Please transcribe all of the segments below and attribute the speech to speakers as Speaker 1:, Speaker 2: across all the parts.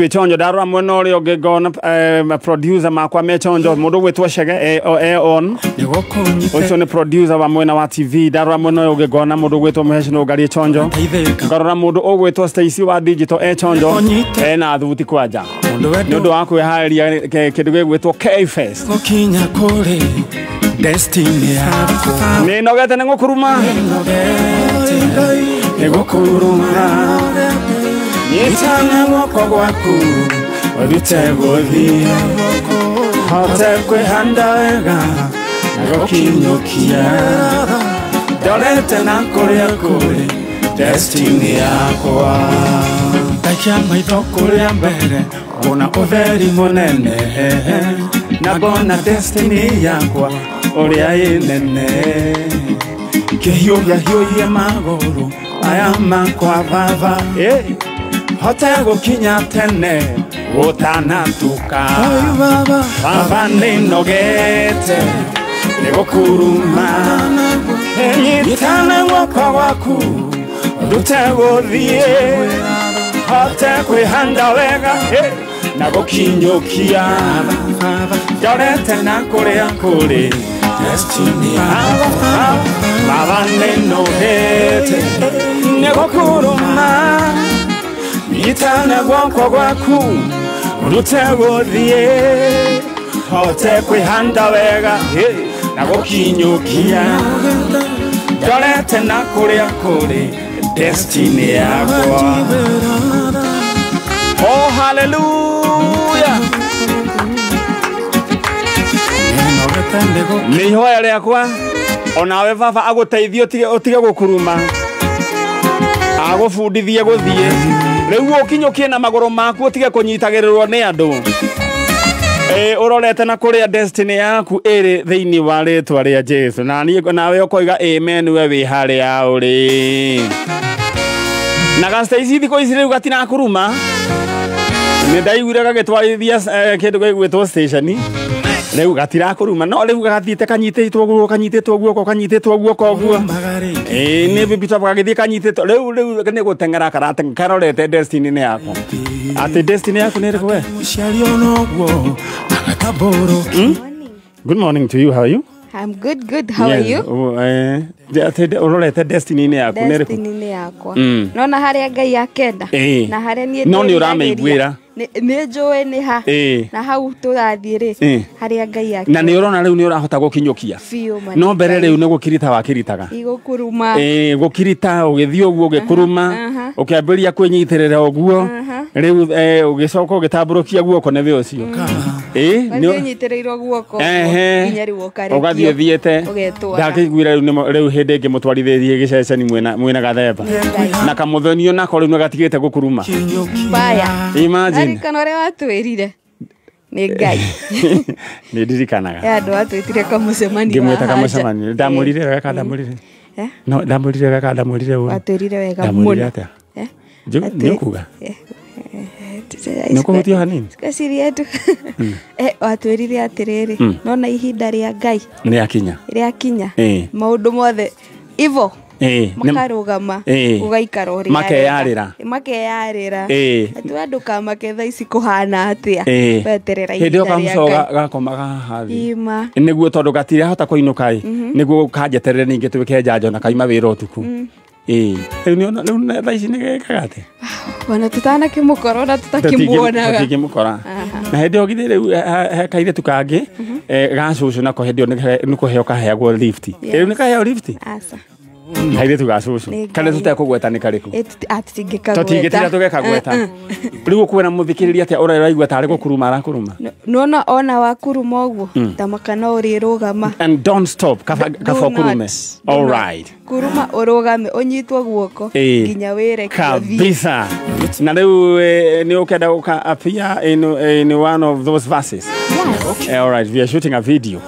Speaker 1: Twĩ chonjo. Ndarora mwena ũrĩa ũngĩ ngona producer makwa me chonjo, mũndũ ũgwĩtwo Chege e on. Ũcio nĩ producer wa mwena wa TV. Ndarora mwena ũyũ ũngĩ ngona mũndũ ũgwĩtwo Mũheci Nũngari chonjo. Ngarora mũndũ ũgwĩtwo Stacy wa digital e chonjo, ena thuti kwanja nĩ ũndũ wa kwĩharĩria kĩndũ gĩgwĩtwo K-Fest.
Speaker 2: Gũkinya kũrĩ destiny yakwa.
Speaker 1: Nĩ nogete nĩ gũkuruma, nĩ gũkuruma. Nyitana guoko gwaku ũrute gũthiĩ, hote kwĩhanda wega na gũkinyũkia, ndorete na kũrĩa kũrĩ destiny yakwa.
Speaker 2: Ndaikia maitho kũrĩa mbere, ngona ũtheri mũnene,
Speaker 1: na ngona destiny yakwa ũrĩa ĩ nene.
Speaker 2: Kĩhiũria hiũria magũrũ maya makwa baba,
Speaker 1: hote gũkinya tene gũtanatuka.
Speaker 2: Baba.
Speaker 1: Baba, nĩ nogete nĩ gũkuruma. Nyitana guoko gwaku ndute gũthiĩ, hote kwĩhanda wega na gũkinyũkia, ndorete na kũrĩa kũrĩ
Speaker 2: destiny yakwa.
Speaker 1: Baba, nĩ nogete nĩ gũkuruma. Nyitana guoko gwaku ndute gũthiĩ, hote kwĩhanda wega na gũkinyũkia, ndorete na kũrĩa kũrĩ destiny yakwa. Oh, hallelujah! Nĩ ihoya rĩakwa onawe baba agũteithie ũtige gũkuruma, agũbundithie gũthiĩ rĩu ũkinyũkie na magũrũ maku, ũtige kũnyitagĩrĩrwo nĩ andũ. Ũrorete na kũrĩa destiny yaku ĩrĩ thĩinĩ wa rĩtwa rĩa Jesu. Na niĩ nawe ũkoiga amen we wĩ harĩa ũrĩ. Na gasta ici thikũ ici rĩu gatirakuruma. Nĩ ndaiguire gagĩtwarithia kĩndũ gĩgwĩtwo station. Rĩu gatirakuruma, no rĩu gathiĩte kanyitĩtwo guoko, kanyitĩtwo guoko, kanyitĩtwo guoko ũguo. Ĩĩ, nĩ bibi gagĩthiĩ kanyitĩtwo. Rĩu nĩ gũteng'era karateng'era karorete destiny-inĩ yakwa. Atĩ destiny yaku nĩ ĩrĩkũ we?
Speaker 2: Mũciari onoguo agatambũrũki.
Speaker 1: Good morning to you. How are you?
Speaker 3: I'm good, good. How are you?
Speaker 1: Oh, atĩ ũrorete destiny-inĩ yaku nĩ ĩrĩkũ?
Speaker 3: Destiny-inĩ yakwa. Nona harĩa Ngai akenda. Na harĩa niĩ
Speaker 1: No nĩ
Speaker 3: ndĩriragĩria.
Speaker 1: Ũramĩiguĩra.
Speaker 3: Nĩ njũĩ nĩ ha. Na hau tũrathiĩ rĩ, harĩa Ngai akenda.
Speaker 1: Na nĩ ũrona rĩu nĩ ũrahota gũkinyũkia.
Speaker 3: Biũ ma.
Speaker 1: No mbere rĩu nĩ gũkirita wakiritaga.
Speaker 3: Igũkuruma.
Speaker 1: Ĩĩ, gũkirita ũgĩthiĩ ũguo ũgĩkuruma, ũkĩambĩrĩria kwĩnyitĩrĩra ũguo. Rĩu ũgĩcoka ũgĩtambũrũkia guoko nĩ ũcio. Ĩĩ,
Speaker 3: Wathiĩ ũnyitĩrĩirwo guoko nginya rĩu ũkarekio.
Speaker 1: Ũgathiĩ ũthiĩte.
Speaker 3: Ũgetwara.
Speaker 1: Ndakĩiguire rĩu rĩu hĩndĩ ĩngĩ mũtwarithĩtie gĩceceni mwĩna gathemba. Na kamũthonio nako rĩu nĩgatigĩte gũkuruma.
Speaker 3: Mbaya.
Speaker 1: Imagine.
Speaker 3: Ririkana ũrĩa watwĩrire. Nĩ Ngai.
Speaker 1: Nĩ ndirikanaga.
Speaker 3: Ya andũ watwĩtire kamũcemanio
Speaker 1: Ngĩmwĩta
Speaker 3: haha nja.
Speaker 1: kamũcemanio. Ndamwĩrire wega kana ndamwĩrire?
Speaker 3: Eh?
Speaker 1: No, ndamwĩrire wega kana ndamwĩrire ũru?
Speaker 3: Watwĩrire wega
Speaker 1: Ndamwĩrire
Speaker 3: mũno.
Speaker 1: atĩa?
Speaker 3: Eh?
Speaker 1: Nĩ ũkuga? Nĩ ũkũhutia hanini?
Speaker 3: Ngeciria tu. Watwĩrire atĩrĩrĩ, nona ihinda rĩa Ngai
Speaker 1: Nĩ akinya.
Speaker 3: rĩakinya, maũndũ mothe ivo makarũgama, ũgaikara ũrĩa
Speaker 1: Makeyarĩra.
Speaker 3: arenda. Makeyarĩra.
Speaker 1: Ĩĩ.
Speaker 3: Atĩ we ndũkamake thaa ici kũhana atĩa, weterera
Speaker 1: Hĩndĩ ĩyo
Speaker 3: ihinda rĩa
Speaker 1: kamũco
Speaker 3: Ngai.
Speaker 1: gakomaga haha thĩ.
Speaker 3: Ima.
Speaker 1: Nĩguo tondũ gatirahota kũinũka ĩ, nĩguo kanjeterere ningĩ twĩke njanjo na kaima wĩra ũtukũ. Ĩĩ, rĩu nĩona rĩu thaa ici nĩ gĩkaga atĩa?
Speaker 3: Ona tũtanakĩmũkora, ona tũtakĩmuonaga.
Speaker 1: Tũtingĩmũkora. Na hĩndĩ ĩyo githĩ rĩu he kairĩtu kangĩ ga cũcũ, nako hĩndĩ ĩyo nĩ kũheo kaheagwo lift. Rĩu nĩ kaheo lift.
Speaker 3: Aca.
Speaker 1: Kairĩtu ga cũcũ
Speaker 3: Nĩ
Speaker 1: karĩa
Speaker 3: Ngai.
Speaker 1: tũtekũgweta nĩ karĩkũ.
Speaker 3: Tũtingĩkagweta.
Speaker 1: Tũtingĩtira tũgekagweta. Rĩu ũkwĩra mũthikĩrĩria atĩa ũrĩa ũraigua tarĩ gũkuruma arakuruma?
Speaker 3: Nona ona wakuruma ũguo, tamaka no ũrĩrũgama.
Speaker 1: And don't stop, kaba
Speaker 3: Do
Speaker 1: kaba
Speaker 3: not.
Speaker 1: ũkurume.
Speaker 3: Do
Speaker 1: All
Speaker 3: not.
Speaker 1: right.
Speaker 3: Kuruma ũrũgame, ũnyitwo guoko nginya wĩre.
Speaker 1: Kabisa. Na rĩu nĩ ũkenda gũka appear in one of those verses?
Speaker 3: Yes.
Speaker 1: All right, we are shooting a video.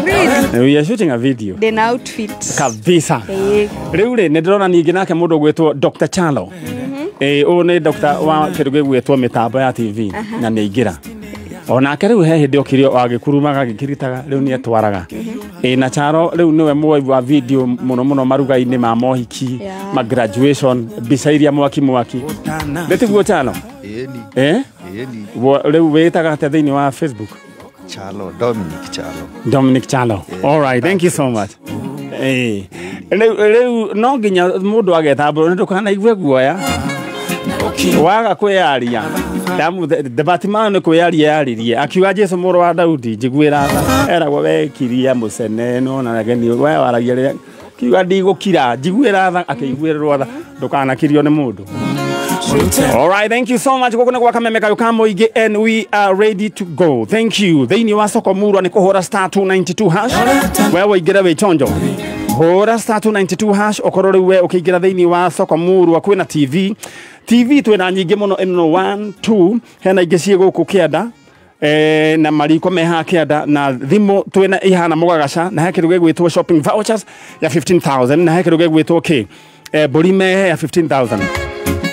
Speaker 3: Really?
Speaker 1: We are shooting a video.
Speaker 3: Ndĩna outfit.
Speaker 1: Kabisa.
Speaker 3: Ĩĩ.
Speaker 1: Rĩu rĩ, nĩ ndĩrona ningĩ nake mũndũ ũgwĩtwo Dr. Chalo. Ũyũ nĩ Dr. wa kĩndũ gĩgwĩtwo mĩtambo ya TV na nĩ aingĩra onake. Rĩu he hĩndĩ okire o agĩkurumaga, agĩkiritaga, rĩu nĩ etwaraga. Na Charo rĩu nĩwe muoyi wa video mũno mũno maruga-inĩ ma mohiki, ma graduation, mbica iria mwaki mwaki. Nĩ tiguo, Chalo?
Speaker 4: Ĩni.
Speaker 1: Eh?
Speaker 4: Ĩni.
Speaker 1: Rĩu wĩtaga atĩa thĩinĩ wa Facebook?
Speaker 4: Chalo, Dominic Chalo.
Speaker 1: Dominic Chalo. All right, thank you so much. Eh. Rĩu no nginya mũndũ agetambũrwo nĩ ndũkanaigue guoya. Waga kwĩyaria. Bartimayo nĩ kwĩyaria yaririe akiuga Jesu mũrũ wa Daudi njiguĩra tha. Eragwo wekiria mũcene no na ageni we waragia rĩrĩa kiuga ndigũkira njiguĩra tha akĩiguĩrĩrwo tha ndũkanakirio nĩ mũndũ. All right, thank you so much. Gũkũ nĩ gwa Kameme Kayũ ka Mũingĩ and we are ready to go. Thank you. Thĩinĩ wa soko murwa nĩ kũhũra *292 hash. We waingĩra wĩ chonjo. Hũra *292 hash ũkorwo rĩu we ũkĩingĩra thĩinĩ wa soko murwa kwĩna TV. TV twĩna nyingĩ mũno ĩno 1 2 hena ingĩ ciĩ gũkũ kĩanda. Na mariko meha kĩanda na thimũ twĩna ihana mũgagaca na he kĩndũ gĩgwĩtwo shopping vouchers ya 15,000 na he kĩndũ gĩgwĩtwo kĩ mbũri mehe ya 15,000.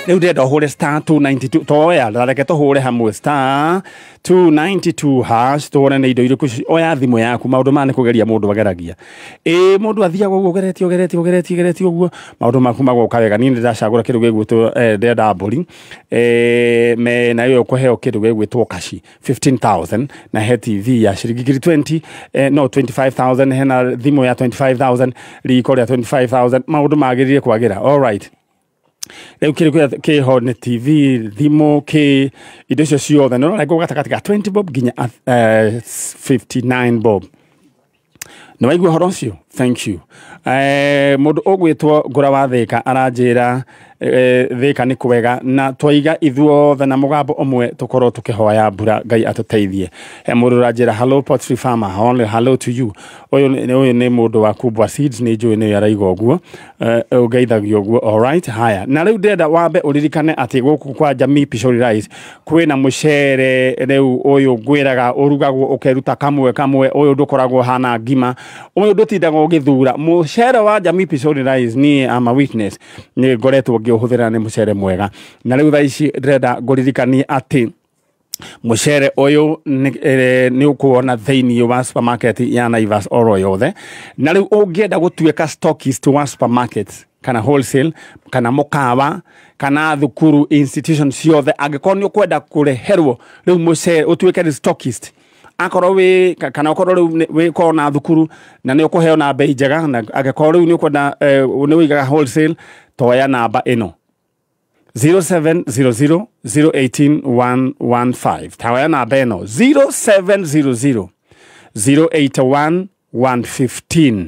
Speaker 1: Rĩu ndĩrenda ũhũre *292 toya reke tũhũre hamwe *292 hash tũhũre nĩ indo irĩkũ oya thimũ yaku maũndũ maya nĩ kũgeria mũndũ ageragia ĩ mũndũ athiaga ũguo ũgeretie ũgeretie ũgeretie ũgeretie ũguo maũndũ maku magoka wega. Niĩ nĩndacagũra kĩndũ gĩgwĩtwo ndĩrenda mbũri me nayo ũkũheo kĩndũ gĩgwĩtwo kashi 15,000 na he TV ya ciringi ngiri 20 no 25,000 hena thimũ ya 25,000 riko rĩa 25,000 maũndũ magĩrĩire kwagĩra. All right. Rĩu kĩrĩ kĩho nĩ TV thimũ kĩ indo icio ciothe nĩ ũrarengwo gatagatĩ ka 20 bob nginya 59 bob. Nĩ waigua ũhoro ũcio? Thank you. Mũndũ ũgwĩtwo Ngũra wa Thĩka aranjĩra Thĩka nĩ kwega na twaiga ithuothe na mũgambo ũmwe tũkorwo tũkĩhoya mbura Ngai atũteithie. He mũndũ ũranjĩra hello poultry farmer, hello to you. Ũyũ nĩ mũndũ wa Kubwa Seeds nĩ njũĩ nĩ araiga ũguo ũngeithagia ũguo. All right, haya. Na rĩu ndĩrenda wambe ũririkane atĩ gũkũ kwa Jamii Pishori Rice kwĩna mũcere rĩu ũyũ ngwĩraga ũrugagwo ũkeruta kamwe kamwe ũyũ ndũkoragwo hana ngima ũyũ ndũtindaga ũgĩthura. Mũcere wa Jamii Pishori Rice niĩ am a witness nĩ ngoretwo ngĩũhũthĩra nĩ mũcere mwega na rĩu thaa ici ndĩrenda ngũririkanie atĩ mũcere ũyũ nĩ ũkuona thĩinĩ wa supermarket ya Naivas oro yothe na rĩu ũngĩenda gũtuĩka stockist wa supermarket kana wholesale kana mũkawa kana thukuru institution ciothe angĩkorwo nĩ ũkwenda kũreherwo rĩu mũcere ũtuĩke nĩ stockist akorwo wĩ kana ũkorwo rĩu wĩ korwo na thukuru na nĩ ũkũheo na bei njega na angĩkorwo rĩu nĩ ũkwenda nĩ ũigaga wholesale toya namba ĩno 0700 018 115. Toya namba ĩno 0700 081 115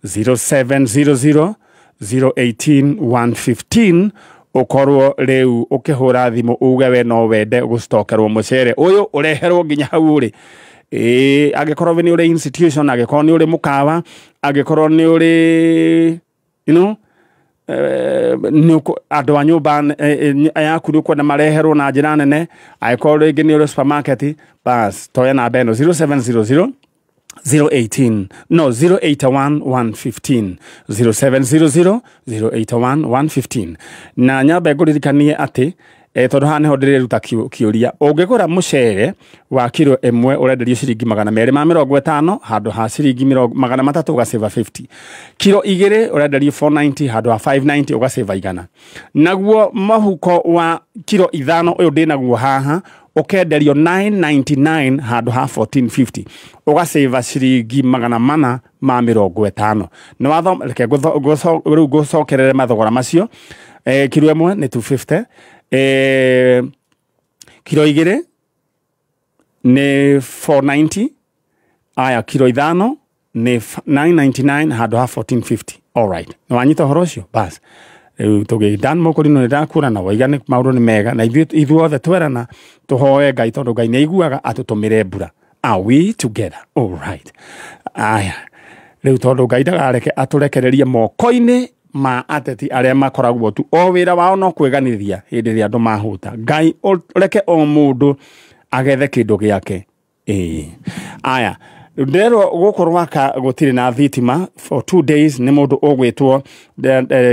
Speaker 1: 0700 018 115 ũkorwo rĩu ũkĩhũra thimũ uge we no wende gũstokerwo mũcere ũyũ ũreherwo nginya hau ũrĩ. Angĩkorwo nĩ ũrĩ institution angĩkorwo nĩ ũrĩ mũkawa angĩkorwo nĩ ũrĩ you know andũ a nyũmba yaku nĩ ũkwenda mareherwo na njĩra nene angĩkorwo rĩngĩ nĩ ũrĩ supermarket bas toya namba ĩno 0700 018 no 081 115 0700 081 115 na nyambe ngũririkanie atĩ tondũ haha nĩho ndĩreruta kĩũria ũngĩgũra mũcere wa kiro ĩmwe ũrenderio ciringi 250 handũ ha ciringi 300 ũgacĩva 50 kiro igĩrĩ ũrenderio 490 handũ ha 590 ũgacĩva 100 naguo mũhuko wa kiro 5 ũyũ ndĩnaguo haha ũkenderio 999 handũ ha 1450 ũgacĩva ciringi 450. Nĩ watho reke rĩu ngũcokerere mathogora macio. Kiro ĩmwe nĩ 250 kiro igĩrĩ nĩ 490 aya kiro 5 nĩ 999 handũ ha 1450. All right, nĩ wanyita ũhoro ũcio bas rĩu tũgĩ Dan Mũkũrinũ nĩ ndakura na waiga nĩ maũndũ nĩ mega na ithuothe twerana tũhoe Ngai tondũ Ngai nĩ aiguaga atũtũmĩre mbura. Are we together? All right. Aya rĩu tondũ Ngai ndagareke atũrekererie moko-inĩ ma ateti arĩa makoragwo tu o wĩra wao no kwĩganithia hĩndĩ ĩrĩa andũ mahũta. Ngai reke o mũndũ agethe kĩndũ gĩake. Aya ndĩrerwo gũkũ Rwaka gũtirĩ na thitima for 2 days nĩ mũndũ ũgwĩtwo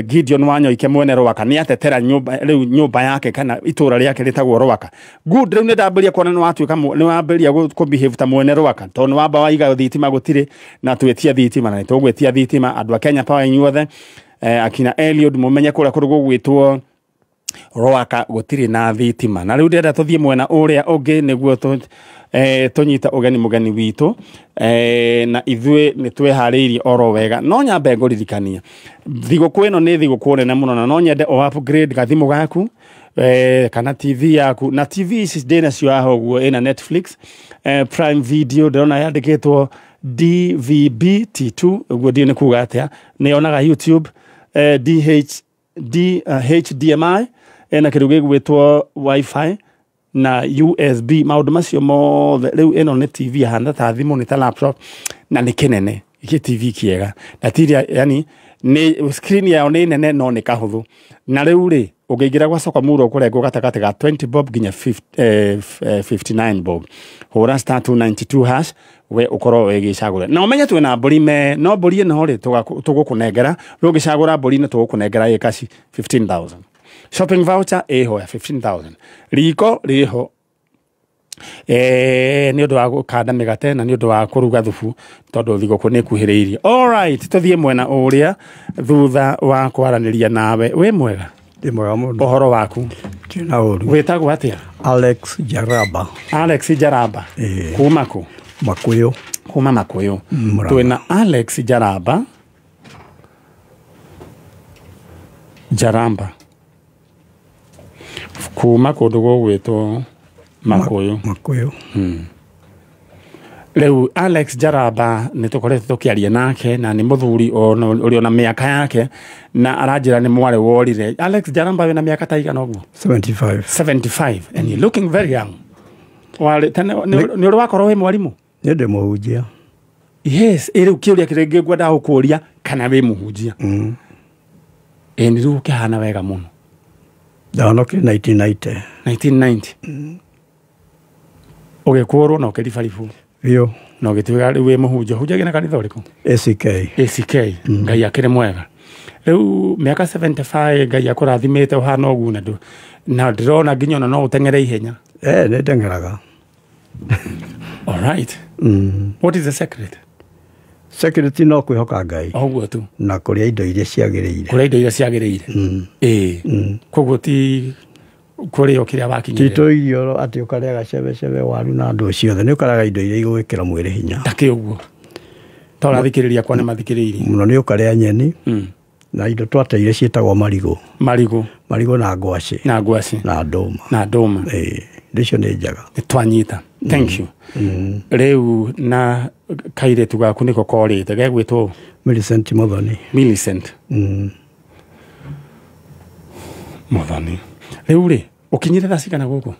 Speaker 1: Gideon Wanyoike mwene Rwaka nĩ atetera nyũmba rĩu nyũmba yake kana itũra rĩake rĩtagwo Rwaka. Good, rĩu nĩ ndambĩrĩria kuona nĩ watuĩka nĩ wambĩrĩria kũ-behave ta mwene Rwaka tondũ nĩ wamba waiga thitima gũtirĩ na twĩtia thitima na nĩtũgwĩtia thitima andũ a Kenya Power inyuothe akina Eliud mumenye kũrĩa kũndũ gũgwĩtwo Rwaka gũtirĩ na thitima. Na rĩu ndĩrenda tũthiĩ mwena ũrĩa ũngĩ nĩguo tũnyite ũgeni mũgeni witũ, na ithuĩ nĩ twĩharĩirie oro wega. No nyambe ngũririkania thigũkũ ĩno nĩ thigũkũ nene mũno, na no nyende o upgrade gathimũ gaku kana TV yaku. Na TV ici ndĩnacio haha ũguo, ĩna Netflix, Prime Video, ndĩrona yandĩkĩtwo DVB T2, ũguo ndiũĩ nĩ kuga atĩa. Nĩ yonaga YouTube, HDMI, ĩna kĩndũ gĩgwĩtwo Wi-Fi na USB, maũndũ macio mothe. Rĩu ĩno nĩ TV hana ta thimũ, nĩ ta laptop, na nĩ kĩnene gĩ TV kĩega, na tiria yani nĩ screen yao nĩ nene no nĩ kahũthũ. Na rĩu rĩ ũngĩingĩra gwa soko muro ũkũrengwo gatagatĩ ga 20 bob nginya 59 bob. Hũra star 292 hash we ũkorwo wĩgĩcagũra. Na ũmenye twĩna mbũri me no mbũri ĩno rĩ tũgũkũnengera, we ũngĩcagũra mbũri nĩ tũgũkũnengera ĩ kaci 15,000. Shopping voucher ĩho ya 15,000. Riko rĩho nĩ ũndũ wa gũkanda mĩgate na nĩ ũndũ wa kũruga thubu tondũ thigũkũ nĩ ĩkuhĩrĩirie. All right, tũthiĩ mwena ũrĩa thutha wa kwaranĩria nawe. Wĩ mwega?
Speaker 5: Ndĩ mwega mũno.
Speaker 1: Ũhoro waku?
Speaker 5: Ndirĩ na ũru.
Speaker 1: Wĩtagwo atĩa?
Speaker 5: Alex Jaraba.
Speaker 1: Alex Jaraba.
Speaker 5: Ĩĩ.
Speaker 1: Kuma kũ?
Speaker 5: Makũyũ.
Speaker 1: Kuma Makũyũ.
Speaker 5: Mũrang'a.
Speaker 1: Twĩna Alex Jaraba, Jaramba kuma kũndũ gũgwĩtwo Makũyũ.
Speaker 5: Makũyũ.
Speaker 1: Rĩu Alex Jaraba nĩ tũkoretwo tũkĩaria nake, na nĩ mũthuri ũrĩ ona mĩaka yake, na aranjĩra nĩ mwarĩ worire. Alex Jaramba, wĩna mĩaka ta igana ũguo?
Speaker 5: 75.
Speaker 1: 75 and you looking very young. Warĩ tene nĩ ũrĩ wakorwo wĩ mwarimũ?
Speaker 5: Nĩ ndĩ mũhunjia.
Speaker 1: Yes, ĩ rĩu kĩũria kĩrĩa ngĩngwendaga gũkũria, kana wĩ mũhunjia? Ĩ nĩ rĩu ũkĩhana wega mũno.
Speaker 5: Ndahonokire 1990.
Speaker 1: 1990 ũgĩkũrwo na ũkĩribaribwo?
Speaker 5: Biũ.
Speaker 1: Na ũgĩtuĩka rĩu wĩ mũhunjia. Ũhunjagia na kanitha ũrĩkũ?
Speaker 5: ACK.
Speaker 1: ACK. Ngai akĩrĩ mwega. Rĩu mĩaka 75 Ngai akũrathimĩte ũhana ũguo, na na ndĩrona nginya ona no ũteng'ere ihenya.
Speaker 5: Nĩ ndeng'eraga.
Speaker 1: All right. What is the secret?
Speaker 5: Security no kwĩhoka Ngai.
Speaker 1: O ũguo tu.
Speaker 5: Na kũrĩa indo iria ciagĩrĩire.
Speaker 1: Kũrĩa indo iria ciagĩrĩire. Ĩĩ, koguo ti kũrĩa o kĩrĩa wakinyĩrĩra.
Speaker 5: Ti irio atĩ ũkarĩaga cebecebe, waru na ndũ ciothe. Nĩ ũkarĩaga indo iria igũgĩkĩra mwĩrĩ hinya.
Speaker 1: Ta kĩ ũguo? Ta ũrathikĩrĩria kwa nĩ mathikĩrĩirie.
Speaker 5: Mũno nĩ ũkarĩa nyeni na indo twateire ciĩtagwo marigũ.
Speaker 1: Marigũ.
Speaker 5: Marigũ na ngwacĩ.
Speaker 1: Na ngwacĩ.
Speaker 5: Na ndũma.
Speaker 1: Na ndũma.
Speaker 5: Ĩĩ, indo icio nĩ njega.
Speaker 1: Nĩ twanyita. Thank you. Rĩu na kairĩtu gaku nĩko korĩte gegwĩtwo?
Speaker 5: Millicent Muthoni.
Speaker 1: Millicent Muthoni. Rĩu rĩ ũkinyire thaa cigana gũkũ?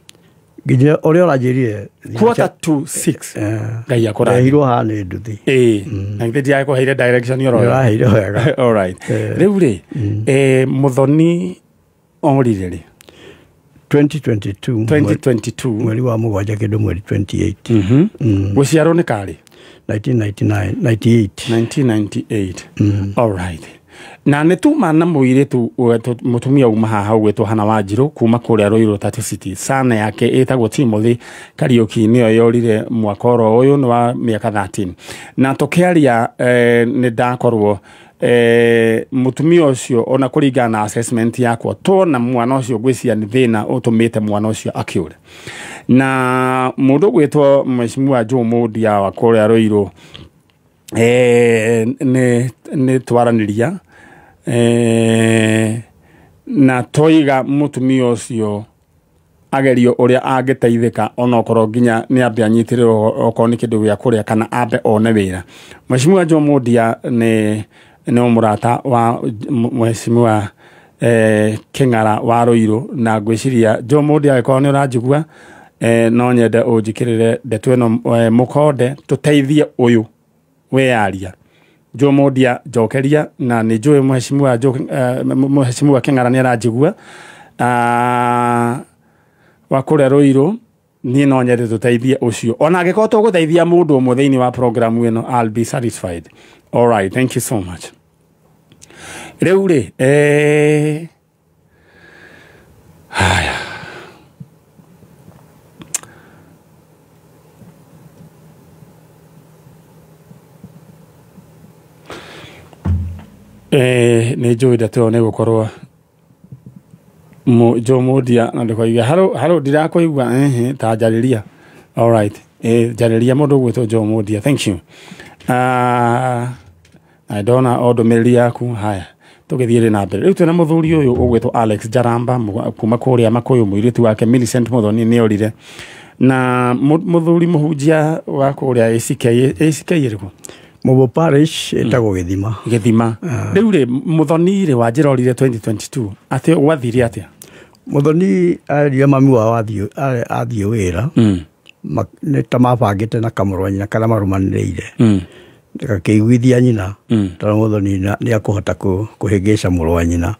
Speaker 5: Nginya ũrĩa ũranjĩrire.
Speaker 1: 5:45. Ngai akũrathime.
Speaker 5: Ndehirwo haha nĩ nduthi.
Speaker 1: Ĩĩ, na githĩ ndirakũheire direction oro?
Speaker 5: Ũraheire wega.
Speaker 1: All right. Rĩu rĩ Muthoni orire rĩ?
Speaker 5: 2022.
Speaker 1: 2022.
Speaker 5: Mweri wa mũgwanja kĩndũ mweri 28.
Speaker 1: Gũciarwo nĩ karĩ?
Speaker 5: 1999, 98.
Speaker 1: 1998. All right. Na nĩ tuma na mũirĩtu mũtumia uma haha ũgwĩtwo Hana Wanjirũ kuma kũrĩa Ruiru Tatu City. Sana yake ĩtagwo Timothy Kariũki, nĩyo yorire mwaka oro ũyũ, nĩ wa mĩaka 13. Na tũkĩaria nĩ ndakorwo mũtumia ũcio, ona kũringana na assessment yakwa, tuona mwana ũcio ngwĩciria nĩ thĩna ũtũmĩte mwana ũcio akĩũre. Na mũndũ ũgwĩtwo Mheshimiwa Joe Mundia wa kũrĩa Ruiru, nĩ twaranĩria na toiga mũtumia ũcio agerio ũrĩa angĩteithĩka, onokorwo nginya nĩ ambe anyitĩrĩrwo okorwo nĩ kĩndũ gĩa kũrĩa kana ambe one wĩra. Mheshimiwa Joe Mundia nĩ mũrata wa Mheshimiwa Kĩng'ara wa Ruiru, na ngwĩciria Joe Mundia angĩkorwo nĩ ũranjigua, no nyende ũnjĩkĩrĩre ndeto ĩno mũkonde tũteithie ũyũ wĩyaria. Joe Mundia njokeria, na nĩ njũĩ Mheshimiwa Mheshimiwa Kĩng'ara nĩ aranjigua wa kũrĩa Ruiru. Niĩ no nyende tũteithie ũcio, ona angĩkorwo tũgũteithia mũndũ ũmwe thĩinĩ wa programu ĩno, I'll be satisfied. All right, thank you so much. Rĩu rĩ haya, nĩ njũĩ ndeto ĩyo nĩ gũkorwo Joe Mudia na ndũkoiga haro haro ndirakuigua ehe ta njarĩria. All right, njarĩria mũndũ ũgwĩtwo Joe Mudia, thank you. Na ndona o ndũmĩrĩri yaku. Haya, tũgĩthiĩ na mbere rĩu twĩna mũthuri ũyũ ũgwĩtwo Alex Jaramba kuma kũrĩa Makũyũ. Mũirĩtu wake Millicent Muthoni nĩ orire na mũthuri mũhunjia wa kũrĩa ACK. ACK ĩrĩkũ?
Speaker 5: Mũbũ Parish, ĩtagwo Gĩthima.
Speaker 1: Gĩthima. Rĩu rĩ, Muthoni rĩ, wanjĩra orire 2022, atĩ gwathire atĩa?
Speaker 5: Mũthoni arire mami wao athiĩ wĩra, nĩ ta mabangĩte na kamũrũ wa nyina karĩa marũmanĩrĩire, gakĩiguithia nyina tondũ Mũthoni nĩ akũhota kũhĩngĩca mũrũ wa nyina.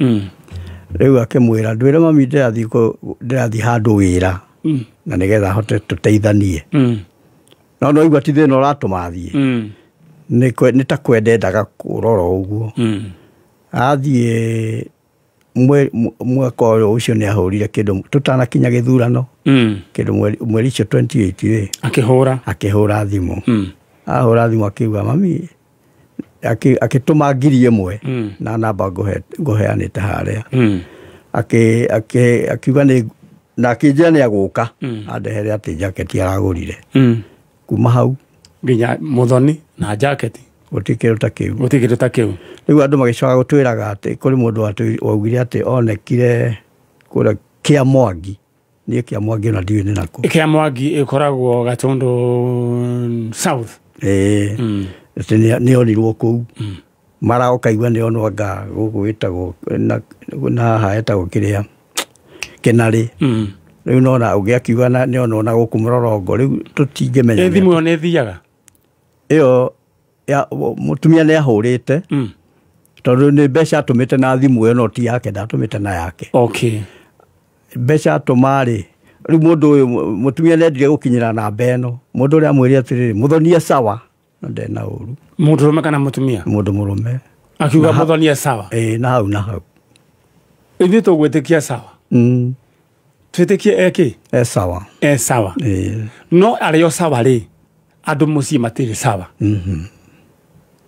Speaker 5: Rĩu akĩmwĩra, "Ndwĩre mami ndĩrathiĩ handũ wĩra na nĩgetha hote tũteithanie." No no igua ti thĩna ũratũma athiĩ, nĩ ta kwenda endaga kũrora ũguo. Athiĩ mwaka ũyũ ũcio nĩ ahũrire kĩndũ tũtanakinya gĩthurano, kĩndũ mweri ũcio 28 rĩ.
Speaker 1: Akĩhũra.
Speaker 5: Akĩhũra thimũ. Ahũra thimũ akiuga mami akĩtũma 1000 na namba ngũheanĩte harĩa. Akiuga nĩ na akĩnjĩra nĩ agũka andehere atĩ jaketi aragũrire. Kuma hau
Speaker 1: nginya Muthoni na jaketi.
Speaker 5: Gũtirĩ kĩndũ ta kĩu.
Speaker 1: Gũtirĩ kĩndũ ta kĩu.
Speaker 5: Rĩu andũ magĩcoka gũtwĩraga atĩ kũrĩ mũndũ waugire atĩ onekire kũrĩa Kĩa Mwangi. Niĩ Kĩa Mwangi ona ndiũĩ nĩ nakũ.
Speaker 1: Kĩa Mwangi ĩkoragwo Gatundu South.
Speaker 5: Ĩĩ. Atĩ nĩ onirwo kũu. Mara ũkaigua nĩ onwo anga gũkũ ĩtagwo na haha etagwo kĩrĩa Kĩnarĩ. Rĩu nona ũngĩ akiuga nĩ onwo na gũkũ Mũrorongo. Rĩu tũtingĩmenya.
Speaker 1: Ĩ thimũ ĩyo nĩ ĩthiaga?
Speaker 5: Ĩyo ya mũtumia nĩ ahũrĩte tondũ nĩ mbeca atũmĩte na thimũ ĩyo, no ti yake, ndatũmĩte na yake. Mbeca atũma rĩ, rĩu mũndũ ũyũ mũtumia nĩ endire gũkinyĩra namba ĩno. Mũndũ ũrĩa amwĩrire atĩrĩrĩ, "Mũthoni e sawa na ndena ũru."
Speaker 1: Mũndũrũme kana mũtumia?
Speaker 5: Mũndũ mũrũme.
Speaker 1: Akiuga Mũthoni e sawa.
Speaker 5: Ĩĩ, na hau na hau.
Speaker 1: Ithuĩ tũgwĩtĩkia sawa. Twĩtĩkie eki?
Speaker 5: E sawa.
Speaker 1: E sawa.
Speaker 5: Ĩĩ.
Speaker 1: No arĩ o sawa rĩ, andũ mũciĩ matirĩ sawa.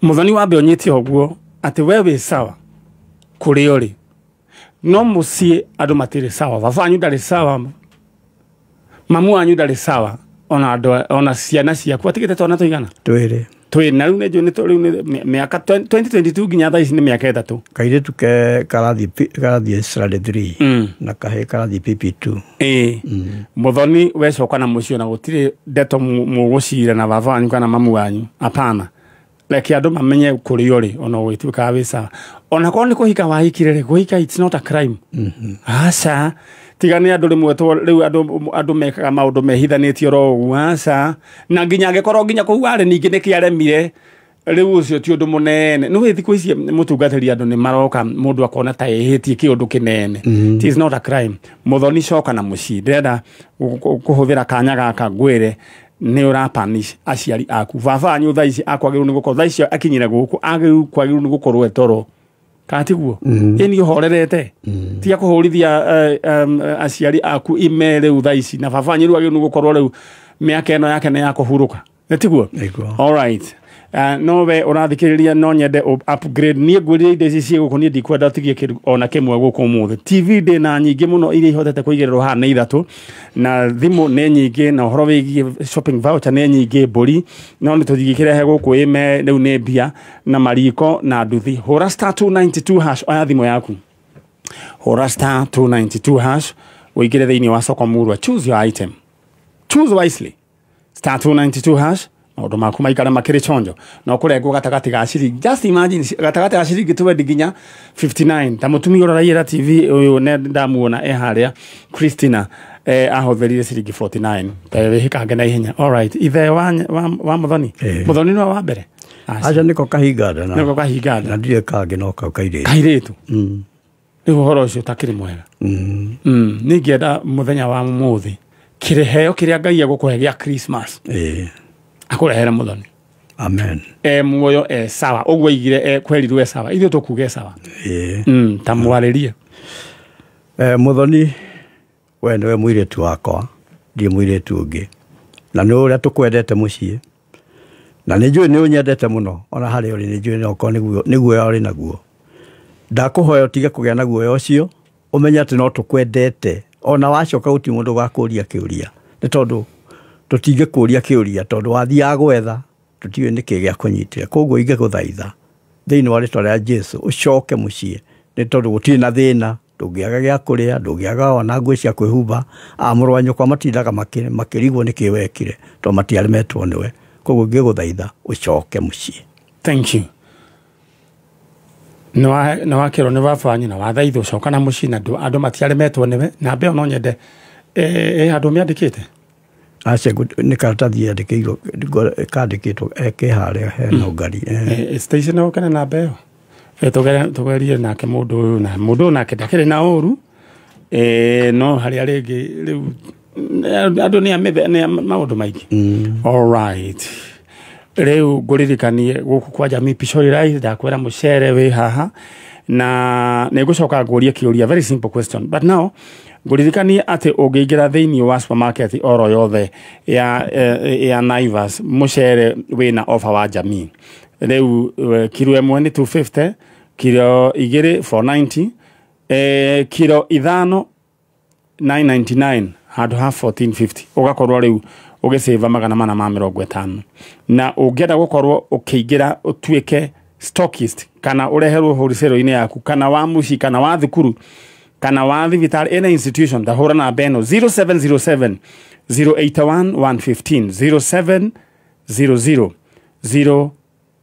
Speaker 1: Mũthoni wambe ũnyite ũguo atĩ we wĩ sawa kũrĩa ũrĩ, no mũciĩ andũ matirĩ sawa. Baba wanyu ndarĩ sawa, mamu wanyu ndarĩ sawa, ona andũ ona ciana ciaku atigĩte twana tũigana?
Speaker 5: Twĩrĩ.
Speaker 1: Twĩ na rĩu nĩ njũĩ rĩu nĩ mĩaka 2022 nginya thaa ici nĩ mĩaka 3.
Speaker 5: Kairĩtu ke karathiĩ standard 3 na kahĩĩ karathiĩ PP2.
Speaker 1: Ĩĩ. Mũthoni wecoka na mũciĩ ona gũtirĩ ndeto mũgũcira na baba wanyu kana mamu wanyu, apana. Reke andũ mamenye kũrĩa ũrĩ ona ũgĩtuĩkaga wĩ sawa. Ona korwo nĩ kũhika wahikire rĩ, kũhika it's not a crime. Aca, tiga nĩ andũ rĩmwe rĩu andũ mekaga maũndũ mehithanĩtie oro ũguo, aca. Na nginya angĩkorwo nginya kũu arĩ ningĩ nĩkĩ aremire, rĩu ũcio ti ũndũ mũnene. Nĩ thikũ ici mũtungatĩri andũ nĩ maroka mũndũ akona ta ĩhĩtie kĩũndũ kĩnene. It is not a crime. Mũthoni, coka na mũciĩ. Ndĩrenda kũhũthĩra kanya gaka ngwĩre nĩ ũrapanish aciari aku. Baba wanyu thaa ici akwagĩrĩirwo nĩ gũkorwo thaa ici akinyire gũkũ agĩrĩirwo kwagĩrĩirwo nĩ gũkorwo etoro kana tiguo? Ĩni ũhorerete, tiga kũhũrithia aciari aku ime rĩu thaa ici. Na baba wanyu rĩu agĩrĩirwo nĩ gũkorwo rĩu mĩaka ĩno yake nĩ ya kũhurũka, nĩ tiguo?
Speaker 5: Nĩguo.
Speaker 1: All right. No we ũrathikĩrĩria no nyende upgrade. Niĩ ngwĩrire indo ici ciĩ gũkũ, niĩ ndikwenda ũtigie kĩndũ ona kĩmwe gũkũ ũmũthĩ. TV ndĩ na nyingĩ mũno iria ihotete kũigĩrĩrwo haha nĩ ithatũ, na thimũ nĩ nyingĩ, na ũhoro wĩgiĩ shopping voucher nĩ nyingĩ, mbũri no nĩ tũtingĩkĩrehe gũkũ ĩme rĩu nĩ mbia, na mariko na nduthi. Hũra *292# oya thimũ yaku, hũra *292# ũingĩre thĩinĩ wa soko murwa. Choose your item, choose wisely, *292# maũndũ maku maikare makĩrĩ chonjo. No kũrengwo gatagatĩ ga ciringi, just imagine, gatagatĩ ga ciringi 20 nginya 59. Ta mũtumia ũrĩa ũraiyĩra TV ũyũ ne ndamuona e harĩa, Christina, ahũthĩrire ciringi 49. Ta wĩhĩkange na ihenya. All right, ithe wa Mũthoni. Mũthoni nĩwe wa mbere?
Speaker 5: Aca, nĩko kahinga nda na
Speaker 1: Nĩko kahinga nda.
Speaker 5: Na ndirĩ kangĩ, no kau kairĩtu.
Speaker 1: Kairĩtu. Rĩu ũhoro ũcio ũtakĩrĩ mwega. Niĩ ingĩenda mũthenya wa mũthĩ kĩrĩheo kĩrĩa Ngai egũkũhe gĩa Christmas akũrehere Mũthoni.
Speaker 5: Amen.
Speaker 1: E muoyo, e sawa ũguo aigire e kwerirwo e sawa, ithuĩ tũkuga e sawa.
Speaker 5: Ĩĩ.
Speaker 1: Ta mwarĩrie.
Speaker 5: Mũthoni, we nĩwe mũirĩtu wakwa, ndirĩ mũirĩtu ũngĩ, na nĩ ũrĩa tũkwendete mũciĩ, na nĩ njũĩ nĩ ũnyendete mũno ona harĩa ũrĩ. Nĩ njũĩ okorwo nĩ guoya ũrĩ naguo, ndakũhoya ũtige kũgĩa na guoya ũcio. Ũmenye atĩ no tũkwendete ona wacoka gũtirĩ mũndũ ũgakũria kĩũria nĩ tondũ tũtingĩkũria kĩũria tondũ wathiaga gwetha tũtiũĩ nĩkĩ gĩa kũnyitire. Koguo ingĩgũthaitha thĩinĩ wa rĩtwa rĩa Jesu ũcoke mũciĩ nĩ tondũ gũtirĩ na thĩna, ndũngĩaga gĩa kũrĩa, ndũngĩaga ona nguo cia kwĩhumba. Mũrũ wa nyũkwa matindaga makĩrigwo nĩkĩ wekire tondũ matiaremetwo nĩwe. Koguo ingĩgũthaitha ũcoke mũciĩ.
Speaker 1: Thank you. Nĩ wakĩrwo nĩ baba wanyu na wathaithwo coka na mũciĩ na andũ matiaremetwo nĩwe. Na mbeo no nyende handũ mĩandĩkĩte?
Speaker 5: Aca nĩ karatathi yandĩkĩirwo kandĩkĩtwo kĩ harĩa hena ngari.
Speaker 1: Station no kana na mbeo tũgerie nake mũndũ ũyũ na mũndũ ũyũ nake ndakĩrĩ na ũru no harĩa rĩngĩ rĩu andũ nĩ maũndũ maingĩ. All right. Rĩu ngũririkanie gũkũ kwa Jamii Pishori Rice ndakwĩra mũcere wĩ haha na nĩ ngũcoka ngũrie kĩũria, very simple question, but now ngũririkanie atĩ ũngĩingĩra thĩinĩ wa supermarket oro yothe ya Naivas mũcere wĩna offer wa Jamii. Rĩu kiro 1 nĩ 250, kiro 2 490, kiro 5 999 handũ ha 1450, ũgakorwo rĩu ũgĩsave 450. Na ũngĩenda gũkorwo ũkĩingĩra ũtuĩke stockist kana ũreherwo wholesale-inĩ yaku kana wa mũciĩ kana wa thukuru kana wa thibitarĩ any institution, tahũra namba ĩno 0707 081 115, 0700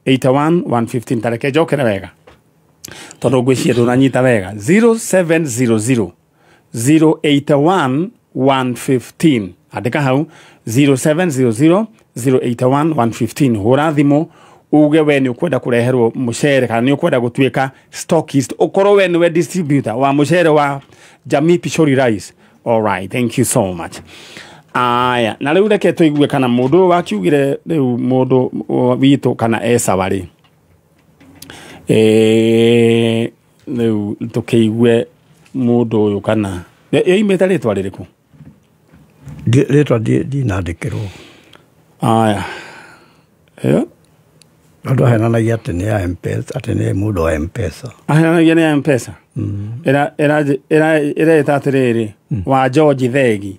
Speaker 1: 081 115. Tareke njokere wega tondũ ngwĩciria ndũnanyita wega. 0700 081 115, andĩka hau 0700 081 115. Hũra thimũ uge we nĩ ũkwenda kũreherwo mũcere kana nĩ ũkwenda gũtuĩka stockist, ũkorwo we nĩwe distributor wa mũcere wa Jamii Pishori Rice. All right, thank you so much. Aya, na rĩu reke tũigue kana mũndũ ũyũ wakiugire rĩu mũndũ witũ kana e sawa rĩ. Rĩu tũkĩigue mũndũ ũyũ kana yoimĩte rĩtwa rĩrĩkũ?
Speaker 5: Rĩtwa ndinandĩkĩrwo.
Speaker 1: Aya.
Speaker 5: Andũ ahenanagia atĩ nĩ ya M-Pesa, atĩ nĩ mũndũ wa M-Pesa.
Speaker 1: Ahenanagia nĩ ya M-Pesa? Ĩreta atĩrĩrĩ wa George Thegi.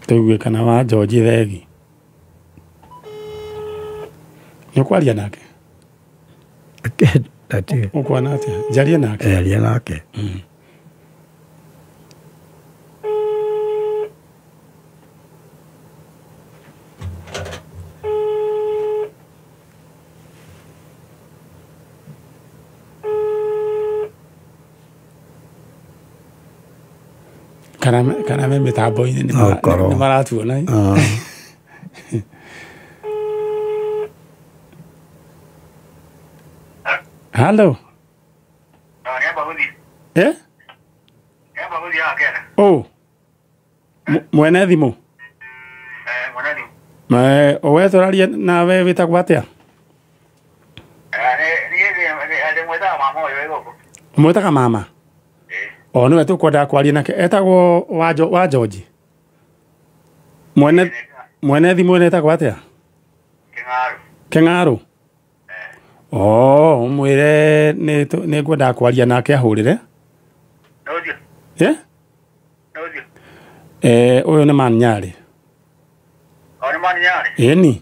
Speaker 1: Tũigue kana wa George Thegi. Nĩ ũkwaria nake? Ũkwana atĩa? Njarie nake?
Speaker 5: Aria nake.
Speaker 1: Kana me mĩtambo-inĩ nĩ maratuona. Hello. Oh. Mwene thimũ? We tũraria nawe wĩtagwo atĩa? Ũmwĩtaga mama? O nĩwe tũkwendaga kwaria nake. Etagwo wa George. Mwene thimũ etagwo atĩa? Kĩng'aru. Oh, ũmwĩre nĩ ngwendaga kwaria nake ahũrĩre. Ũyũ nĩ Man Nyarĩ. Ĩni.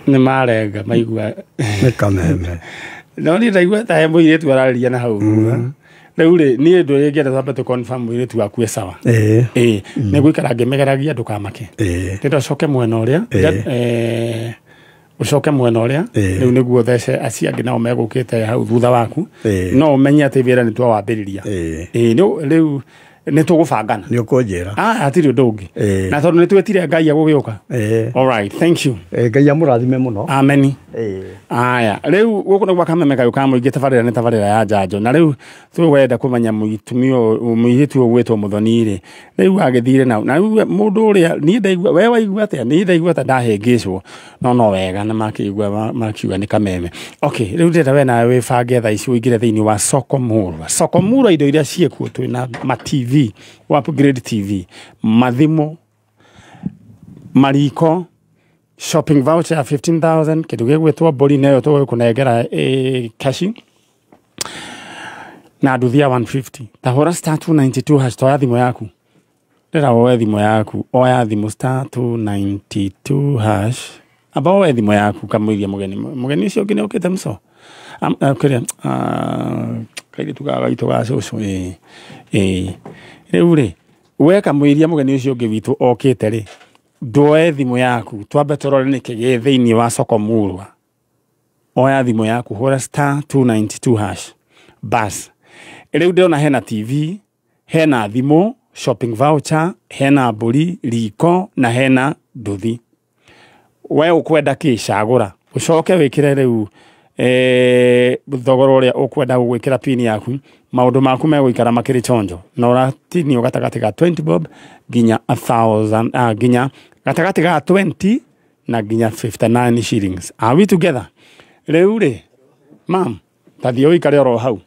Speaker 1: Nĩ marenga maigua
Speaker 5: nĩ kameme.
Speaker 1: No niĩ ndaigua ta he mũirĩtu ararĩria na hau thutha. Rĩu rĩ niĩ ndũ ĩngĩenda twambe tũ confirm mũirĩtu waku e sawa. Nĩ ngũikara ngĩmĩgeragia ndũkamake. Ndĩrenda ũcoke mwena ũrĩa ũcoke mwena ũrĩa rĩu nĩguo thece acio angĩ nao megũkĩte hau thutha waku no ũmenye atĩ wĩra nĩ twawambĩrĩria. Rĩu Nĩ tũgũbangana.
Speaker 5: Nĩ ũkũnjĩra.
Speaker 1: Hatirĩ ũndũ ũngĩ. Na tondũ nĩ twĩtire Ngai agũgĩũka. All right, thank you.
Speaker 5: Ngai amũrathime mũno.
Speaker 1: Amen. Aya, rĩu gũkũ nĩ gwa Kameme Kayũ ka Mũingĩ, tabarĩra nĩ tabarĩra ya njanjo. Na rĩu tũkwenda kũmenya mũtumia mũirĩtu ũyũ ũgwĩtwo Mũthoni rĩ, rĩu agĩthire na rĩu mũndũ ũrĩa niĩ ndaigua, we waigua atĩa? Niĩ ndaigua ta ndahĩngĩcwo, no wega na makĩigua makiuga nĩ Kameme. Okay, rĩu ndĩrenda we nawe wĩbange thaa ici ũingĩre thĩinĩ wa Soko Murwa. Soko Murwa indo iria ciĩkuo twĩna ma TV, upgrade TV, mathimũ, mariko, shopping voucher ya 15,000, kĩndũ gĩgwĩtwo mbũri nayo tũgũkũnengera cash na nduthi ya 150. Ta hũra star 292 hash, toya thimũ yaku. Ndĩra woe thimũ yaku, oya thimũ star 292 hash. Amba woe thimũ yaku kamũirie mũgeni. Mũgeni ũcio ũngĩ nĩ ũkĩte mũco. Kĩrĩa, kairĩtu ga gaitũ ga cũcũ, Rĩu rĩ, we kamũiria mũgeni ũcio ũngĩ witũ okĩte rĩ, ndoe thimũ yaku twambe tũrore nĩkĩ gĩ thĩinĩ wa Soko Murwa. Oya thimũ yaku, hũra star 292 hash. Bas. Rĩu ndĩrona hena TV, hena thimũ, shopping voucher, hena mbũri, riko na hena nduthi. We ũkwenda kĩ? Cagũra. Ũcoke wĩkĩre rĩu thogora ũrĩa ũkwenda gũgwĩkĩra pin yaku, maũndũ maku megũikara makĩrĩ chonjo. Na ũratinio gatagatĩ ga 20 bob nginya 1000, nginya gatagatĩ ga 20 na nginya 59 shillings. Are we together? Rĩu rĩ, mam, ta thiĩ ũikare oro hau.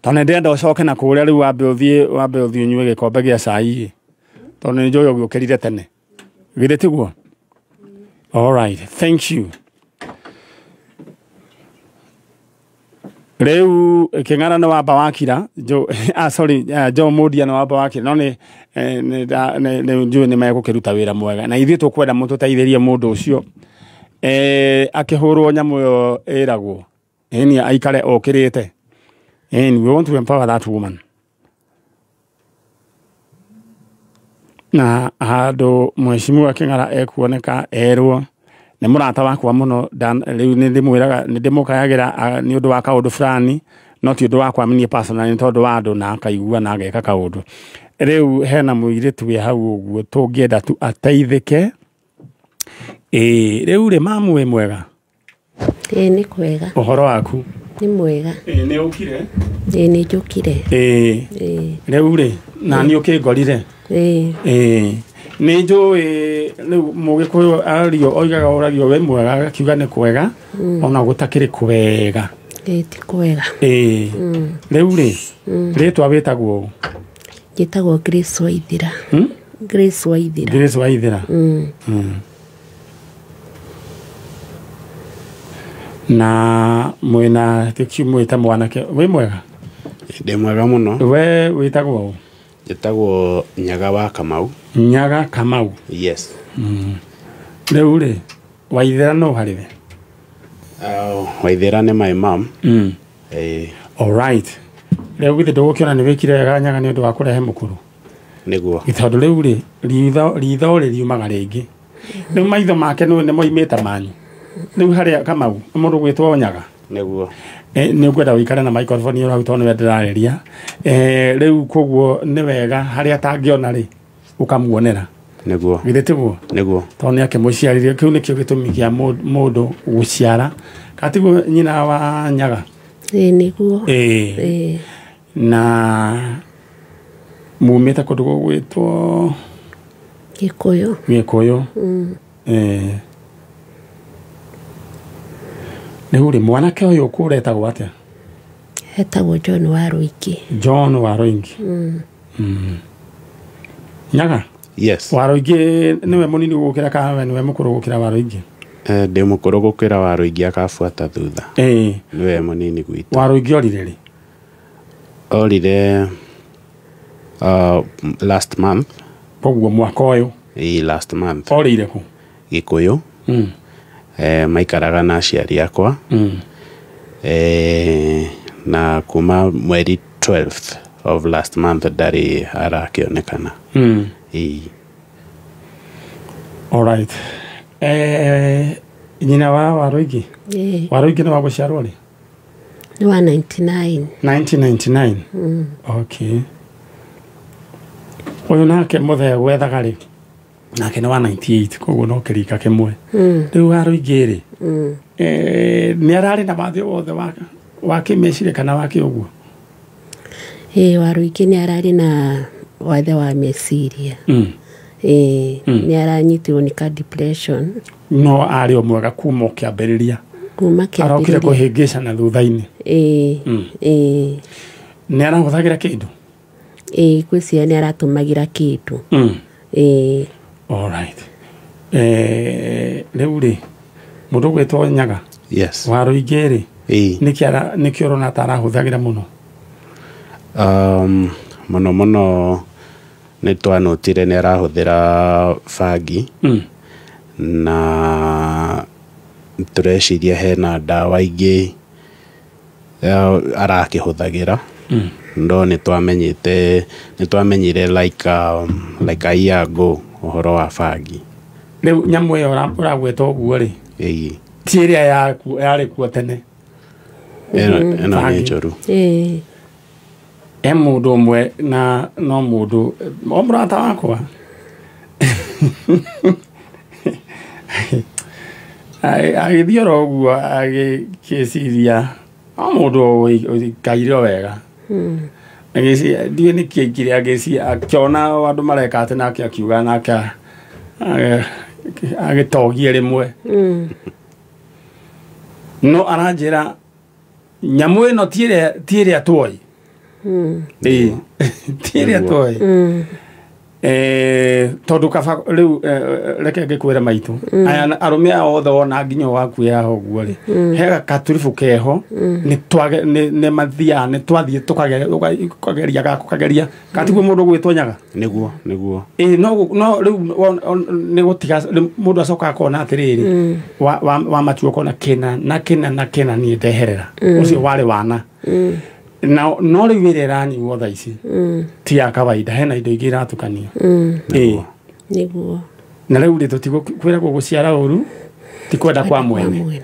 Speaker 1: Tondũ nĩndĩrenda ũcoke na kũrĩa rĩu wambe ũthiĩ ũnyue gĩkombe gĩa cai, tondũ nĩ njũĩ ũgĩũkĩrire tene. Githĩ tiguo? All right, thank you. Rĩu Kĩng'ara nĩ wamba wakira, Joe Mũndia nĩ wamba wakira, no nĩ njũĩ nĩ megũkĩruta wĩra mwega. Na ithuĩ tũkwenda mũtũteithĩrie mũndũ ũcio akĩhũrwo nyamũ ĩyo ĩragwo, ĩni aikare okĩrĩte. And we want to empower that woman. Na handũ mheshimiwa Kĩng'ara ekuoneka erwo nĩ mũrata wakwa mũno, rĩu nĩ ndĩmwĩraga, nĩ ndĩmũkayagĩra nĩ ũndũ wa kaũndũ fulani, no ti ũndũ wakwa niĩ personally, nĩ tondũ wa andũ, na akaigua na ageka kaũndũ. Rĩu hena mũirĩtu wĩ hau ũguo tũngĩenda tu ateithĩke. Rĩu rĩ, mamu wĩ mwega?
Speaker 6: Nĩ kwega.
Speaker 1: Ũhoro waku?
Speaker 6: Nĩ mwega.
Speaker 1: Nĩ ũkire?
Speaker 6: Nĩ njũkire.
Speaker 1: Rĩu rĩ, na nĩ ũkĩngorire? Nĩ njũĩ rĩu mũgĩkũyũ ario oigaga ũragio wĩ mwega, agakiuga nĩ kwega, ona gũtakĩrĩ kwega.
Speaker 6: Ti kwega.
Speaker 1: Rĩu rĩ, rĩtwa wĩtagwo ũ?
Speaker 6: Njĩtagwo Grace Waithira. Grace Waithira.
Speaker 1: Grace Waithira. Na mwĩna mwĩta mwanake wĩ mwega?
Speaker 7: Ndĩ mwega mũno.
Speaker 1: We wĩtagwo ũ?
Speaker 7: Njĩtagwo Nyaga wa Kamau.
Speaker 1: Nyaga Kamau.
Speaker 7: Yes.
Speaker 1: Rĩu rĩ, Waithira no harĩ we?
Speaker 7: Waithira nĩ my mom.
Speaker 1: All right. Rĩu githĩ ndũgũkĩona nĩ wĩkire wega Nyaga nĩ ũndũ wa kũrehe mũkũrũ?
Speaker 7: Nĩguo.
Speaker 1: Tondũ rĩu rĩ, ritho rĩ riumaga rĩngĩ. Rĩu maitho make nĩ moimĩte manyu. Rĩu harĩa Kamau, mũndũ gwĩtwo Nyaga.
Speaker 7: Nĩguo.
Speaker 1: Nĩ ũkwenda ũikare na microphone ĩyo hau tondũ nĩwe ndĩrarĩria. Rĩu koguo nĩ wega harĩa atangĩona rĩ, ũkamuonera.
Speaker 7: Nĩguo.
Speaker 1: Githĩ tiguo?
Speaker 7: Nĩguo.
Speaker 1: Tondũ nĩ akĩmũciarire, kĩu nĩkĩo gĩtũmi kĩa mũndũ gũciara. Kana tiguo nyina wa Nyaga?
Speaker 6: Nĩguo.
Speaker 1: Na mumĩte kũndũ gũgwĩtwo
Speaker 6: Gĩkũyũ.
Speaker 1: Gĩkũyũ. Rĩu rĩ, mwanake ũyũ kũretagwo atĩa?
Speaker 6: Etagwo John Waruingi.
Speaker 1: John Waruingi. Nyaga?
Speaker 7: Yes.
Speaker 1: Waruingi nĩwe mũnini gũkĩra kana we nĩwe mũkũrũ gũkĩra Waruingi?
Speaker 7: Ndĩ mũkũrũ gũkĩra Waruingi akabuata thutha. Nĩwe mũnini gwitũ.
Speaker 1: Waruingi orire rĩ?
Speaker 7: Orire last month.
Speaker 1: Koguo mwaka ũyũ?
Speaker 7: Last month.
Speaker 1: Orĩire kũ?
Speaker 7: Gĩkũyũ. Maikaraga na aciari akwa. Na kuma mweri 12th of last month ndarĩ arakĩonekana.
Speaker 1: All right. Nyina wa Waruingi? Waruingi nĩ wa gũciarwo rĩ?
Speaker 6: Nĩ wa 99.
Speaker 1: 1999. Okay. Ũyũ nake mũthee gwethaga rĩ nake nĩ wa 98 koguo no kĩrika kĩmwe. Rĩu Warũingĩ rĩ nĩ ararĩ na wathe wothe wa kĩmeciria kana wa kĩũguo?
Speaker 6: Warũingĩ nĩ ararĩ na wathe wa meciria. Nĩ aranyitirwo nĩ ka depression.
Speaker 1: No arĩ o mwega kuma kĩambĩrĩria.
Speaker 6: Kuma kĩambĩrĩria.
Speaker 1: Arokire kũhĩngĩca na thutha-inĩ. Nĩ arahũthagĩra kĩndũ?
Speaker 6: Ngwĩciria nĩ aratũmagĩra kĩndũ.
Speaker 1: All right. Rĩu rĩ mũndũ ũgwĩtwo Nyaga.
Speaker 7: Yes.
Speaker 1: Warũingĩ rĩ nĩkĩ ũrona ta arahũthagĩra mũno?
Speaker 7: Mũno mũno nĩ twanotire nĩ arahũthĩra bangi. Na tũreciria hena ndawa ingĩ arakĩhũthagĩra. No nĩ twamenyire like a year ago ũhoro wa bangi.
Speaker 1: Rĩu nyamũ ĩyo ũragweta ũguo rĩ ti ĩrĩa yarĩ kuo tene.
Speaker 7: Ĩno nĩ njũru.
Speaker 1: He mũndũ ũmwe na no mũndũ o mũrata wakwa agĩthiĩ oro ũguo agĩkĩciria o mũndũ ũikaire o wega. Agĩciria ndiũĩ nĩkĩ aikire agĩciria akĩona andũ mareka atĩ nake akiuga nake agĩtogie rĩmwe. No aranjĩra nyamũ ĩno ti ĩrĩa tuoĩ. Ti ĩrĩa tuoĩ. Tondũ kaba rĩu reke ngĩkwĩre maitũ aya arũme aya othe wona nginya waku yaho ũguo rĩ he gaturibũ keho nĩ mathiaga nĩ twathiĩ tũkageria gakũkageria katiguo mũndũ ũgwĩtwo Nyaga.
Speaker 7: Nĩguo.
Speaker 1: No rĩu nĩ gũtiga mũndũ acokaga akona atĩrĩrĩ wa matua ũkona kĩna na kĩna na kĩna niĩ ndeherera ũcio warĩ wana. Na no rĩu ĩrĩa ĩranyuo thaa ici ti ya kawaida hena indo ingĩ iratukanio.
Speaker 6: Nĩguo.
Speaker 1: Na rĩu rĩ tũtikwĩragwo gũciara ũru ti kwenda kwa mwene.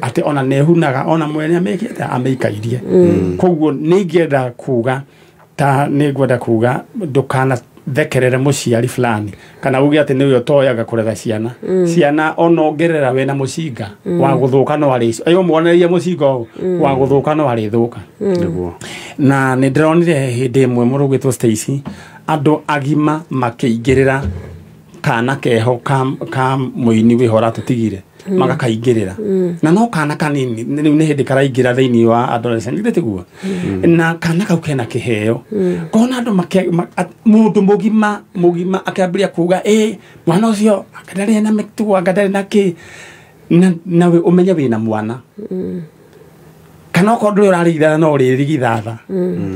Speaker 1: Atĩ ona nĩhunaga ona mwene amĩkĩte amĩikairie. Koguo nĩ ingĩenda kuga ta nĩ ngwenda kuga ndũkanathekerere mũciari fulani kana uge atĩ nĩwe ũtoyaga kũrera ciana. Ciana ona ũngĩrera wĩna mũcinga wa gũthũka no arĩ ĩyo muonererie mũcinga ũũ wa gũthũka no arĩthũka.
Speaker 7: Nĩguo.
Speaker 1: Na nĩ ndĩronire hĩndĩ ĩmwe mũndũ ũgwĩtwo Stacy andũ agima makĩingĩrĩra kana keho ka mũini wĩho ũratũtigire magakaingĩrĩra. Na no kana kanini rĩu nĩ hĩndĩ karaingĩra thĩinĩ wa adolescent githĩ tiguo? Na kana kau kena kĩheo. Kona andũ mũndũ mũgima akĩambĩrĩria kuga mwana ũcio anga ndarĩ na mĩtugo anga ndarĩ na kĩ nawe ũmenye wĩna mwana. Kana okorwo ndũrĩ ũrarigithatha no ũrĩrigithatha.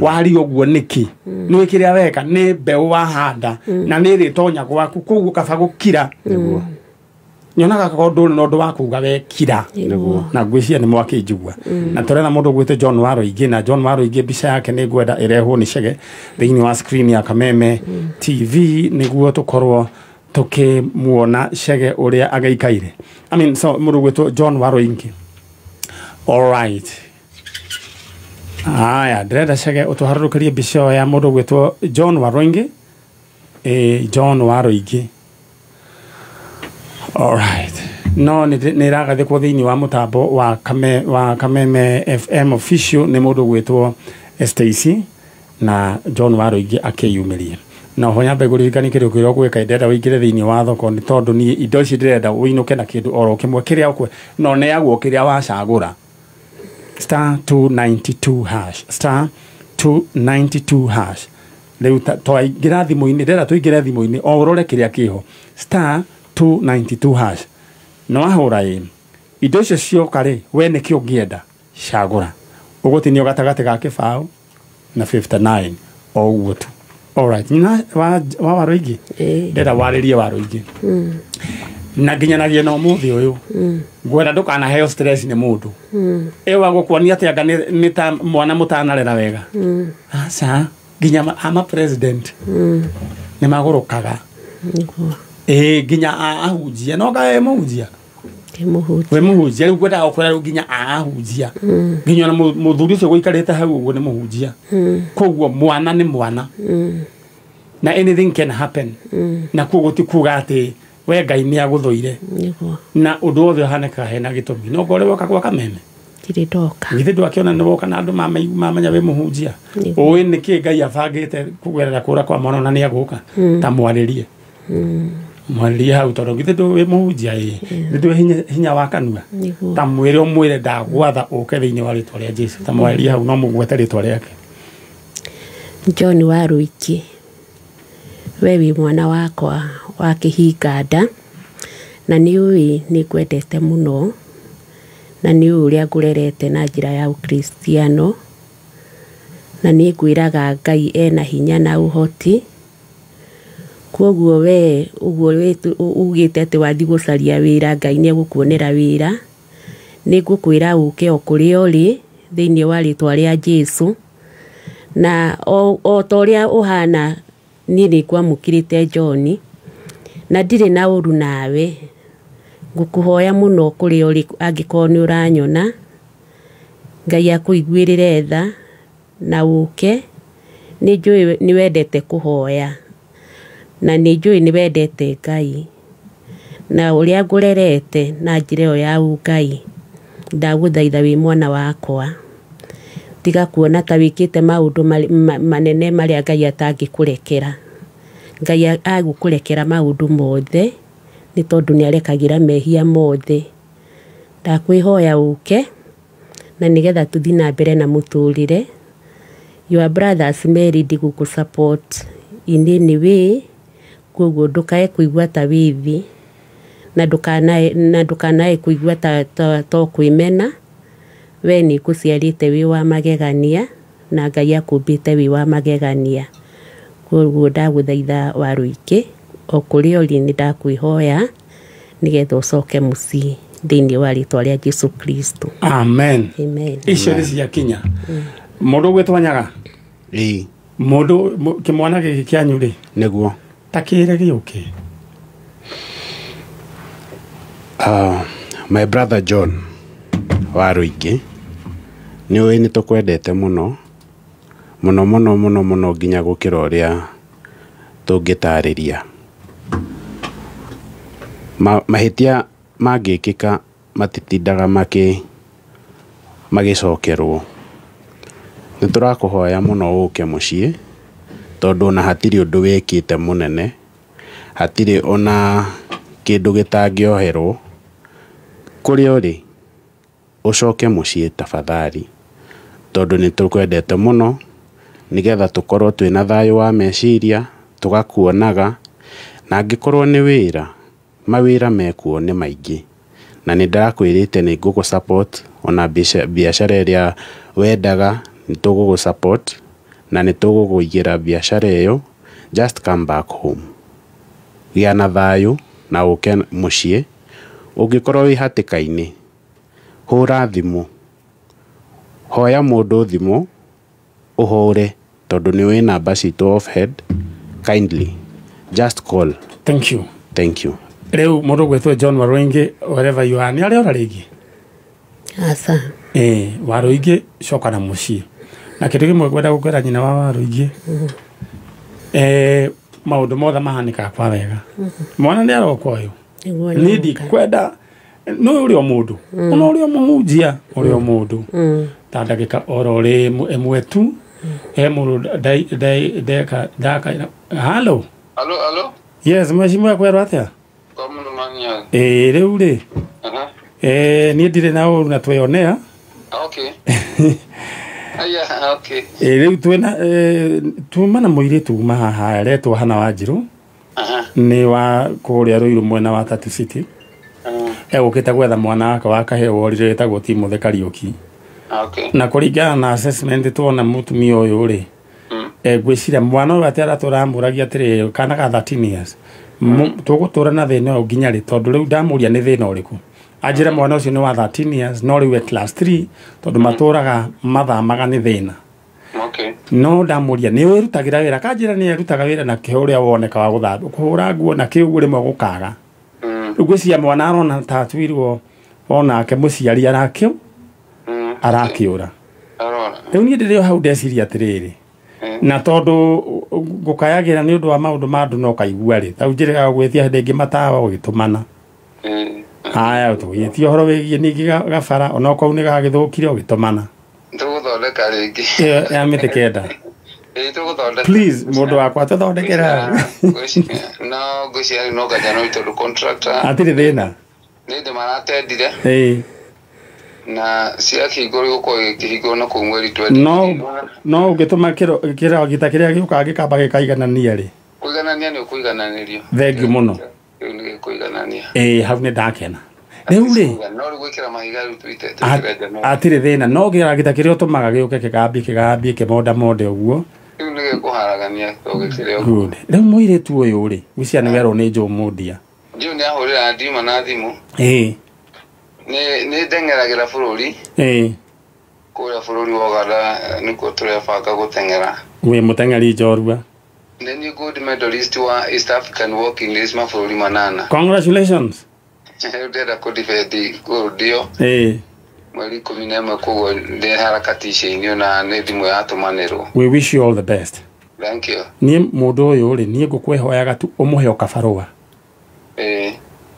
Speaker 1: Waria ũguo nĩkĩ? Nĩũĩ kĩrĩa weka nĩ mbeũ wahanda na nĩ ĩrĩtonya gwaku koguo kaba gũkira.
Speaker 7: Nĩguo.
Speaker 1: Nyonaga korwo ndũrĩ na ũndũ wa kuga wekira. Na ngwĩciria nĩ mwakĩnjigua. Na tũretha mũndũ ũgwĩtwo John Warũingĩ na John Warũingĩ mbica yake nĩ ngwenda ĩrehwo nĩ Chege thĩinĩ wa screen ya Kameme TV nĩguo tũkorwo tũkĩmuona Chege ũrĩa agĩikaire. I mean so mũndũ ũgwĩtwo John Warũingĩ. All right. Aya ndĩrenda Chege ũtũharũrũkĩrie mbica ĩyo ya mũndũ ũgwĩtwo John Warũingĩ. John Warũingĩ. All right. No nĩ ĩragathĩkwo thĩinĩ wa mũtambo wa Kameme FM official nĩ mũndũ ũgwĩtwo Stacy na John Warũingĩ akĩyumĩria. Na oho nyambe ngũririkanie kĩndũ kĩrĩa ũgwĩka ndĩrenda ũingĩre thĩinĩ wa thoko nĩ tondũ niĩ indo ici ndĩrenda ũinũke na kĩndũ oro kĩmwe kĩrĩa ũkwe no neagwo kĩrĩa wacagũra. Star 292 hash star 292 hash. Rĩu twaingĩra thimũ-inĩ ndĩrenda tũingĩre thimũ-inĩ o ũrore kĩrĩa kĩho star 292 hash. No wahũra ĩ indo icio cioka rĩ we nĩkĩ ũngĩenda cagũra ũgũtinio gatagatĩ ga kĩbaũ na 59 o ũguo tu. All right. Nyina wa Warũingĩ ndĩrenda warĩrie Warũingĩ na nginyanagia na ũmũthĩ ũyũ ngwenda ndũkanaheo stress nĩ mũndũ ĩyo wa gũkuonia atĩ anga nĩ ta mwana mũtanarera wega. Aca nginya ama president nĩ magũrũkaga. Nginya ahunjia no ngae mũhunjia we mũhunjia rĩu ngwendaga gũkwĩra rĩu nginya ahunjia nginya ona mũthuri ũcio gũikarĩte hau ũguo nĩ mũhunjia. Koguo mwana nĩ mwana. Na anything can happen. Na kuo gutikuga ati we Ngai ni aguthuire.
Speaker 6: Niguo.
Speaker 1: Na undu wothe uhanekaga hena gitumi. No ngore woka gwaka meme.
Speaker 6: Ndirĩ ndoka.
Speaker 1: Githĩ ndwakiona nĩ woka na andũ mamenya wĩ mũhunjia. Ũĩ nĩkĩ Ngai abangĩte kũgerera kũra kwa mwana na nĩ agũka. Ta mwarĩrie. Mwarĩrie hau tondũ githĩ ndũ wĩ mũhunjia ĩ. Githĩ ndũĩ hinya wa kanua. Ta mwĩre ũmwĩre ndagwatha ũke thĩinĩ wa rĩtwa rĩa Jesũ. Ta mwarĩrie hau no mũgwete rĩtwa rĩake.
Speaker 6: John Waruiki, we wĩ mwana wakwa wa kĩhinga nda na nĩ ũĩ nĩ ngwendete mũno na nĩ ũĩ ũrĩa ngũrerete na njĩra ya ũkristiano na nĩ ngwĩraga Ngai ena hinya na ũhoti. Kwoguo we ũguo ugĩte atĩ wathiĩ gũcaria wĩra Ngai nĩ egũkuonera wĩra. Nĩ ngũkwĩra ũke o kũrĩa ũrĩ thĩinĩ wa rĩtwa rĩa Jesũ. Na o ta ũrĩa ũhana niĩ nĩ ngwamũkĩrĩte John na ndirĩ na ũru nawe. Ngũkũhoya mũno kũrĩa ũrĩ angĩkorwo nĩ ũranyona Ngai akũiguĩrĩre tha na ũke. Nĩ njũĩ nĩ wendete kũhoya na nĩ njũĩ nĩ wendete Ngai na ũrĩa ngũrerete na njĩra ĩyo ya ũngai ndagũthaitha wĩ mwana wakwa. Tiga kuona ta wĩkĩte maũndũ manene marĩa Ngai atangĩkũrekera. Ngai agũkũrekera maũndũ mothe nĩ tondũ nĩ arekagĩra mehia mothe. Ndakwĩhoya ũke na nĩgetha tũthiĩ na mbere na mũtũrĩre. Your brothers me ready gũkũ support in any way, koguo ndũkae kũigua ta wĩ thĩ na ndũkanae kũigua ta kwĩmena. We nĩ ngũciarĩte wĩ wa magegania na Ngai akũmbĩte wĩ wa magegania. Koguo ndagũthaitha Waruiki o kũrĩa ũrĩ nĩ ndakwĩhoya nĩgetha ũcoke mũciĩ thĩinĩ wa rĩtwa rĩa Jesũ Kristo.
Speaker 1: Amen.
Speaker 6: Amen.
Speaker 1: Icio nĩ ciakinya. Mũndũ ũgwĩtwo Nyaga.
Speaker 7: Ĩĩ.
Speaker 1: Mũndũ kĩmwana gĩkĩ kĩanyu rĩ.
Speaker 7: Nĩguo.
Speaker 1: Ta kĩre gĩũke.
Speaker 7: My brother John Waruiki, nĩ ũĩ nĩ tũkwendete mũno mũno mũno mũno mũno nginya gũkĩra ũrĩa tũngĩtarĩria. Mahĩtia mangĩkĩka matitindaga magĩcokerwo. Nĩ tũrakũhoya mũno ũke mũciĩ tondũ ona hatirĩ ũndũ wĩkĩte mũnene, hatirĩ ona kĩndũ gĩtangĩoherwo. Kũrĩa ũrĩ ũcoke mũciĩ tafadhali tondũ nĩ tũkwendete mũno nĩgetha tũkorwo twĩna thayũ wa meciria tũgakuonaga. Na angĩkorwo nĩ wĩra, mawĩra mekuo nĩ maingĩ na nĩ ndakwĩrĩte nĩ ngũgũ support ona biacara ĩrĩa wendaga nĩ tũgũgũ support na nĩ tũgũkũigĩra biacara ĩyo. Just come back home, gĩa na thayũ na ũke mũciĩ. Ũngĩkorwo wĩ hatĩka-inĩ, hũra thimũ, hoya mũndũ thimũ ũhũre tondũ nĩ wĩ namba citũ off head. Kindly just call.
Speaker 1: Thank you.
Speaker 7: Thank you.
Speaker 1: Rĩu mũndũ ũgwĩtwo John Waruingi wherever you are nĩ arĩ ora rĩngĩ?
Speaker 6: Aca.
Speaker 1: Waruingi coka na mũciĩ. Na kĩndũ kĩmwe ngwenda gũkwĩra nyina wa Waruingi, maũndũ mothe mahanĩkaga kwa wega. Mwana nĩ aroka ũyũ. Niĩ ndikwenda no ũrĩ o mũndũ ona ũrĩ o mũhunjia ũrĩ o mũndũ ta ndagĩka oro ĩmwe tu he mũndũ ndeka ndaka. Hello.
Speaker 8: Hello, hello.
Speaker 1: Yes, mheshimiwa kwĩrwo atĩa?
Speaker 8: Kwa mũndũ manya.
Speaker 1: Rĩu rĩ. Niĩ ndirĩ na ũru na twĩonea.
Speaker 8: Okay. Aya, okay.
Speaker 1: Rĩu twĩna tuma na mũirĩtu uma haha aretwo Hana Wanjirũ. Nĩ wa kũrĩa Ruiru mwena wa Tatu City. Egũkĩte gwetha mwana wake wa kahĩĩ worire wĩtagwo Timothy Kariũki.
Speaker 8: Okay.
Speaker 1: Na kũringana na assessment tuona mũtumia ũyũ rĩ, ngwĩciria mwana ũyũ atĩ aratũramũragia atĩrĩrĩ kana ga 13 years tũgũtũra na thĩna ũyũ nginya rĩ tondũ rĩu ndamũria nĩ thĩna ũrĩkũ. Anjĩre mwana ũcio nĩ wa 13 years no rĩu e class 3 tondũ matũraga mathamaga nĩ thĩna.
Speaker 8: Okay.
Speaker 1: No ndamũria nĩ wĩrutagĩra wĩra kanjĩra nĩ erutaga wĩra na kĩo ũrĩa woneka wa gũthambia kũhũra nguo na kĩu rĩmwe gũkaga. Rĩu ngwĩciria mwana arona ta atuirwo onake mũciari arakĩũra. Rĩu niĩ ndĩrĩ o hau ndeciria atĩrĩrĩ na tondũ Ngũkayagĩra nĩ ũndũ wa maũndũ ma andũ no kaigua rĩ. Ta njĩrĩga gwĩtia hĩndĩ ĩngĩ matawa ũgĩtũmana. Haya tũgĩtie ũhoro wĩgiĩ ningĩ gabara onokorwo nĩ gagĩthũkire ũgĩtũmana.
Speaker 8: Tũgũthondeka rĩngĩ.
Speaker 1: Ĩyo ya mĩtĩ kenda.
Speaker 8: Ĩĩ tũgũthondeka.
Speaker 1: Please mũndũ wakwa tũthondekere.
Speaker 8: No ngwĩciria no nganja no tondũ contractor.
Speaker 1: Hatirĩ thĩna.
Speaker 8: Nĩ ndĩ maratendire.
Speaker 1: Ĩĩ.
Speaker 8: Na ciakĩhingũrwo gũkorwo gĩkĩhingũrwo na kũu mweri 20.
Speaker 1: No ũngĩtũma kĩragita kĩrĩa gĩũkaga gĩkamba gĩkaiganania rĩ.
Speaker 8: Kũiganania nĩ ũkũigananĩrio.
Speaker 1: Thengiũ mũno.
Speaker 8: Rĩu nĩ gĩkũiganania.
Speaker 1: Ĩĩ hau nĩ ndakena. Rĩu rĩ.
Speaker 8: No rĩu gwĩkĩra mahiga rĩu tuite.
Speaker 1: Hatirĩ thĩna no kĩragita kĩrĩa ũtũmaga gĩũke kĩgambie kĩmondamonde ũguo.
Speaker 8: Rĩu nĩ gĩkũharagania tũgĩkĩre ũguo.
Speaker 1: Good. Rĩu mũirĩtu ũyũ rĩ, gwĩciria nĩ werwo nĩ Joe Mũndia.
Speaker 8: Joe nĩ ahũrĩra ndiuma na thimũ.
Speaker 1: Ĩĩ.
Speaker 8: Nĩ ndeng'eragĩra bũrũri.
Speaker 1: Ĩĩ.
Speaker 8: Kũrĩa bũrũri wa Uganda nĩkuo tũrebanga gũteng'era.
Speaker 1: Wĩ mũteng'eri njorua.
Speaker 8: Nĩ niĩ gold medalist wa East African Walking Race mabũrũri manana.
Speaker 1: Congratulations.
Speaker 8: Rĩu ndĩrenda kũ-defend gold ĩyo.
Speaker 1: Ĩĩ.
Speaker 8: Mweri 11 koguo ndĩ harakati icio na nĩ thimũ yatũmanĩrwo.
Speaker 1: We wish you all the best.
Speaker 8: Thank you.
Speaker 1: Niĩ mũndũ ũyũ rĩ, niĩ ngũkwĩhoyaga tu ũmũhe o kabarũa.
Speaker 8: Ĩĩ.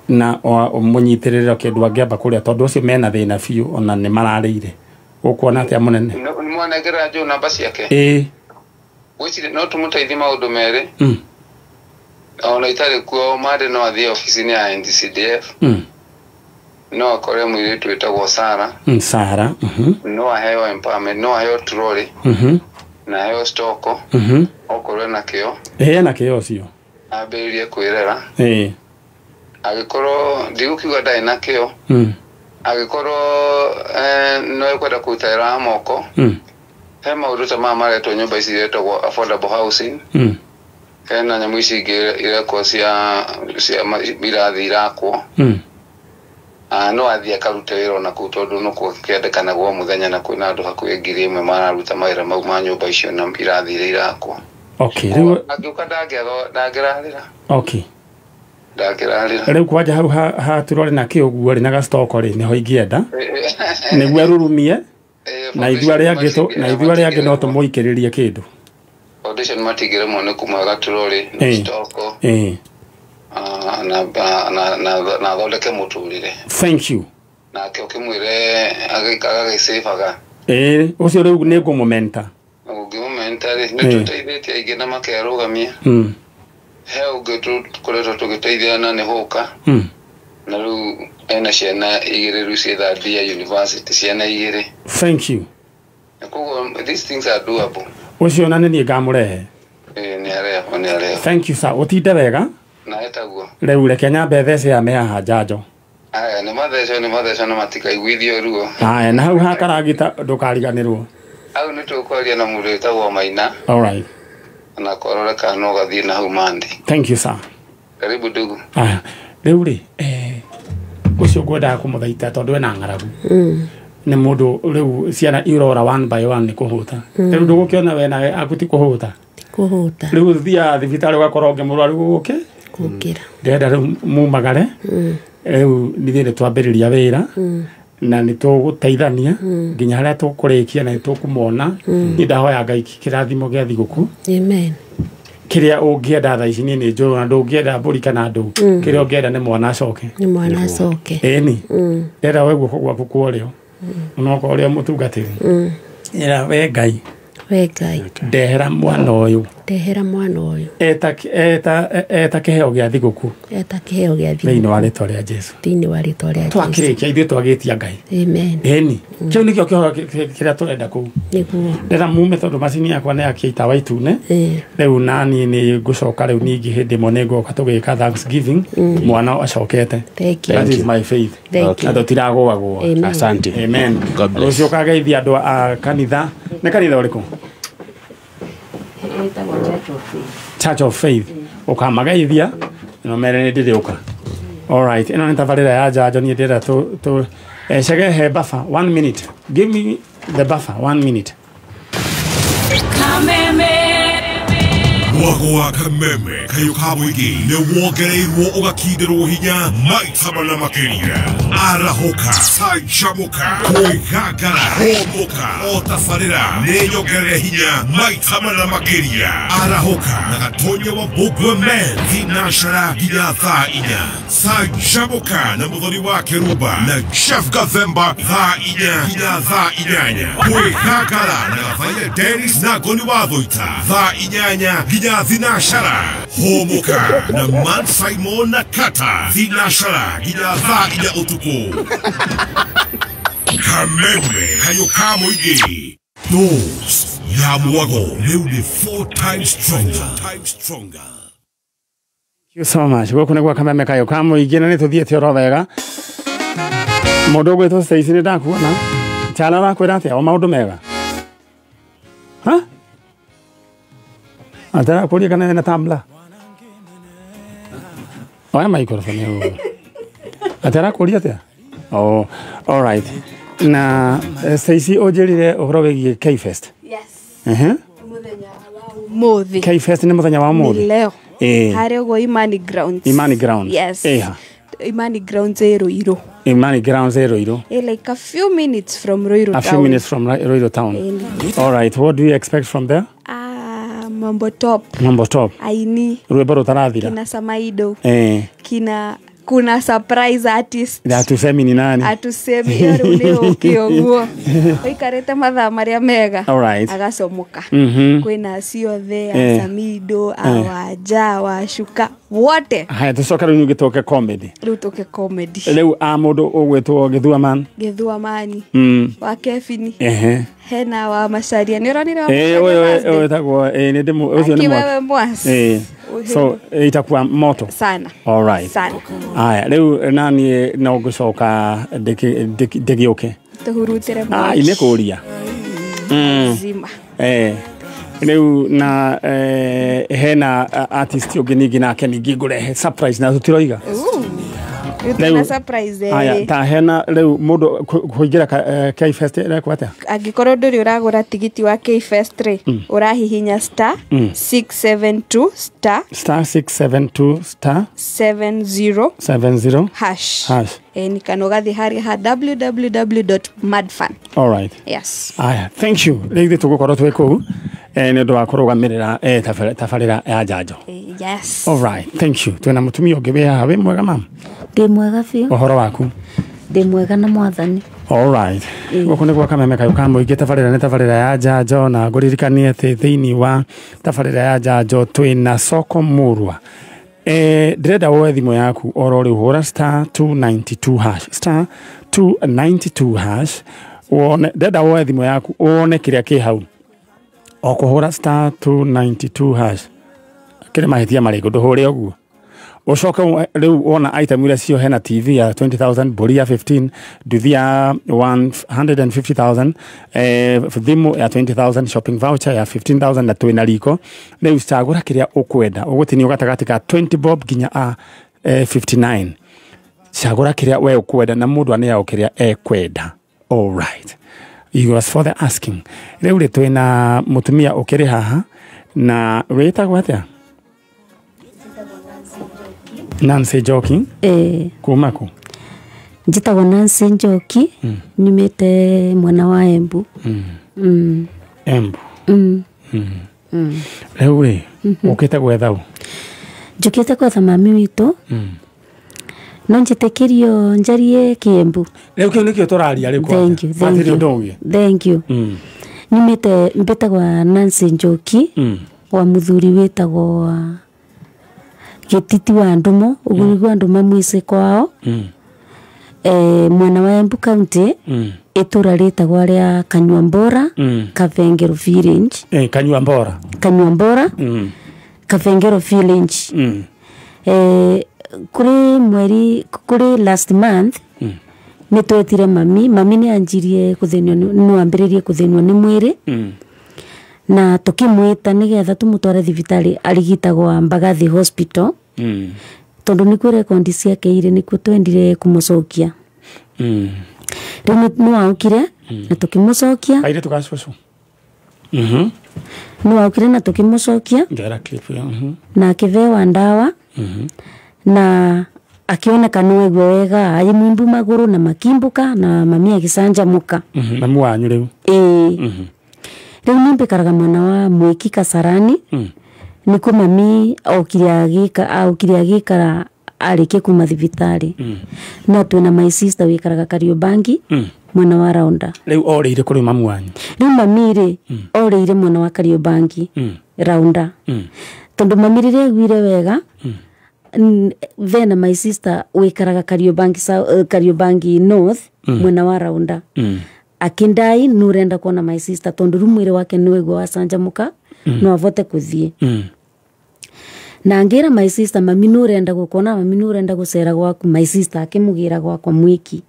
Speaker 1: Na ũmũnyitĩrĩre kĩndũ angĩamba kũrĩa tondũ ũcio mena thĩna biũ ona nĩ mararĩire. Ũkuona atĩa mũnene?
Speaker 8: Nĩ mwanengera Joe namba ciake?
Speaker 1: Ĩĩ.
Speaker 8: Gwĩciria no tũmũteithie maũndũ merĩ. Ona itarĩ kuo Mande no athiĩ obici-inĩ ya NGCDF. No akore mũirĩtu wĩtagwo Sara.
Speaker 1: Sara.
Speaker 8: No aheo empowerment, no aheo trolley. Na aheo stoko. Okorwo ena kĩo.
Speaker 1: Ĩĩ ena kĩo ũcio.
Speaker 8: Ambĩrĩrie kwĩrera.
Speaker 1: Ĩĩ.
Speaker 8: Agĩkorwo ndigũkiuga ndarĩ na kĩo. Agĩkorwo no ekwenda kũruta wĩra wa moko. He maũndũ ta maya maretwo nyũmba ici iretagwo affordable housing. Hena nyamũ ici ingĩ irekwo cia irathi irakwo. No athiĩ akarute wĩra ona kũu tondũ nĩkuo kĩendekanagwo mũthenya na kwĩna andũ hakuhĩ 1,000 mararuta mawĩra mau ma nyũmba icio na irathi iria irakwo.
Speaker 1: Okay. Rĩu
Speaker 8: angĩũka ndangĩrarĩra.
Speaker 1: Okay.
Speaker 8: Ndangĩrarĩra.
Speaker 1: Rĩu kwanja hau ha turore na kĩ ũguo rĩ na gastoko rĩ nĩho ingĩenda. Nĩguo arurumie. Na ithuĩ arĩa angĩ na ithuĩ arĩa angĩ no tũmũikĩrĩrie kĩndũ.
Speaker 8: Foundation matigĩrĩmwo nĩ kũmũhe gaturori na stoko.
Speaker 1: Ĩĩ.
Speaker 8: Na thondeke mũtũrĩre.
Speaker 1: Thank you.
Speaker 8: Nake ũkĩmwĩre agagĩcĩbaga.
Speaker 1: Ĩĩ ũcio rĩu nĩ ngũmũmenta.
Speaker 8: Ũngĩmũmenta rĩ nĩ tũteithĩtie aingĩ na makerũgamia. He ũngĩ tũkoretwo tũgĩteithia na nĩ Hũka. Na rĩu ena ciana igĩrĩ rĩu ciĩ third year university ciana igĩrĩ.
Speaker 1: Thank you.
Speaker 8: Koguo these things are doable.
Speaker 1: Ũcio na nĩ niĩ ngamũrehe.
Speaker 8: Ĩĩ nĩ areho nĩ areho.
Speaker 1: Thank you sir. Ũtinde wega.
Speaker 8: Na etaguo.
Speaker 1: Rĩu reke nyambe thece ya mehaha njanjo.
Speaker 8: Aya nĩ mathecwo na matikaiguithio ruo.
Speaker 1: Aya na hau ha karagita ndũkariganĩrwo.
Speaker 8: Hau nĩ tũkwaria na mũndũ wĩtagwo Maina.
Speaker 1: All right.
Speaker 8: Na korore kana no gathiĩ na hau Mande.
Speaker 1: Thank you sir.
Speaker 8: Karibu ndugu.
Speaker 1: Aya rĩu rĩ ũcio ngwendaga kũmũthaita tondũ ena ng'aragu. Nĩ mũndũ rĩu ciana irora one by one nĩ kũhũta. Rĩu ndũgũkĩona we nawe aku ti kũhũta.
Speaker 6: Kũhũta.
Speaker 1: Rĩu thiaga thibitarĩ ũgakorwo ũngĩ mũrwaru gũkĩ.
Speaker 6: Kũngĩra.
Speaker 1: Ndĩrenda rĩu mumagare. Rĩu nithuĩ nĩ twambĩrĩria wĩra. Na nĩ tũgũteithania nginya harĩa tũkũrĩkia na nĩ tũkũmona. Niĩ ndahoya Ngai kĩrathimo gĩa thigũkũ.
Speaker 6: Amen.
Speaker 1: Kĩrĩa ũngĩenda thaa ici niĩ nĩ njũĩ na ndũngĩenda mbũri kana ndũ. Kĩrĩa ũngĩenda nĩ mwana acoke.
Speaker 6: Nĩ mwana acoke.
Speaker 1: Ĩni. Ndĩrenda we guoko gwaku kwa ũrĩo. Onokorwo ũrĩa mũtungatĩri. Ĩra we Ngai.
Speaker 6: We Ngai.
Speaker 1: Ndehera mwana ũyũ.
Speaker 6: Ndehera mwana ũyũ.
Speaker 1: Eta kĩheo gĩa thigũkũ.
Speaker 6: Eta kĩheo gĩa thigũkũ.
Speaker 1: Thĩinĩ wa rĩtwa rĩa Jesũ.
Speaker 6: Thĩinĩ wa rĩtwa rĩa Jesũ.
Speaker 1: Twakĩrĩkia ithuĩ twagĩtia Ngai.
Speaker 6: Amen.
Speaker 1: Ĩni. Kĩu nĩkĩo kĩheo kĩrĩa tũrenda kũu.
Speaker 6: Nĩguo.
Speaker 1: Ndĩrenda mume tondũ macini yakwa nĩ yakia itawa itune. Rĩu naniĩ nĩ ngũcoka rĩu ningĩ hĩndĩ ĩmwe nĩ ngoka tũgĩka Thanksgiving mwana acokete.
Speaker 6: Thank you.
Speaker 1: That is my faith.
Speaker 6: Thank you.
Speaker 1: Na tũtiragũagũa.
Speaker 7: Asante.
Speaker 1: Amen.
Speaker 7: God bless.
Speaker 1: Rũciũ ũkageithia andũ a kanitha. Nĩ kanitha ũrĩkũ? Church of Faith. Ũkamageithia no mere nĩ ndĩrĩũka. All right. Ĩno nĩ tabarĩra ya njanjo niĩ ndĩrenda tũ Chege he buffer 1 minute. Give me the buffer 1 minute.
Speaker 9: Mwaka Mwago wa kameme kayo ka mũingĩ nĩ wongereirwo ũgakinderwo hinya maita mana makĩria. Arahũka, canjamũka, kwĩgangara, hũmũka, o tabarĩra nĩ nyongerere hinya maita mana makĩria. Arahũka na Gatonya wa Mbũngwe Men thinacara nginya thaa 4. Canjamũka na Mũthoni wa Kĩrumba na Jeff Gathemba thaa 4 nginya thaa 8. Kwĩgangara na Gathaia Dennis na Ngoni wa Thũita thaa 8 nginya thinacara. Hũmũka na Man Simon na Kata thinacara nginya thaa 4 ũtukũ. Kameme kayo ka mũingĩ. Dose ya mwago rĩu nĩ 4 times stronger.
Speaker 1: Thank you so much. Gũkũ nĩ gwa kameme kayo ka mũingĩ na nĩ tũthiĩte oro wega. Mũndũ ũgwĩtwo Stacy nĩ ndakuona. Chana arakwĩra atĩa? O maũndũ mega. Ha? Atarakũria kana ena tambla. Oya microphone ĩyo. Atarakũria atĩa? Oh, all right. Na Stacy ũnjĩrire ũhoro wĩgiĩ K-Fest.
Speaker 3: Yes.
Speaker 1: Mũthenya
Speaker 3: wa ũmũthĩ.
Speaker 1: K-Fest nĩ mũthenya wa ũmũthĩ.
Speaker 3: Nĩ leo. Harĩa ũguo Imani Grounds.
Speaker 1: Imani Grounds.
Speaker 3: Yes.
Speaker 1: Ĩha.
Speaker 3: Imani Grounds ĩ Ruiru.
Speaker 1: Imani Grounds ĩ Ruiru.
Speaker 3: Like a few minutes from Ruiru town.
Speaker 1: A few minutes from Ruiru town. All right. What do you expect from there?
Speaker 3: Mambo top.
Speaker 1: Mambo top.
Speaker 3: Aini.
Speaker 1: Rwĩmbo rũtarathira.
Speaker 3: Kina Samaido. Kina kuna surprise artist.
Speaker 1: Atusemi ni nani?
Speaker 3: Atusemi rĩu nĩ ũkĩ ũguo. Ũikarĩte mathaa marĩa mega.
Speaker 1: All right.
Speaker 3: Agacomoka. Kwĩna ciothe Samido, Awanja, Washuka, wote.
Speaker 1: Haya tũcoke rĩu ningĩ tũke comedy.
Speaker 3: Rĩu tũke comedy.
Speaker 1: Rĩu a mũndũ ũgwĩtwo Gĩthua Man.
Speaker 3: Gĩthua Man. Wa Kebini. Hena wa Macharia. Nĩ ũronire wa
Speaker 1: Macharia? Ũyũ wĩtagwo nĩ ndĩmũ ũcio nĩ
Speaker 3: mwasi. Mwasi.
Speaker 1: So itakuwa moto
Speaker 3: sana.
Speaker 1: All right.
Speaker 3: Sana.
Speaker 1: Aya rĩu naniĩ no ngũcoka ndĩgĩũke.
Speaker 3: Tũhurutĩre mwaki.
Speaker 1: Ine kũria.
Speaker 3: Zima.
Speaker 1: Rĩu na hena artist ũngĩ ningĩ nake ningĩ ngũrehe surprise na tũtiroiga.
Speaker 3: Rĩu surprise.
Speaker 1: Aya ta hena rĩu mũndũ kũingĩra K-Fest ĩrekwo atĩa?
Speaker 3: Angĩkorwo ndũrĩ ũragũra tigiti wa K-Fest rĩ, ũrahihinya star 672 star
Speaker 1: star 672 star
Speaker 3: 70
Speaker 1: 70
Speaker 3: hash.
Speaker 1: Hash.
Speaker 3: Ni kana ũgathiĩ harĩa ha www.madfun.
Speaker 1: All right.
Speaker 3: Yes.
Speaker 1: Aya, thank you. Rĩu ithuĩ tũgũkorwo twĩ kũu nĩ ũndũ wa kũrũgamĩrĩra tabarĩra ya njanjo.
Speaker 3: Yes.
Speaker 1: All right, thank you. Twĩna mũtumia ũngĩ wĩ haha. Wĩ mwega mama?
Speaker 10: Ndĩ mwega biũ.
Speaker 1: Ũhoro waku?
Speaker 10: Ndĩ mwega na mwathani.
Speaker 1: All right. Gũkũ nĩ gwa kameme kayo ka mũingĩ. Tabarĩra nĩ tabarĩra ya njanjo na ngũririkanie atĩ thĩinĩ wa tabarĩra ya njanjo twĩna Soko Mũrwa. Ndĩrenda woe thimũ yaku oro rĩu, hũra star 292 hash star 292 hash wone. Ndĩrenda woe thimũ yaku wone kĩrĩa kĩ hau. O kũhũra star 292 hash kĩrĩ mahĩtia marĩkũ ndũhũre ũguo. Ũcoke rĩu wona item iria cio hena TV ya 20,000, mbũri ya 15, nduthi ya 150,000, thimũ ya 20,000, shopping voucher ya 15,000 na twĩna riko. Rĩu cagũra kĩrĩa ũkwenda. Ũgũtinio gatagatĩ ka 20 bob nginya a 59. Cagũra kĩrĩa we ũkwenda na mũndũ aneagwo kĩrĩa ekwenda. All right. You was for the asking. Rĩu rĩ twĩna mũtumia ũkĩrĩ haha na wĩtagwo atĩa? Nancy Njoki. Kuma kũ?
Speaker 10: Njĩtagwo Nancy Njoki, nyumĩte mwena wa Embu.
Speaker 1: Embu. Rĩu rĩ, ũkĩte gwetha ũ?
Speaker 10: Njũkĩte gwetha mami witũ. No njĩtĩkĩrio njarie Kĩembu.
Speaker 1: Rĩu kĩu nĩkĩo tũraria rĩu
Speaker 10: kwanza. Thank you, thank you. Thank you. Nyumĩte mbĩtagwo Nancy Njoki wa mũthuri wĩtagwo Gĩtiti wa Ndumo, ũguo nĩguo andũ mamwĩcĩ kwao. Mwena wa Embu County, itũra rĩtagwo rĩa Kanyuambora, Kabengero Village.
Speaker 1: Kanyuambora.
Speaker 10: Kanyuambora, Kabengero Village. Kũrĩ mweri, kũrĩ last month, nĩ twetire mami. Mami nĩ anjirie kũthĩnio, nĩ ambĩrĩrie kũthĩnio nĩ mwĩrĩ. Na tũkĩmwĩta nĩgetha tũmũtware thibitarĩ arigitagwo Mbagathi Hospital. Tondũ nĩkuo rekondi ciake irĩ, nĩkuo twendire kũmũcokia. Rĩu nĩ waũkire na tũkĩmũcokia.
Speaker 1: Kairĩtu ka cũcũ.
Speaker 10: Nĩ waukire na tukimucokia.
Speaker 1: Ngera clip yo.
Speaker 10: Na akivewa ndawa. Na akioneka niwegua wega ayimwimbu maguru na makimbuka na mami agicanjamuka.
Speaker 1: Mamu wanyu riu?
Speaker 10: Ĩĩ. Riu nimbikaraga mwena wa Mwiki Kasarani. Niko mami aukire agikara arikie kuma thibitari. No twina my sister wikaraga Kariobangi mwena wa Raunda.
Speaker 1: Riu orĩire kũrĩ mamu wanyu?
Speaker 10: Riu mami rĩ orĩire mwena wa Kariobangi Raunda. Tondu mami rĩrĩa aiguire wega vena my sister wikaraga Kariobangi Kariobangi North mwena wa Raunda. Akindai nurenda kuona my sister tondu riu mwiri wake niwegua wacanjamuka no avote kuthie. Na ngira my sister mami nurenda gukona mami nurenda gucera gwaku my sister akimugira gwakwa Mwiki.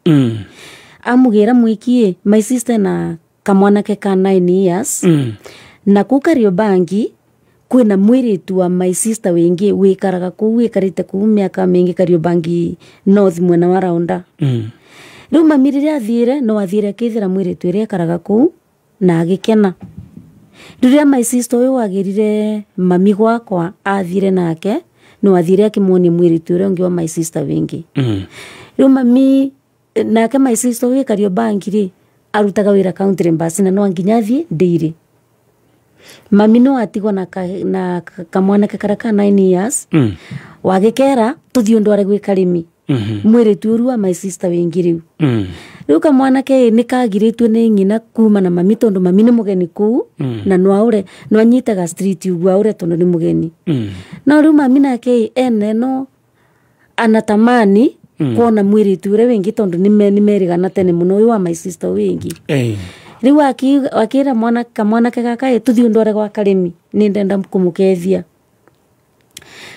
Speaker 10: Amugira Mwiki my sister na kamwanake ka 9 years. Na ku Kariobangi kwina mwiritu wa my sister wingi wikaraga kuu wikarite kuu miaka mingi Kariobangi North mwena wa Raunda. Riu mami riria athire no athire akithira mwiritu iria ekaraga kuu na agikena. Riria my sister uyu wagirire mami gwakwa athire nake no athire akimuonia mwiritu uria ungi wa my sister wingi. Riu mami nake my sister wi Kariobangi ri arutaga wira country bus na no nginya athie ndiri. Mami no atigwo na kamwanake karia ka 9 years. Wagikera tuthie ndware gwi Karimi. Mwiritu uru wa my sister wingi riu. Riu kamwanake ni kagiritwe ni ng'ina kuma na mami tondu mami ni mugeni kuu na no aure no anyitaga street uguo aure tondu ni mugeni. No riu mami nake ene no anatamani kuona mwiritu uria wingi tondu ni merigana tene muno uyu wa my sister wingi. Riu akira kamwanake gaka tuthie ndware gwa Karimi ni ndenda kumukethia.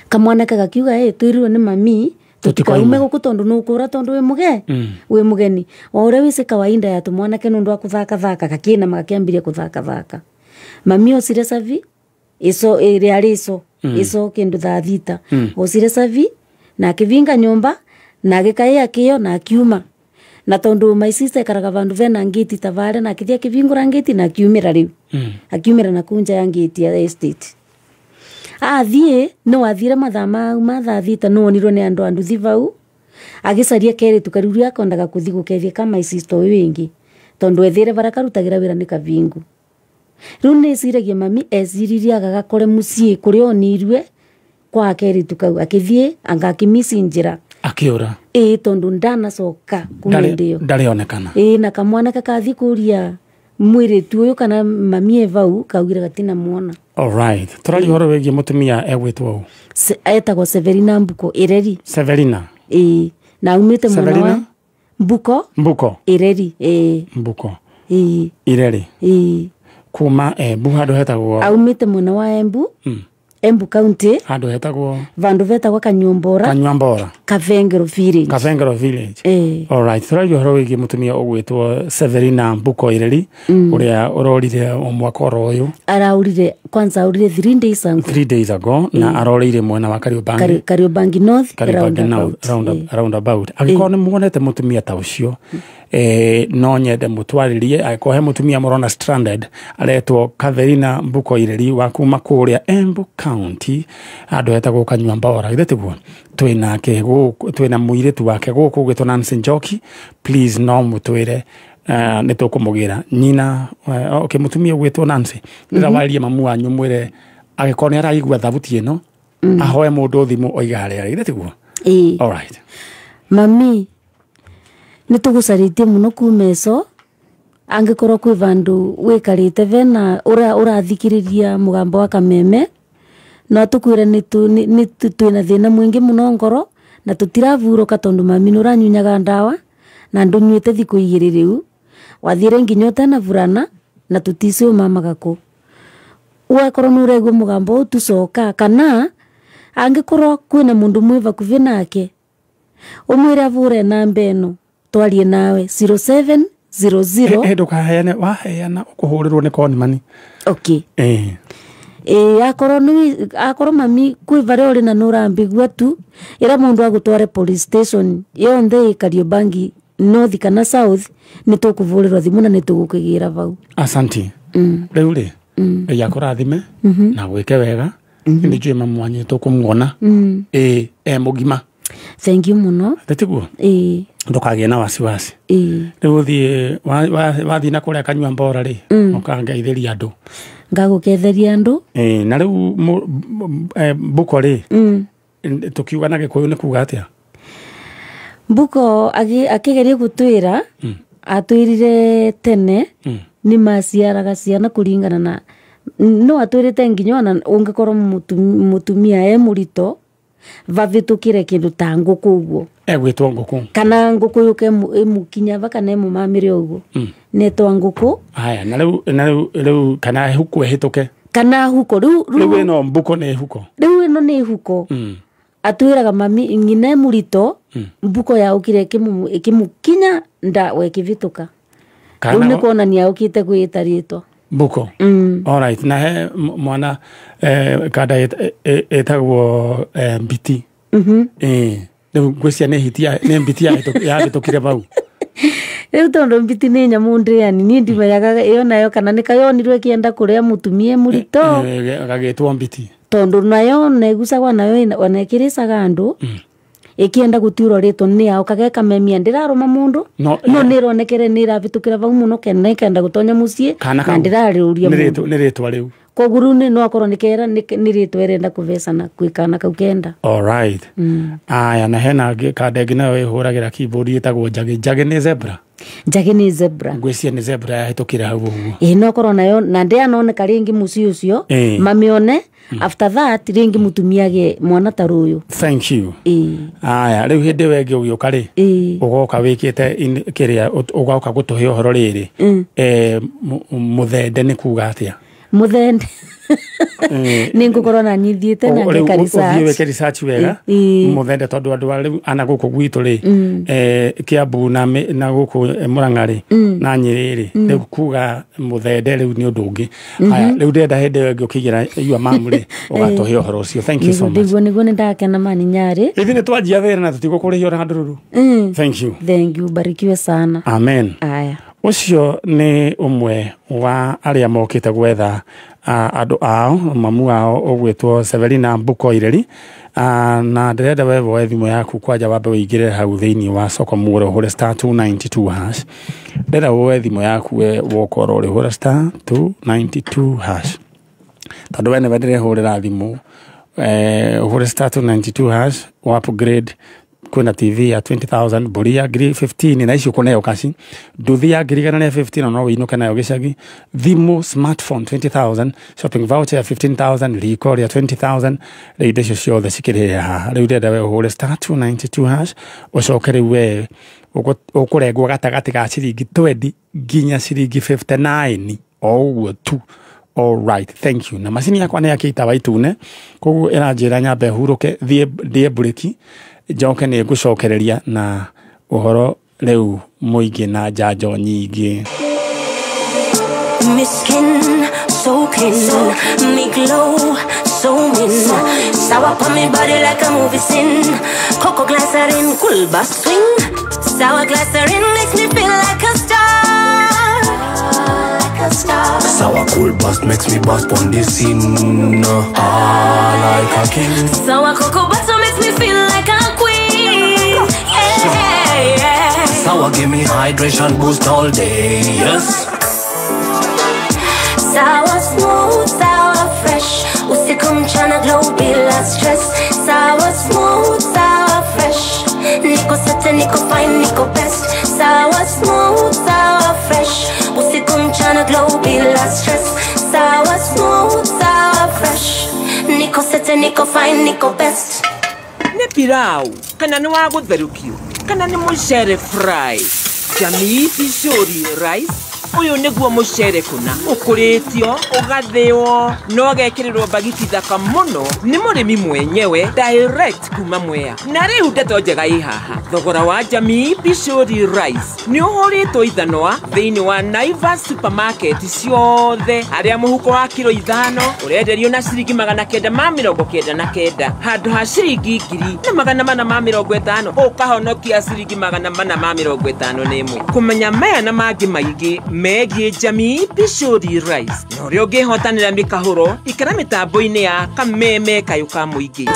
Speaker 10: Kamwanake gakiuga twirirwe ni mami tutikaume guku tondu nukura tondu wi muge wi mugeni o uria wisi kawaida ya tumwanake nundu wa kuthaka thaka gakina magakiambiria kuthaka thaka. Mami ocire savi ico iria rico ico kindu thaa thita ocire savi na akivinga nyumba na agikaia kio na akiuma. Na tondu my sister ekaraga vandu vena ngiti tavare na akithia akivingura ngiti na akiumira riu. Akiumira na kunja ya ngiti ya estate. Athie no athire mathaa ma thaa thita no onirwo ni andu anduthi vau agicaria keritu kariu akondaga kuthi gukethia ka my sister uyu wingi tondu ethire bara karutagira wira ni kavingu. Riu niciragia mami eciririe agagakore mucii kuria onirwe kwa keritu kau akithie anga akimisi njira
Speaker 1: akiura.
Speaker 10: Ĩĩ tondu ndanacoka kuma hĩndĩ ĩyo
Speaker 1: ndarionekana.
Speaker 10: Ĩĩ na kamwanake kathi kuria mwiritu uyu kana mami evau kaugire gatina muona.
Speaker 1: All right. Tũraria ũhoro wĩgiĩ mũtumia egwĩtwo ũ?
Speaker 10: Etagwo Severina Mbuko Ireri.
Speaker 1: Severina.
Speaker 10: Ĩĩ na aumĩte mwena wa Mbuko Ireri. Ĩĩ
Speaker 1: Mbuko
Speaker 10: Ĩĩ
Speaker 1: Ireri.
Speaker 10: Ĩĩ
Speaker 1: kuma Embu handũ hetagwo
Speaker 10: aumĩte mwena wa Embu. Embu County
Speaker 1: handũ hetagwo
Speaker 10: vandu vetagwo Kanyuambora Kavengero Village.
Speaker 1: Kavengero Village. All right. Tũraria ũhoro wĩgiĩ mũtumia ũgwĩtwo Severina Mbuko Ireri ũrĩa ũrorire mwaka oro ũyũ.
Speaker 10: Araurire kwanza aurire 3 days ago.
Speaker 1: 3 days ago na arorire mwena wa Kariobangi.
Speaker 10: Kariobangi North
Speaker 1: roundabout. Angĩkorwo nĩ muonete mũtumia ta ũcio no nyende mũtwarĩrie angĩkorwo he mũtumia mũrona stranded aretwo Katherina Mbuko Ireri wa kuma kũrĩa Embu County handũ hetagwo Kanyuambora githĩ tiguo twĩnake gũkũ twĩna mũirĩtu wake gũkũ ũgwĩtwo Nancy Njoki. Please no mũtwĩre nĩ tũkũmũgĩra nyina. Okay, mũtumia ũgwĩtwo Nancy rĩrĩa waririe mamu wanyu mwĩre angĩkorwo nĩ araigua thabuti ĩno ahoe mũndũ thimũ oiga harĩa arĩ githĩ tiguo. All right.
Speaker 10: Mami nĩ tũgũcarĩtie mũno kuma ico angĩkorwo kwĩ vandũ wĩkarĩte vena ũrathikĩrĩria mũgambo wa Kameme no tũkwĩre nĩ twĩna thĩna mũingĩ mũno ngoro na tũtiravurũka tondu mami nĩ ũranyunyaga ndawa na ndũnyuĩte thikũ igĩrĩ rĩu wathire nginya ũtanaburana na tũticĩ ũmamaga kũ. Wakorwo nĩ ũraigua mũgambo ũyũ tũcoka kana angĩkorwo kwĩna mũndũ mwĩ vakuvi nake ũmwĩre avũre namba ĩno twarie nawe 0700
Speaker 1: Ndũkaheane waheana ũkũhũrĩrwo nĩ conman.
Speaker 10: Okay. Akorwo mami kwĩ varia ũrĩ na nĩ ũrambigua tu ĩra mũndũ agũtware police station yonthe ĩ Kariobangi North kana South nĩ tũkũvũrĩrwo thimũ na nĩ tũgũkĩgĩra vau.
Speaker 1: Asanti. Rĩu rĩ Ngai akũrathime na gwĩke wega. Nĩ njũĩ mamu wanyu tũkũmuona. Ĩĩ e mũgima.
Speaker 10: Thank you mũno.
Speaker 1: Tiguo?
Speaker 10: Ĩĩ.
Speaker 1: Ndũkagĩe na wasiwasi.
Speaker 10: Ĩĩ.
Speaker 1: Rĩu ũthiĩ wathiĩ na kũrĩa kanyua mbora rĩ, ũkangeithĩria andũ.
Speaker 10: Ngagũketheria andũ.
Speaker 1: Ĩĩ, na rĩu Mbuko rĩ, tũkiuga na Gĩkũyũ nĩ kuga atĩa?
Speaker 10: Mbuko akĩgeria gũtwĩra, atwĩrire tene nĩ maciaraga ciana kũringana na no atwĩrĩte nginya ona ũngĩkorwo mũtumia e mũritũ vavĩtũkĩre kĩndũ ta ngũkũ ũguo.
Speaker 1: Egwĩtwo ngũkũ.
Speaker 10: Kana ngũkũ yũke ĩmũkinya va kana ĩmũmamĩre ũguo. Netwa ngũkũ.
Speaker 1: Haya, na rĩu kana huko ĩhĩtũke.
Speaker 10: Kana huko rĩu
Speaker 1: rĩu ĩno Mbuko nĩ huko.
Speaker 10: Rĩu ĩno nĩ huko. Atwĩraga mami ng'ina e mũritũ, Mbuko yaũkire ĩkĩmũkinya nda we ĩkĩvĩtũka. Rĩu nĩ kuonania aũkĩte kwĩĩta rĩtwa.
Speaker 1: Mbuko. All right, na he mwana kanda ĩtagwo Mbiti. Rĩu ngwĩciria nĩ hiti nĩ Mbiti yahĩtũkire bau.
Speaker 10: Rĩu tondũ Mbiti nĩ nyamũ ndĩani, niĩ ndimenyaga ĩyo nayo kana nĩ kayonirwo ĩkĩenda kũrĩa mũtumia mũritũ.
Speaker 1: Gagĩtwo Mbiti.
Speaker 10: Tondũ nayo negucagwa nayo ona ĩkĩrĩcaga andũ. Ĩkĩenda gũtiũrwo rĩtwa nĩ yao kageka memia ndĩrarũma mũndũ no nĩ ĩronekere nĩ ĩravĩtũkĩra vau mũno kana ĩkenda gũtonya mũciĩ na ndĩrarĩũria mũndũ.
Speaker 1: Nĩ rĩtwa rĩu.
Speaker 10: Koguo rĩu nĩ no akorwo nĩ kera nĩ rĩtwa ĩrenda kũvecana kwĩ kana kau kenda.
Speaker 1: All right. Aya, na hena kanda ĩngĩ nayo ĩhũragĩra keyboard ĩtagwo Njagĩ. Njagĩ nĩ zebra.
Speaker 10: Njagĩ nĩ zebra.
Speaker 1: Ngwĩciria nĩ zebra yahĩtũkĩra hau ũguo.
Speaker 10: Ĩĩ no akorwo nayo na ndĩanoneka rĩngĩ mũciĩ ũcio mamĩone. After that rĩngĩ mũtumia agĩe mwana ta rũyũ.
Speaker 1: Thank you. Aya, rĩu hĩndĩ ĩyo ĩngĩ ũgĩũka rĩ, ũgoka wĩkĩte kĩrĩa ũgoka gũtũhe ũhoro rĩrĩ. Mũthende nĩ kuga atĩa?
Speaker 10: Mũthende nĩ ngũkorwo na niĩ thiĩte na ngeka research.
Speaker 1: Ũthiĩ wĩke research wega. Mũthende tondũ andũ a rĩu ana gũkũ gwitũ rĩ, Kiambu na gũkũ Murang'a rĩ, na Nyĩrĩ rĩ, rĩu kuga mũthende rĩu nĩ ũndũ ũngĩ. Haya, rĩu ndĩrenda hĩndĩ ĩyo ĩngĩ ũkĩingĩra yua mamu rĩ, ũgatũhe ũhoro ũcio. Thank you so much.
Speaker 10: Nĩguo nĩ ndakena mani Nyarĩ.
Speaker 1: Ithuĩ nĩ twanjia wĩra na tũtigũkũrĩhia ona ndururu. Thank you.
Speaker 10: Thank you, barikiwe sana.
Speaker 1: Amen.
Speaker 10: Aya.
Speaker 1: Ũcio nĩ ũmwe wa arĩa mokĩte gwetha andũ ao, mamu ao ũgwĩtwo Severina Mbuko Ireri. Na ndĩrenda we woe thimũ yaku kwanja wambe ũingĩre hau thĩinĩ wa soko muoro ũhũre star 292 hash. Ndĩrenda woe thimũ yaku we wokorwo ũrĩhũra star 292 hash. Tondũ we nĩwe ndĩrehũrĩra thimũ, ũhũre star 292 hash, upgrade kwĩna TV ya 20,000, mbũri ya 15,000 na icio ũkũneo kaci, nduthi ya 115,000 no ũinũke nayo gĩcagi, thimũ smartphone 20,000, shopping voucher ya 15,000, riko rĩa 20,000, rĩu indo icio ciothe cikĩrĩ haha. Rĩu ndĩrenda we ũhũre star 292 hash, ũcoke rĩu we ũkũrengwo gatagatĩ ga ciringi 20 nginya ciringi 59 o ũguo tu. All right, thank you. Na macini yakwa nĩ yakĩita wa itune, koguo ĩranjĩra nyambe hurũke thiĩ ndĩe mburĩki, njoke nĩ ngũcokereria na ũhoro rĩu mũingĩ na njanjo nyingĩ.
Speaker 11: Me skin so clean, me glow so mean. Sour on me body like a movie scene. Cocoa glycerin, cool bass swing. Sour glycerin makes me feel like a star. Like a star.
Speaker 12: Sour cool bust makes me bust on the scene. Ah, like a king.
Speaker 11: Sour cocoa butter makes me feel like a queen. Yeah, yeah.
Speaker 12: Sour give me hydration boost all day. Yes.
Speaker 11: Sour smooth, sour fresh. Usiku mchana glow bila stress. Sour smooth, sour fresh. Niko sete, niko fine, niko best. Sour smooth, sour fresh. Usiku mchana glow bila stress. Sour smooth, sour fresh. Niko sete, niko fine, niko best.
Speaker 13: Nĩ pilau kana nĩ wa gũtherũkio kana nĩ mũcere fry. Jamii Pishori rice uyu niguo mucere kuna ukuritio ugathio no gekirirwo bagiti thaka muno ni murimi mwenyewe direct kuma Mwea. Na riu ndeto njega i haha, thogora wa Jamii Pishori rice ni uhuritwo ithanwa thiini wa Naivas supermarket ciothe, haria muhuko wa kilo 5 urenderio na ciringi 999 handu ha ciringi 1450 ukahonokia ciringi 451. Kumenya maya na mangi maingi Megiĩ Jamii Pishori Rice na ũrĩa ũngĩhotanĩra mĩkahũro ikara mĩtambo-inĩ ya Kameme Kayũ ka Mũingĩ.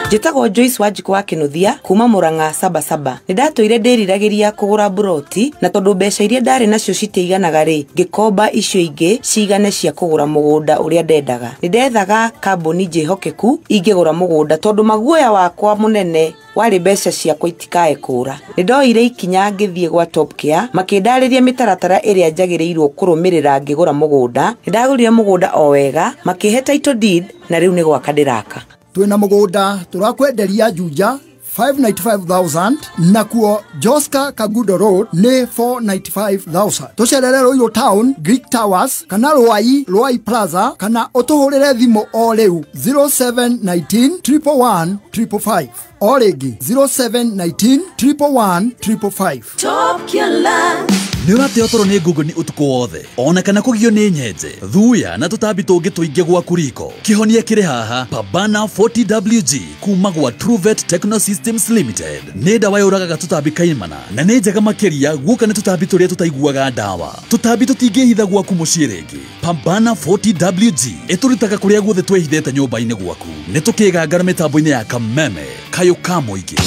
Speaker 14: Njĩtagwo Joyce Wanjikũ wa Kĩnuthia kuma Murang'a Sabasaba. Nĩ ndatũire ndĩriragĩria kũgũra mburoti na tondũ mbeca iria ndarĩ nacio citiiganaga rĩ, ngĩkomba icio ingĩ cigane cia kũgũra mũgũnda ũrĩa ndendaga. Nĩ ndethaga kambuni njĩhokeku ingĩgũra mũgũnda tondũ maguoya wakwa mũnene warĩ mbeca ciakwa itikae kũra. Nĩ ndoire ikinya ngĩthiĩ gwa Top Care makĩndarĩria mĩtaratara ĩrĩa njagĩrĩirwo kũrũmĩrĩra ngĩgũra mũgũnda. Nĩ ndagũrire mũgũnda o wega makĩhe title deed na rĩu nĩ gwaka ndĩraka.
Speaker 15: Twina mugunda turakwenderia Juja 595,000 nakuo Joska Kagudo Road ni 495,000. Tucerere Royal Town, Greek Towers kana Ruai, Ruai Plaza kana utuhurire thimu o riu 0719 111 555 o ringi 0719 111 555.
Speaker 16: Top Killer.
Speaker 17: Nĩ ũrateo toro nĩ ngũngũni ũtukũ wothe ona kana kũgio nĩ nyenje thuya na tũtambi tũngĩ tũingĩ gwaku riko. Kĩhonia kĩrĩ haha Pabana 40WG kuma gwa Truvet Techno Systems Limited. Nĩ ndawa yũragaga tũtambi kaimana na nĩ njega makĩria guoka nĩ tũtambi tũrĩa tũtaiguaga ndawa. Tũtambi tũtingĩhitha gwaku mũciĩ rĩngĩ. Pambana 40WG ĩtũrutaga kũrĩa guothe twĩhithĩte nyũmba-inĩ gwaku. Nĩ tũkĩgangara mĩtambo-inĩ ya Kameme Kayũ ka Mũingĩ.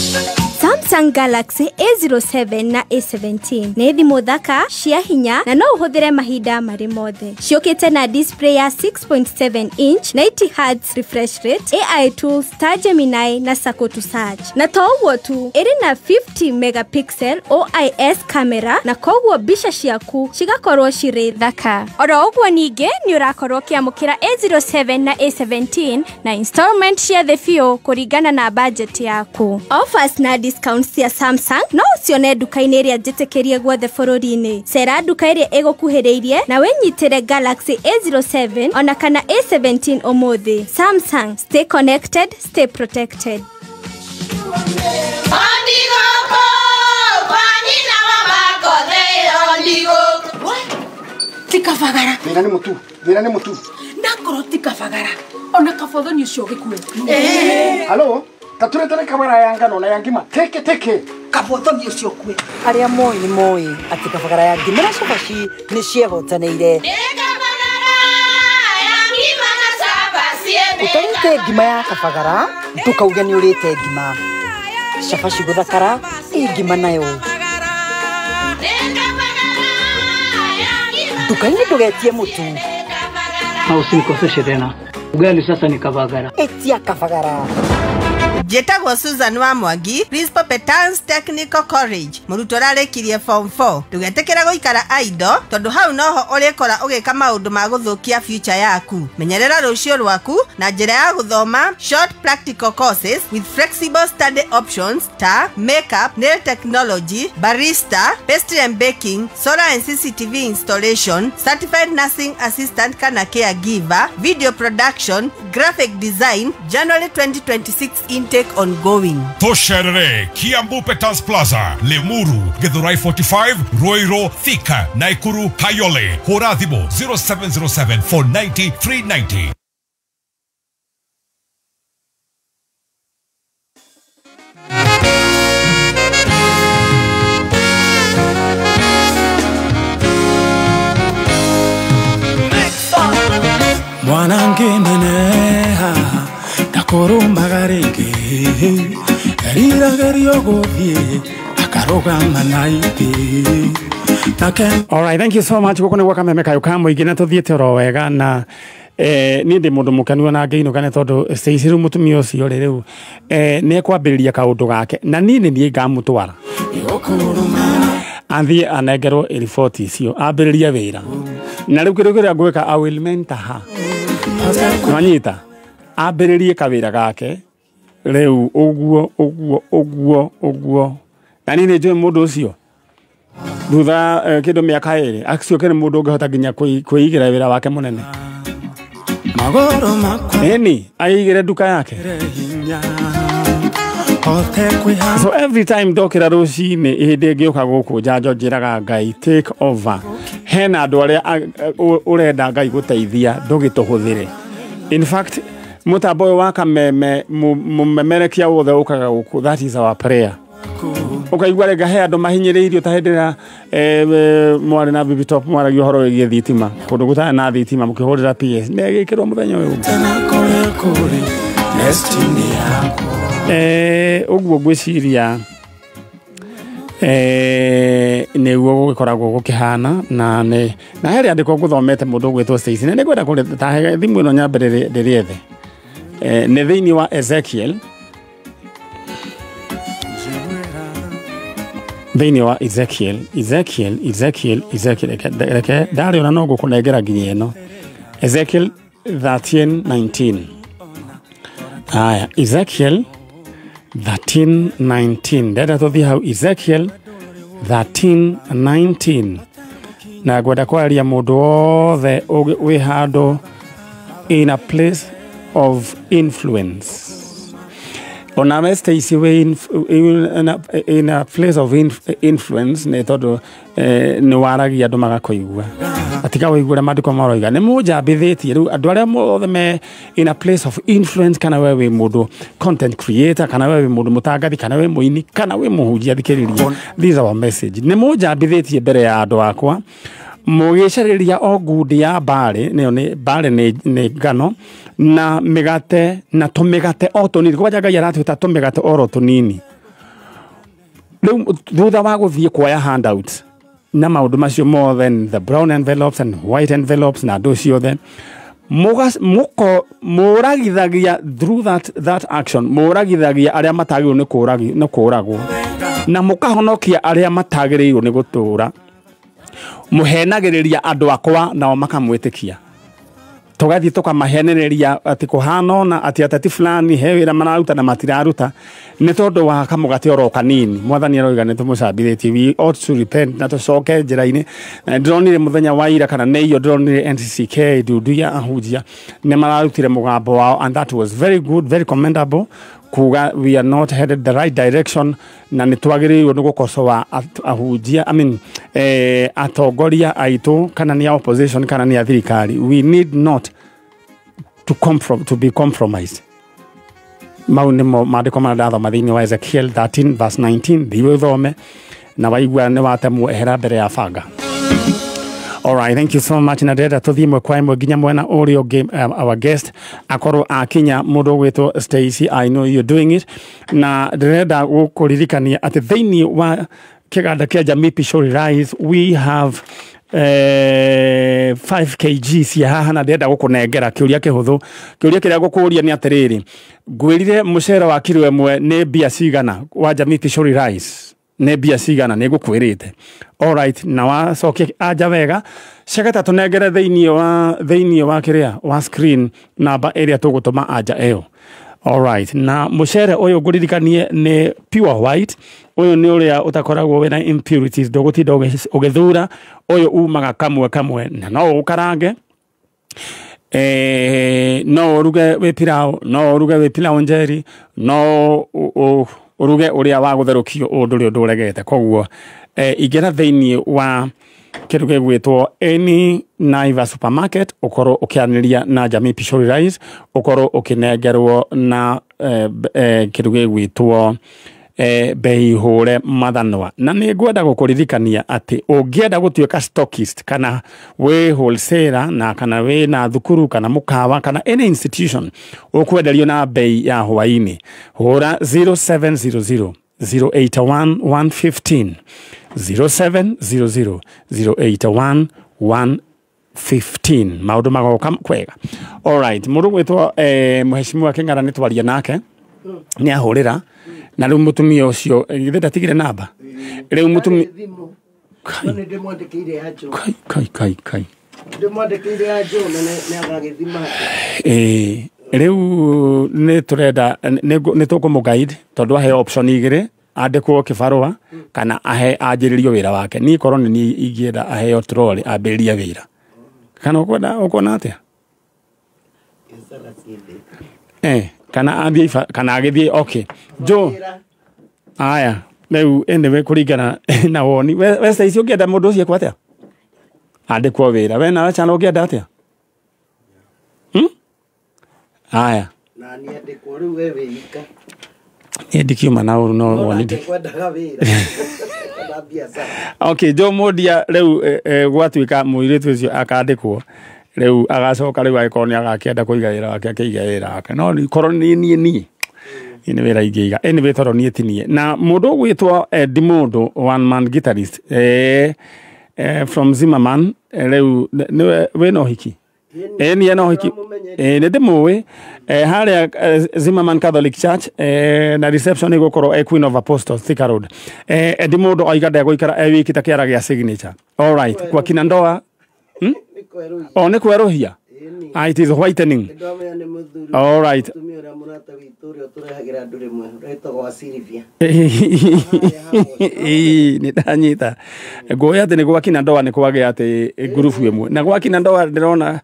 Speaker 18: Samsung Galaxy A07 na A17 nĩ thimũ thaka cia hinya na no ũhũthĩre mahinda marĩ mothe. Ciũkĩte na display ya 6.7 inch, 90 Hz refresh rate, AI tools ta Gemini na Sako to search. Na to ũguo tu, ĩrĩ na 50 megapixel OIS camera na koguo mbica ciaku cigakorwo cirĩ thaka. Oro ũguo ningĩ nĩ ũrakorwo ũkĩamũkĩra A07 na A17 na installment cia thĩ biũ kũringana na budget yaku. Offers na discounts cia Samsung no ucione nduka-inĩ ĩrĩa njĩtĩkĩrie guothe bũrũri-inĩ. Cera nduka ĩrĩa ĩgũkuhĩrĩirie na wĩnyitĩre Galaxy A07 ona kana A17 ũmũthĩ. Samsung, stay connected, stay protected.
Speaker 19: Tikabagara.
Speaker 20: Thĩna nĩ mũtu, thĩna nĩ mũtu.
Speaker 19: Nakorwo tikabagara. Ona kabothoni ũcio ũgĩkue.
Speaker 20: Halo? Taturetere kabara ya ngano na ya ngima teke teke
Speaker 19: kabothoni ũcio kwe. Arĩa moĩ nĩ moĩ atĩ kabagara ya ngima na cabaci nĩ ciehotanĩire. Ũtarĩte ngima ya kabagara ndũkauge nĩ ũrĩte ngima. Cabaci gũthakara ĩ ngima nayo. Nduka-inĩ ndũgetie mũtu.
Speaker 21: Na usinikoseshe tena. Ugali sasa ni kabagara.
Speaker 19: Etia kabagara.
Speaker 22: Njĩtagwo Susan wa Mwangi, Principal Petans Technical College, mũrutwo ũrarĩkirie form 4. Ndũgetĩkĩra gũikara idle tondũ hau noho ũrĩkora ũgĩka maũndũ ma gũthũkia future yaku. Menyerera rũciũ rwaku na njĩra ya gũthoma short practical courses with flexible study options ta makeup, nail technology, barista, pastry and baking, solar and CCTV installation, certified nursing assistant kana caregiver, video production, graphic design. January 2026 intake ongoing.
Speaker 9: Tosherere, Kiambu Petals Plaza, Limuru, Githurai 45, Ruiru, Thika, Nakuru, Kayole. Hũra thimũ 0707 490 390.
Speaker 2: Mwanange neneha ndakurumaga rĩngĩ eriragĩrio gũthiĩ akarũgama na itĩ.
Speaker 1: All right, thank you so much. Gũkũ nĩ gwa Kameme Kayũ ka Mũingĩ na tũthiĩte oro wega na niĩ ndĩ mũndũ mũkenu ona ngĩinũka nĩ tondũ Stacy rĩu mũtumia ũcio rĩ rĩu nĩ ekwambĩrĩria kaũndũ gake na niĩ nĩ niĩ ngamũtwara athiĩ anengerwo riboti icio ambĩrĩrie wĩra na rĩu kĩndũ kĩrĩa ngwĩka I will mentor her. Nwanyita ambĩrĩrie kawĩra gake rĩu ũguo ũguo ũguo ũguo na niĩ nĩ njũĩ mũndũ ũcio thutha kĩndũ mĩaka ĩrĩ acio nĩ mũndũ ũngĩhota nginya kwĩigĩra wĩra wake mũnene. Ĩni aigĩre nduka yake. So every time ndokĩra rũcinĩ hĩndĩ ĩngĩũka gũkũ njanjo njĩraga Ngai take over. Hena andũ arĩa ũrenda Ngai gũteithia ndũgĩtũhũthĩre. In fact mũtambo ũyũ wa Kameme mũmemerekia wothe ũkaga gũkũ, that is our prayer. Ũkaigua rĩngĩ he andũ mahinyĩrĩirio ta hĩndĩ ĩrĩa mwarĩ na Baby Top mwaragia ũhoro wĩgiĩ thitima, kũndũ gũtarĩ na thitima mũkĩhũrĩra PS nĩ ĩgĩkĩrwo mũthenya ũyũ ũguo ngwĩciria nĩguo gũgĩkoragwo gũkĩhana na nĩ na he rĩandĩko ngũthomete mũndũ ũgwĩtwo Stacy na nĩngwenda kũrĩ thimũ ĩno nyambe ndĩrĩethe. Nĩ thĩinĩ wa Ezekiel, thĩinĩ wa Ezekiel Ezekiel Ezekiel Ezekiel, reke ndarĩona no ngũkũnengera nginya ĩno, Ezekiel 13:19. Aya, Ezekiel 13:19, ndenda tũthiĩ hau Ezekiel 13:19, na ngwenda kwaria mũndũ wothe wĩ handũ in a place of influence. Ona Stacy wĩ in a place of influence nĩ tondũ nĩ waragia andũ magakũigua, atiga wĩigue ũrĩa maandĩko maroiga nĩ mũnjambithĩtie. Rĩu andũ arĩa mothe me in a place of influence, kana we wĩ mũndũ content creator, kana we wĩ mũndũ mũtangathi, kana wĩ mũini, kana wĩ mũhunjia, thikĩrĩria, this is our message. Nĩ mũnjambithĩtie mbere ya andũ akwa mũgĩcarĩria o ngundi ya barĩ, nĩyo nĩ barĩ nĩ ngano na mĩgate na tũmĩgate o tũnini, kwanja Ngai aratwĩta tũmĩgate oro tũnini. Rĩu thutha wa gũthiĩ kuoya handouts na maũndũ macio mothe, the brown envelopes and white envelopes na andũ ciothe, mũragithagia through that action, mũragithagia arĩa matagĩrĩirwo nĩ kũragwo na mũkahonokia arĩa matagĩrĩirwo nĩ gũtũra, mũhenagĩrĩria andũ akwa nao makamwĩtĩkia. Tũgathiĩ tũkamahenereria atĩ kũhana ũna, atĩ ateti fulani he wĩra mararuta na matiraruta nĩ tondũ wa kamũgate oro kanini. Mwathani aroiga nĩ tũmũcambithĩtie, we ought to repent na tũcoke njĩra-inĩ. Na ndĩronire mũthenya wa ira kana nĩ iyo ndĩronire NCCK ndundu ya ahunjia nĩ mararutire mũgambo wao, and that was very good, very commendable, kuga we are not headed the right direction na nĩ twagĩrĩirwo nĩ gũkocoa ahunjia, I mean, atongoria aitũ, kana nĩ a opposition kana nĩ a thirikari. We need not to be compromised. Mau nĩmo maandĩko marĩa ndathoma thĩinĩ wa Ezekiel 13 verse 19. Thiĩ ũthome na waigua nĩ watemwo, ehera mbere ya banga. All right, thank you so much. Na ndĩrenda tũthiĩ ĩmwe kwa ĩmwe nginya mwena ũrĩa ũngĩ, our guest akorwo akinya, mũndũ ũgwĩtwo Stacy, I know you're doing it. Na ndĩrenda gũkũririkania atĩ thĩinĩ wa kĩganda kĩa Jamii Pishori Rice we have 5 kg cia haha, na ndĩrenda gũkũnengera kĩũria kĩhũthũ. Kĩũria kĩrĩa ngũkũria nĩ atĩrĩrĩ, ngwĩrire mũcere wa kiro ĩmwe nĩ mbia cigana wa Jamii Pishori Rice, nĩ mbia cigana, nĩ ngũkwĩrĩte. All right, na wacokia anja wega, cegeta tũnengere thĩinĩ wa kĩrĩa wa screen namba ĩrĩa tũgũtũma anja ĩyo. All right, na mũcere ũyũ ngũririkanie nĩ pure white, ũyũ nĩ ũrĩa ũtakoragwo wĩna impurities, ndũgũtinda ũgĩthura, ũyũ umaga kamwe kamwe, na no ũkarange, no ũruge wĩ pilau, no ũruge wĩ pilau njeri, no ũruge ũrĩa wa gũtherũkio, ũndũ ũrĩa ũndũ ũregete. Koguo ingĩra thĩinĩ wa kĩndũ gĩgwĩtwo any Naivas supermarket, ũkorwo ũkĩaranĩria na Jamii Pishori Rice, ũkorwo ũkĩnengerwo na kĩndũ gĩgwĩtwo bei hũre mathanwa. Na nĩ ngwenda gũkũririkania atĩ ũngĩenda gũtuĩka stockist, kana wĩ wholesaler, na kana wĩ na thukuru kana mũkawa kana any institution ũkwenderio na bei ya hwaĩ-inĩ, hũra 0700 081 115, 0700 081 115. Maũndũ magoka kwega. All right, mũndũ gwĩtwo mũheshimiwa Kĩng'ara nĩ twaria nake, nĩ ahũrĩra na rĩu mũtumia ũcio githĩ ndatigire namba rĩu mũtumia kai kai kai
Speaker 4: ndĩmwandĩkĩire ya Joe na nĩ agagĩthima.
Speaker 1: Rĩu nĩ tũrenda nĩ tũkũmũ-guide tondũ aheo option igĩrĩ, andĩkwo kĩbarũa kana ahe anjĩrĩrio wĩra wake. Niĩ korwo nĩ niĩ ingĩenda aheo trolley ambĩrĩrie wĩra, kana ũkuona atĩa? Kana athiĩ kana agĩthiĩ. Okay, Joe, aya rĩu anyway kũringana na woni we Stacy, ũngĩenda mũndũ ũcio ekwo atĩa? Andĩkwo wĩra. We nawe Chana ũngĩenda atĩa? Aya
Speaker 4: na nĩ andĩkwo rĩu we wĩ ika.
Speaker 1: Niĩ ndikiuma na ũru no woni ndi.
Speaker 4: Kwendaga wĩra. Kwenda biacara.
Speaker 1: Okay, Joe Mondia rĩu gwatuĩka mũirĩtu ũcio akandĩkwo rĩu agacoka rĩu agĩkorwo nĩ agakĩenda kũiga wĩra wake akĩiga wĩra wake no korwo nĩ niĩ niĩ nĩ wĩra ingĩiga anyway tondũ niĩ ti niĩ na mũndũ ũgwĩtwo Eddie Mũndũ one man guitarist from Zimmerman rĩu nĩwe wĩna ũhiki niĩ na ũhiki nĩ ndĩmũĩ harĩa Zimmerman Catholic Church na reception ĩgũkorwo Queen of Apostles Thika Road. Eddie Mũndũ oiga ndegũikara e wiki ta kĩara gĩa signature. All right, kwa kina ndoa o nĩ kwerũhia. It is whitening.
Speaker 4: Nĩndamenya nĩ mũthuri.
Speaker 1: All right.
Speaker 4: Mũtumia ũrĩa mũrata witũ ũrĩa ũtũrehagĩra andũ rĩmwe ũretagwo wa Sylvia.
Speaker 1: Nĩ ndanyita ngũĩ atĩ nĩ gwa kina ndoa nĩ kwagĩa atĩ ngurubu ĩmwe na gwa kina ndoa ndĩrona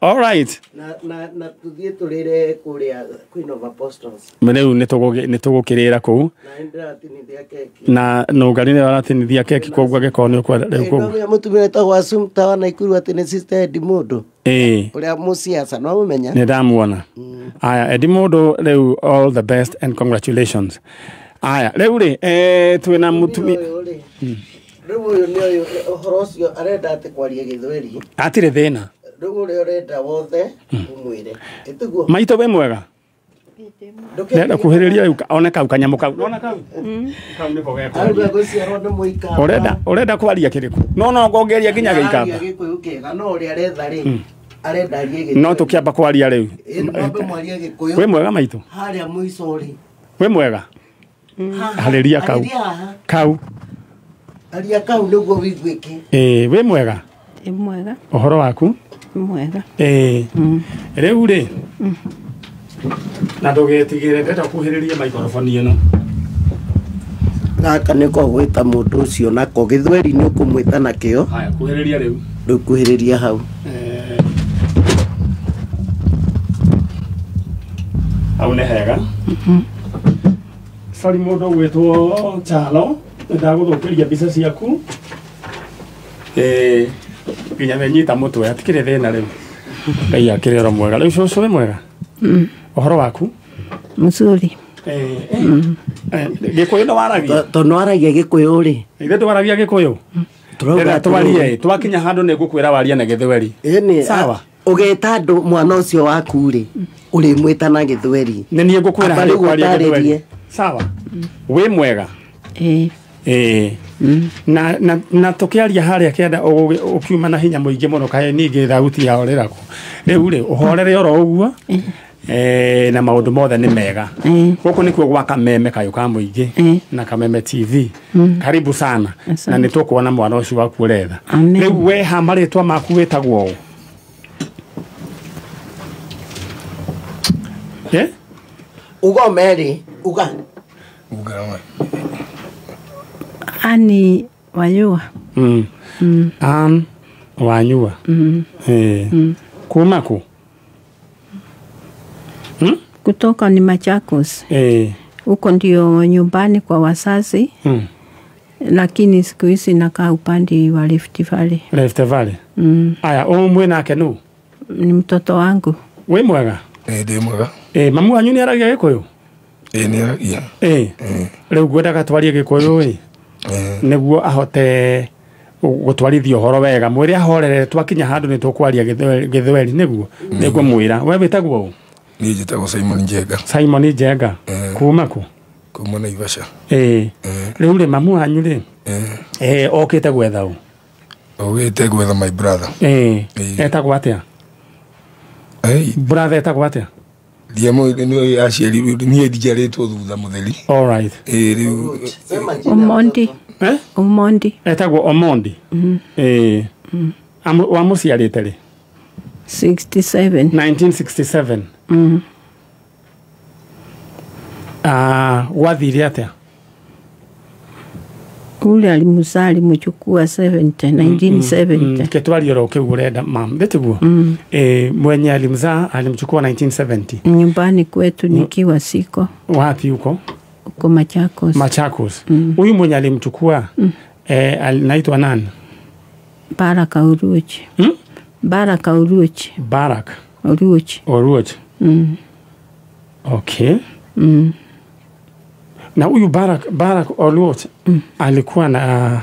Speaker 1: all right.
Speaker 4: Na tuthiĩ tũrĩre kũrĩa Queen of Apostles.
Speaker 1: Rĩu nĩ tũgũkĩrĩra kũu.
Speaker 4: Na nĩndĩratinithia keki.
Speaker 1: Na nũngari nĩ aratinithia keki koguo angĩkorwo nĩ ũkwenda rĩu koguo.
Speaker 4: Nĩndamenya mũtumia wĩtagwo Assumpta wa Naikuru atĩ nĩ sister Eddie Mũndũ. Ũrĩa mũciaca no ũmenya?
Speaker 1: Nĩ ndamuona. Aya Eddie Mũndũ rĩu all the best and congratulations. Aya rĩu rĩ twĩna mũtumia
Speaker 4: rĩu ũyũ nĩ ũyũ ũhoro ũcio arenda atĩ kwaria gĩthweri.
Speaker 1: Atirĩ thĩna.
Speaker 4: Rĩu ũrĩa ũrenda wothe ũmwĩre. Ĩtiguo?
Speaker 1: Maitũ wĩ mwega? Ndĩrenda kuhĩrĩria rĩu one kau kanyamũ kau. Nona kau? Kau nĩko gekwaria.
Speaker 4: Arauga gũciarwo nĩ mũikamba.
Speaker 1: Ũrenda kwaria kĩrĩkũ? No no ngongeria nginya gĩikamba.
Speaker 4: Araria gĩkũyũ kĩega no ũrĩa aretha rĩ arenda arie gĩthweri.
Speaker 1: No tũkĩamba kwaria rĩu.
Speaker 4: Mwambe mwarie gĩkũyũ.
Speaker 1: Wĩ mwega maitũ?
Speaker 4: Harĩa mũico rĩ.
Speaker 1: Wĩ mwega? Harĩria kau. Kau.
Speaker 4: Aria kau nĩguo wĩiguĩke.
Speaker 1: Wĩ mwega?
Speaker 6: Wĩ mwega.
Speaker 1: Ũhoro waku?
Speaker 6: Mwega.
Speaker 1: Rĩu rĩ na ndũgetigĩre ndĩrenda kuhĩrĩria maikoroboni ĩno.
Speaker 4: Gaka nĩko gwĩta mũndũ ũcio nako gĩthweri nĩ ũkũmwĩta nakĩo.
Speaker 1: Haya kuhĩrĩria rĩu.
Speaker 4: Rĩu kuhĩrĩria hau.
Speaker 1: Hau nĩ hega. Sorry mũndũ ũgwĩtwo Chalo ndagũthũkĩria mbica ciaku. Nginya wenyita mũtwe hatikĩrĩ thĩna rĩu. Ngai akĩrĩ oro mwega. Rĩu cũcũ wĩ mwega? Ũhoro waku?
Speaker 6: Mzuri.
Speaker 1: Gĩkũyũ nĩwaragia?
Speaker 4: Tondũ nĩwaragia gĩkũyũ rĩ.
Speaker 1: Ithe ndwaragia gĩkũyũ? Ndĩrenda twarie twakinya handũ nĩ ngũkwĩra warie na gĩthweri. Sawa.
Speaker 4: Ũgeta andũ mwana ũcio waku rĩ ũrĩmwĩta na gĩthweri.
Speaker 1: Nĩ niĩ ngũkwĩra harĩa kwaria gĩthweri. Sawa. Wĩ mwega? Na tũkĩaria harĩa kĩanda ũkiuma na hinya mũingĩ mũno kaĩ ningĩ thauti yao rĩrakũ. Rĩu rĩ ũhorere oro ũguo na maũndũ mothe nĩ mega. Gũkũ nĩkuo gwa Kameme kayũ ka mũingĩ na Kameme TV. Karibu sana. Na nĩ tũkuona mwana ũcio waku ũretha. Rĩu we ha marĩtwa maku wĩtagwo ũ?
Speaker 4: Uga Mary, uga.
Speaker 5: Uga.
Speaker 6: Ani Wanyua.
Speaker 1: Ann Wanyua. Kuma ku?
Speaker 6: Kutoka ni Machakos. Huko ndio nyumbani kwa wazazi. Lakini siku hizi nakaa upande wa Rift Valley.
Speaker 1: Rift Valley. Aya, ũmwe nake nũ?
Speaker 6: Ni mtoto wangu.
Speaker 1: Wĩ mwega?
Speaker 5: Ndĩ mwega.
Speaker 1: Mamu wanyu nĩ aragia gĩkũyũ?
Speaker 5: Nĩ aragia.
Speaker 1: Rĩu ngwendaga twarie gĩkũyũ ĩ nĩguo ahote gũtwarithia ũhoro wega mwĩre ahorere twakinya handũ nĩ tũkwaria gĩthweri nĩguo nĩngũmwĩra. We wĩtagwo ũ?
Speaker 5: Niĩ njĩtagwo Simon Njenga.
Speaker 1: Simon Njenga. Kuma kũ?
Speaker 5: Kuma Naivasha.
Speaker 1: Rĩu rĩ mamu wanyu rĩ okĩte gwetha ũ?
Speaker 5: Okĩte gwetha my brother.
Speaker 1: Etagwo atĩa? Brother etagwo atĩa?
Speaker 5: Ndiamũĩ aciarirwo niĩ njiarĩtwo thutha mũtheri.
Speaker 1: All right.
Speaker 5: Rĩu
Speaker 6: Omondi. Omondi.
Speaker 1: Etagwo Omondi. Wamũciarĩte rĩ?
Speaker 6: 67.
Speaker 1: 1967. Gwathire atĩa?
Speaker 6: Ule alimzaa alimchukua 70, 1970.
Speaker 1: Ketwali oro kĩu ũrenda mam, ndĩtiguo? Mwenye alimzaa alimchukua 1970.
Speaker 6: Nyumbani kwetu nikiwa siko.
Speaker 1: Wapi huko?
Speaker 6: Huko Machakos.
Speaker 1: Machakos. Huyu mwenye alimchukua anaitwa nani?
Speaker 6: Baraka Uruchi. Baraka Uruchi.
Speaker 1: Barak
Speaker 6: Uruchi.
Speaker 1: Uruchi. Okay. Na huyu Barak Oluoch alikuwa na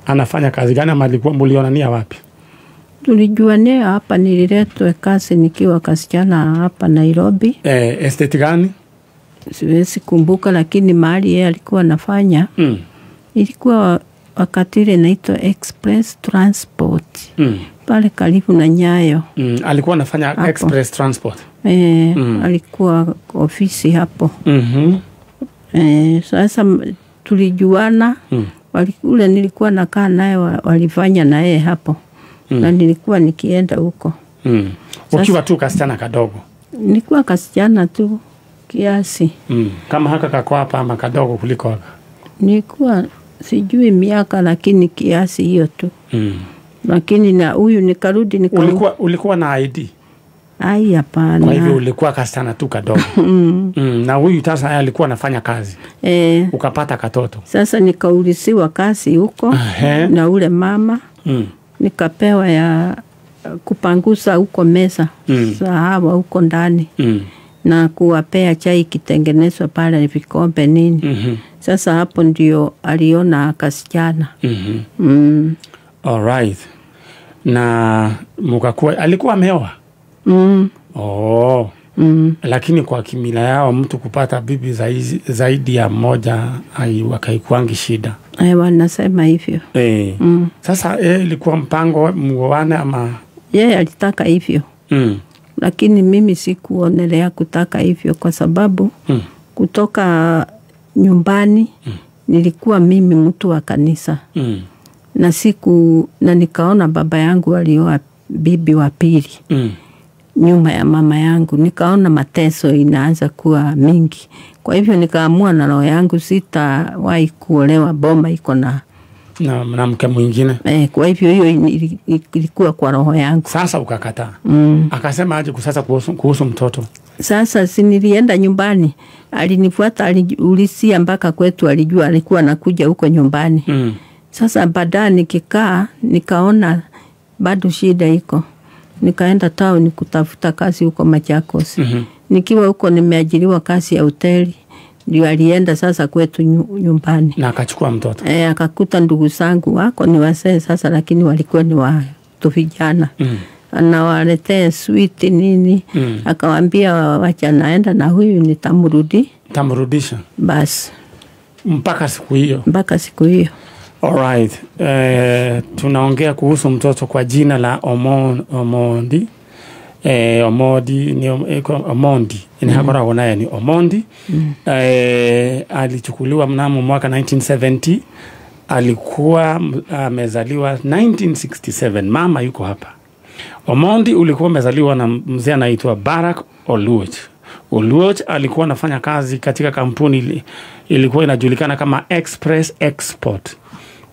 Speaker 1: anafanya kazi gani ama alikuwa mlionania wapi?
Speaker 6: Tulijuania hapa, nililetwa kazi nikiwa kasichana hapa Nairobi.
Speaker 1: Estate gani?
Speaker 6: Siwezi kumbuka, lakini mahali yeye alikuwa anafanya ilikuwa wakati ile inaitwa Express Transport. Pale karibu na Nyayo.
Speaker 1: Alikuwa anafanya Express Transport.
Speaker 6: Alikuwa ofisi hapo. Sasa tulijuana. Ule nilikuwa nakaa naye walifanya naye hapo. Na nilikuwa nikienda huko.
Speaker 1: Ukiwa tu kasichana kadogo?
Speaker 6: Nilikuwa kasichana tu kiasi.
Speaker 1: Kama haka kako hapa ama kadogo kuliko haka?
Speaker 6: Nilikuwa sijui miaka, lakini kiasi hiyo tu. Lakini na huyu nikarudi
Speaker 1: Ulikuwa na ID?
Speaker 6: Ai, hapana.
Speaker 1: Kwa hivyo ulikuwa kasichana tu kadogo. Na huyu sasa alikuwa anafanya kazi. Ukapata katoto.
Speaker 6: Sasa nikaulisiwa kazi huko na ule mama. Nikapewa ya kupangusa huko meza sahawa huko ndani. Na kuwapea chai kitengenezwa pale vikombe nini. Sasa hapo ndio aliona kasichana.
Speaker 1: All right. Na mkakuwa alikuwa ameoa? Oh. Lakini kwa kimila yao mtu kupata bibi zaidi ya moja haikuangi shida.
Speaker 6: Wanasema hivyo.
Speaker 1: Sasa ilikuwa mpango muoane ama?
Speaker 6: Yeye alitaka hivyo. Lakini mimi sikuonelea kutaka hivyo kwa sababu kutoka nyumbani nilikuwa mimi mtu wa kanisa. Na siku na nikaona baba yangu alioa bibi wa pili. Nyuma ya mama yangu nikaona mateso inaanza kuwa mingi. Kwa hivyo nikaamua na roho yangu sitawahi kuolewa boma iko na
Speaker 1: mke mwingine.
Speaker 6: Kwa hivyo hiyo ilikuwa kwa roho yangu.
Speaker 1: Sasa ukakataa. Akasema aje sasa kuhusu mtoto?
Speaker 6: Sasa si nilienda nyumbani, alinifuata, aliulizia mpaka kwetu, alijua alikuwa anakuja huko nyumbani. Sasa baadaye nikikaa nikaona bado shida iko. Nikaenda town kutafuta kazi huko Machakos. Nikiwa huko nimeajiriwa kazi ya hoteli. Ndio alienda sasa kwetu nyumbani.
Speaker 1: Na akachukua mtoto.
Speaker 6: Akakuta ndugu zangu wako ni wazee sasa, lakini walikuwa ni watu vijana. Anawaletea sweet nini. Akawaambia wacha naenda na huyu nitamrudi.
Speaker 1: Tamrudisha.
Speaker 6: Bas.
Speaker 1: Mpaka siku hiyo.
Speaker 6: Mpaka siku hiyo.
Speaker 1: All right. Tunaongea kuhusu mtoto kwa jina la Omondi. Omondi ni Omondi. Ni hakora wonaye ni Omondi. Alichukuliwa mnamo mwaka 1970. Alikuwa amezaliwa 1967. Mama yuko hapa. Omondi ulikuwa amezaliwa na mzee anaitwa Barak Oluoch. Oluoch alikuwa anafanya kazi katika kampuni ilikuwa inajulikana kama Express Export.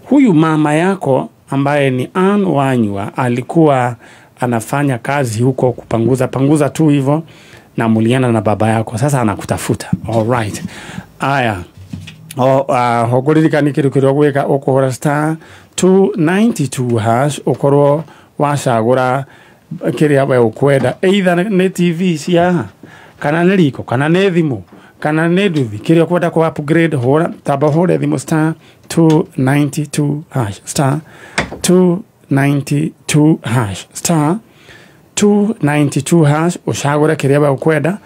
Speaker 1: Huyu mama yako ambaye ni Ann Wanywa alikuwa anafanya kazi huko kupanguza tu hivyo, na muliana na baba yako. Sasa anakutafuta. All right. Aya. Hogoririkani kindu kiria gwika ukuhura star 292 hash ukorwo wacagura kiria we ukwenda, either ni TV cia kana ni riko kana ni thimu kana ni nduthi, kiria ukwenda ku upgrade, hura tamba hure thimu star 292 hash star 292 hash star 292 hash ucagure kiria we ukwenda,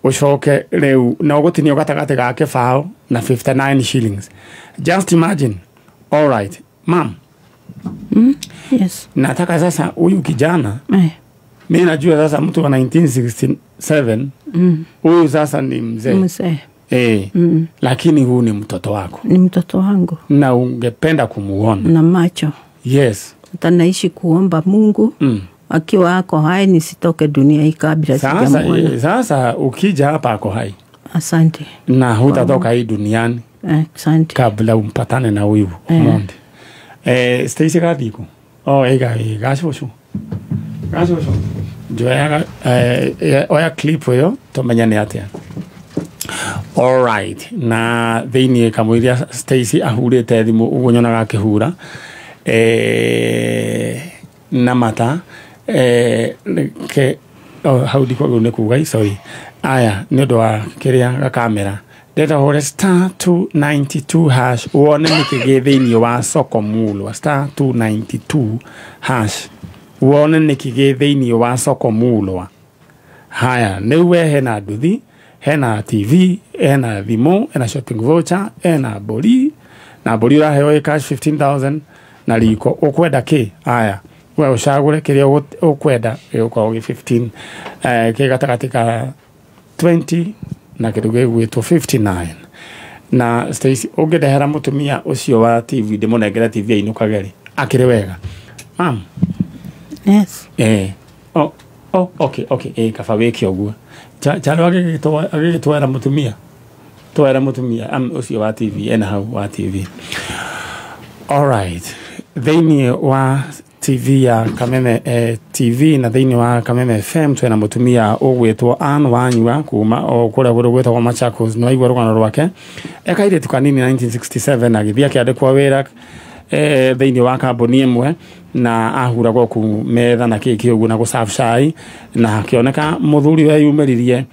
Speaker 1: ucoke riu na ugutinio gatagati ga kibao na 59 shillings. Just imagine. All right, ma'am.
Speaker 6: Yes.
Speaker 1: Nataka sasa huyu kijana. Mimi najua sasa mtu wa 1967 huyu sasa ni mzee.
Speaker 6: Mzee.
Speaker 1: Lakini huyu ni mtoto wako.
Speaker 6: Ni mtoto wangu.
Speaker 1: Na ungependa kumuona.
Speaker 6: Na macho.
Speaker 1: Yes.
Speaker 6: Hata naishi kuomba Mungu. Akiwa ako hai nisitoke dunia hii kabla sijamuona.
Speaker 1: Sasa ukija hapa ako hai.
Speaker 6: Asante.
Speaker 1: Na hutatoka hii duniani.
Speaker 6: Asante.
Speaker 1: Kabla umpatane na huyu Omondi. Stacy gathiko. Oh, ega gacũcũ. Gacũcũ. Njoyaga oya clip ĩyo tũmenyane atĩa. All right. Na thĩinĩ kamũiria Stacy ahurĩte thimũ ũguo nyonaga akĩhura. Na mata Hau ndikwagĩrĩirwo nĩ kuga, sorry. Aya, nĩ ũndũ wa kĩrĩa gakamera. Ndĩrenda ũhũre star 292 hash wone nĩkĩ gĩ thĩinĩ wa soko mulwa. Star 292 hash wone nĩkĩ gĩ thĩinĩ wa soko mulwa. Haya, nĩ we hena nduthi, hena TV, hena thimũ, hena shopping voucher, hena mbũri, na mbũri ũraheo ĩ cash 15,000 na riko. Ũkwenda kĩ? Haya, we ũcagũre kĩrĩa ũkwenda, gĩgũkorwo gĩ 15, kĩ gatagatĩ ka 20 na kĩndũ gĩgwĩtwo 59. Na Stacy, ũngĩndehera mũtumia ũcio wa TV, ndĩmũnengere TV ainũkage rĩ, akĩrĩ wega. Mam.
Speaker 8: Yes.
Speaker 1: Oh, okay, kaba wĩke ũguo. Chalo agĩgĩtwara mũtumia. Twara mũtumia ũcio wa TV, ena hau wa TV. All right. Thĩinĩ wa TV ya Kameme TV na thĩinĩ wa Kameme FM twĩna mũtumia ũgwĩtwo Ann Wanyua kuma o kũrĩa gwĩtagwo Machakos. No aigua rũgano rwake. Ekairĩtu kanini 1967 agĩthiĩ akĩandĩkwo wĩra thĩinĩ wa kambuni ĩmwe na ahuragwo ku metha na kĩĩ ũguo na gũserve cai, na hakĩoneka mũthuri weyumĩririe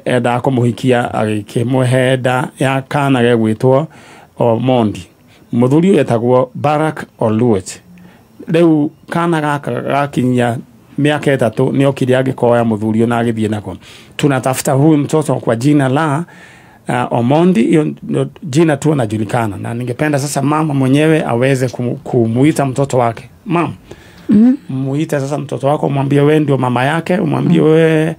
Speaker 1: endaga kũmũhikia, agĩkĩmũhe nda ya kana gegwĩtwo Omondi. Mũthuri ũyũ etagwo Barack Oluoch. Rĩu kana gaka gakinyia miaka 3 nĩ okire agĩkoya mũthuri ũyũ na agĩthiĩ nako. Tunatafuta huyu mtoto kwa jina la Omondi, hiyo jina tu anajulikana, na ningependa sasa mama mwenyewe aweze kumuita mtoto wake. Mam, muite sasa mtoto wako, umwambie wewe ndio mama yake, umwambie wewe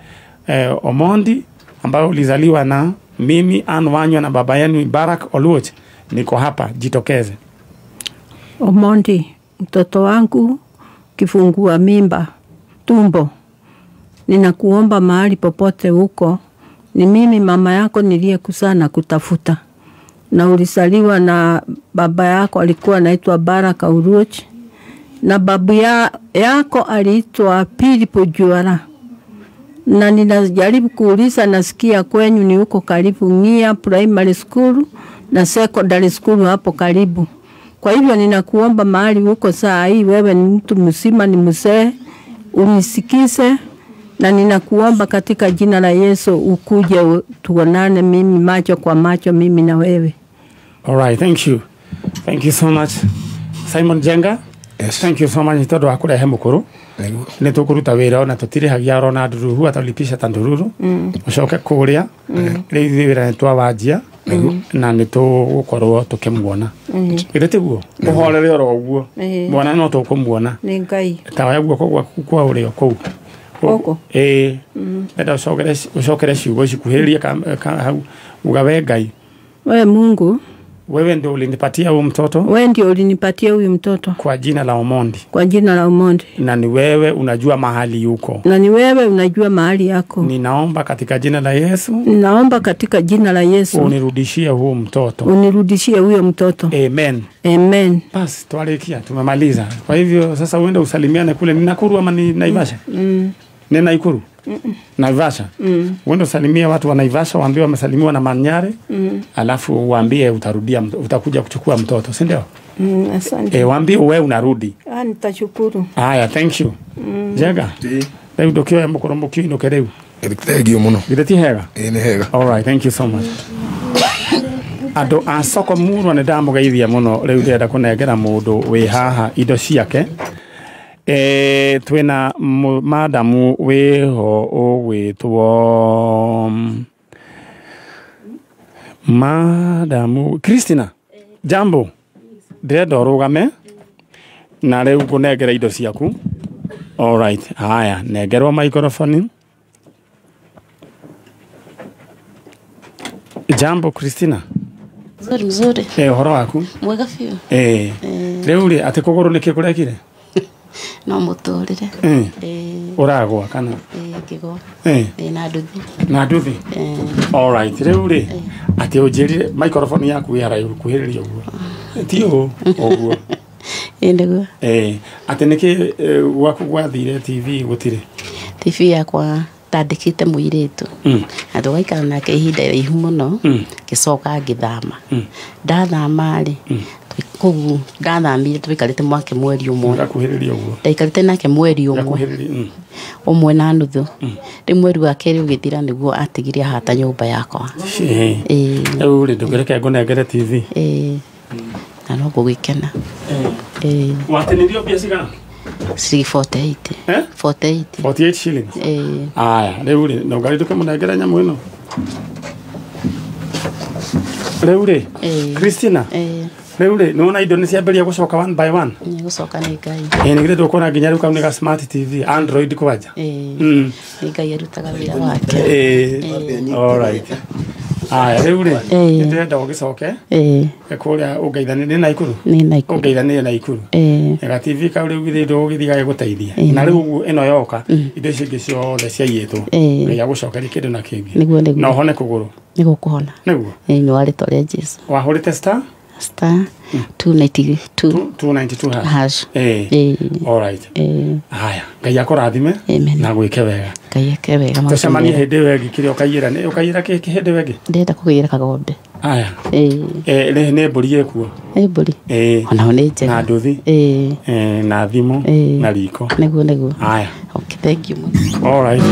Speaker 1: Omondi ambaye ulizaliwa na mimi Ann Wanyua na baba yenu Barack Oluoch, niko hapa, jitokeze.
Speaker 8: Omondi, mtoto wangu kifungua mimba tumbo, ninakuomba mahali popote huko, ni mimi mama yako niliyekuzaa na kutafuta, na ulisaliwa na baba yako alikuwa anaitwa Baraka Oluoch, na babu yako aliitwa Philip Juara. Na ninajaribu kuuliza, nasikia kwenyu ni huko karibu Ng'ia Primary School na Secondary School hapo karibu. Kwa hivyo ninakuomba mahali huko saa hii, wewe ni mtu mzima, ni mzee, unisikize, na ninakuomba katika jina la Yesu ukuje tuonane mimi macho kwa macho, mimi na wewe.
Speaker 1: All right, thank you. Thank you so much. Simon Jenga. Yes. Thank you so much. Todo akurehe mukuru. Nĩ tũkũruta wĩra ona tũtirĩhagia ona ndururu ataulipisha ta ndururu. Ũcoke kũrĩa. Rĩu ithuĩ wĩra nĩ twawanjia na nĩ tũgũkorwo tũkĩmuona. Githĩ tiguo? Ũhorere oro ũguo. Mwana no tũkũmuona.
Speaker 8: Nĩ Ngai.
Speaker 1: Ta oya guoko gwaku kwa ũrĩo kũu.
Speaker 8: Gũkũ?
Speaker 1: Ĩĩ. Enda ũcokere ciugo cikuhĩrĩrie hau uga we Ngai.
Speaker 8: We Mungu,
Speaker 1: wewe ndio ulinipatia huyu mtoto.
Speaker 8: Wewe ndio ulinipatia huyu mtoto.
Speaker 1: Kwa jina la Omondi.
Speaker 8: Kwa jina la Omondi.
Speaker 1: Na ni wewe unajua mahali yuko.
Speaker 8: Na ni wewe unajua mahali yako.
Speaker 1: Ninaomba katika jina la Yesu.
Speaker 8: Ninaomba katika jina la Yesu.
Speaker 1: Unirudishie huyu mtoto.
Speaker 8: Unirudishie huyo mtoto.
Speaker 1: Amen.
Speaker 8: Amen.
Speaker 1: Basi twalikia, tumemaliza. Kwa hivyo sasa uende usalimiane kule. Ni Nakuru ama ni Naivasha? Ni Nakuru. Naivasha. Uende usalimie watu wa Naivasha, waambie wamesalimiwa na Manyare. Alafu waambie utarudia, utakuja kuchukua mtoto, si ndio?
Speaker 8: Asante.
Speaker 1: Waambie wewe unarudi.
Speaker 8: Nitashukuru.
Speaker 1: Haya, thank you. Jenga. Rĩu ndũkĩoya mũkũrũ mũkiinũke rĩu.
Speaker 5: Thank you mũno.
Speaker 1: Githĩ ti hega?
Speaker 5: Ĩĩ nĩ hega.
Speaker 1: All right, thank you so much. Andũ a soko murwa nĩ ndamũgeithia mũno. Rĩu ndĩrenda kũnengera mũndũ wĩ haha indo ciake. Twĩna madamu wĩho ũgwĩtwo madamu Christina. Jambo. Ndĩrenda ũrũgame na rĩu ngũnengera indo ciaku. All right. Haya, nengerwo microphone. Jambo Christina.
Speaker 16: Mzuri mzuri.
Speaker 1: Ũhoro waku?
Speaker 16: Mwega biũ.
Speaker 1: Rĩu rĩ atĩ kũgũrũ nĩkĩ kũrekire?
Speaker 16: No mũtũrĩre.
Speaker 1: Ũragwa kana?
Speaker 16: Ngĩgwa. Na nduthi.
Speaker 1: Na nduthi? All right. Rĩu rĩ atĩ ũnjĩrire microphone yaku ĩ haraihu kuhĩrĩria ũguo. Ti ũũ ũguo.
Speaker 16: Ĩ nĩguo.
Speaker 1: Atĩ nĩkĩ gwaku gwathire TV gũtirĩ?
Speaker 16: TV yakwa ndandĩkĩte mũirĩtu. Na tũgaikara nake ihinda iraihu mũno, ngĩcoka ngĩthama. Ndathama rĩ, Koguo ndathamire twikarite mwake mweri umwe.
Speaker 1: Ndakuhĩrĩria ũguo.
Speaker 16: Ndaikarite nake mweri umwe. Umwe na nuthu. Rĩu mweri wa kerĩ ũgĩthira nĩguo atigire ahata nyũmba yakwa.
Speaker 1: Ĩĩ. Rĩu rĩ ndũkĩreke ngũnengere TV.
Speaker 16: Ĩĩ. Na no ngũgĩkena. Ĩĩ.
Speaker 1: Watinirio mbia cigana?
Speaker 16: Ciringi 48.
Speaker 1: Eh?
Speaker 16: 48.
Speaker 1: 48 shillings.
Speaker 16: Ĩĩ.
Speaker 1: Aya, rĩu rĩ no ngari ndũkĩmũnengere nyamũ ĩno. Rĩu rĩ Christina.
Speaker 16: Ĩĩ.
Speaker 1: Rĩu rĩ nĩwona indo nĩ ciambĩrĩria gũcoka one by one.
Speaker 16: Nĩ gũcoka nĩ Ngai.
Speaker 1: Ĩĩ nĩ githĩ ndũkuona nginya rĩu kau nĩ ga smart TV Android kwanja.
Speaker 16: Ĩĩ. Nĩ Ngai arutaga wĩra wake.
Speaker 1: Ĩĩ. All right. Aya rĩu rĩ nĩndĩrenda ũgĩcoke.
Speaker 16: Ĩĩ.
Speaker 1: Kũrĩa ũngeithanĩrie nĩ Naikuru.
Speaker 16: Nĩ Naikuru.
Speaker 1: Ũngeithanĩrie Naikuru.
Speaker 16: Ĩĩ.
Speaker 1: Ga TV kau rĩu githĩ ndũgũgĩthiĩ gagĩgũteithia. Na rĩu ũguo ĩno yoka indo icio ingĩ ciothe ciaiyĩtwo. Ngai agũcokerie kĩndũ na kĩngĩ.
Speaker 16: Nĩguo nĩguo.
Speaker 1: Na ũhone kũgũrũ.
Speaker 16: Nĩguo kũhona.
Speaker 1: Nĩguo.
Speaker 16: Ĩĩ nĩ wa rĩtwa rĩa Jesũ.
Speaker 1: Wahũrĩte star?
Speaker 16: Star 292
Speaker 1: 292
Speaker 16: hash.
Speaker 1: Eh. All right. Haya, Ngai akũrathime na gwĩke wega.
Speaker 16: Ngai eke wega.
Speaker 1: Tũcemanie hĩndĩ ĩyo ĩngĩ kĩrĩa ũkaiyĩra nĩ ũkaiyĩra kĩ hĩndĩ ĩyo ĩngĩ?
Speaker 16: Ndĩrenda kũgĩra kagombe.
Speaker 1: Haya.
Speaker 16: Eh.
Speaker 1: Nĩ mbũri ĩkuo.
Speaker 16: Nĩ mbũri.
Speaker 1: Eh.
Speaker 16: Ona nĩ njega.
Speaker 1: Na nduthi.
Speaker 16: Eh.
Speaker 1: Na thimũ na riko.
Speaker 16: Nĩguo nĩguo.
Speaker 1: Haya.
Speaker 16: Okay, thank you.
Speaker 1: All right.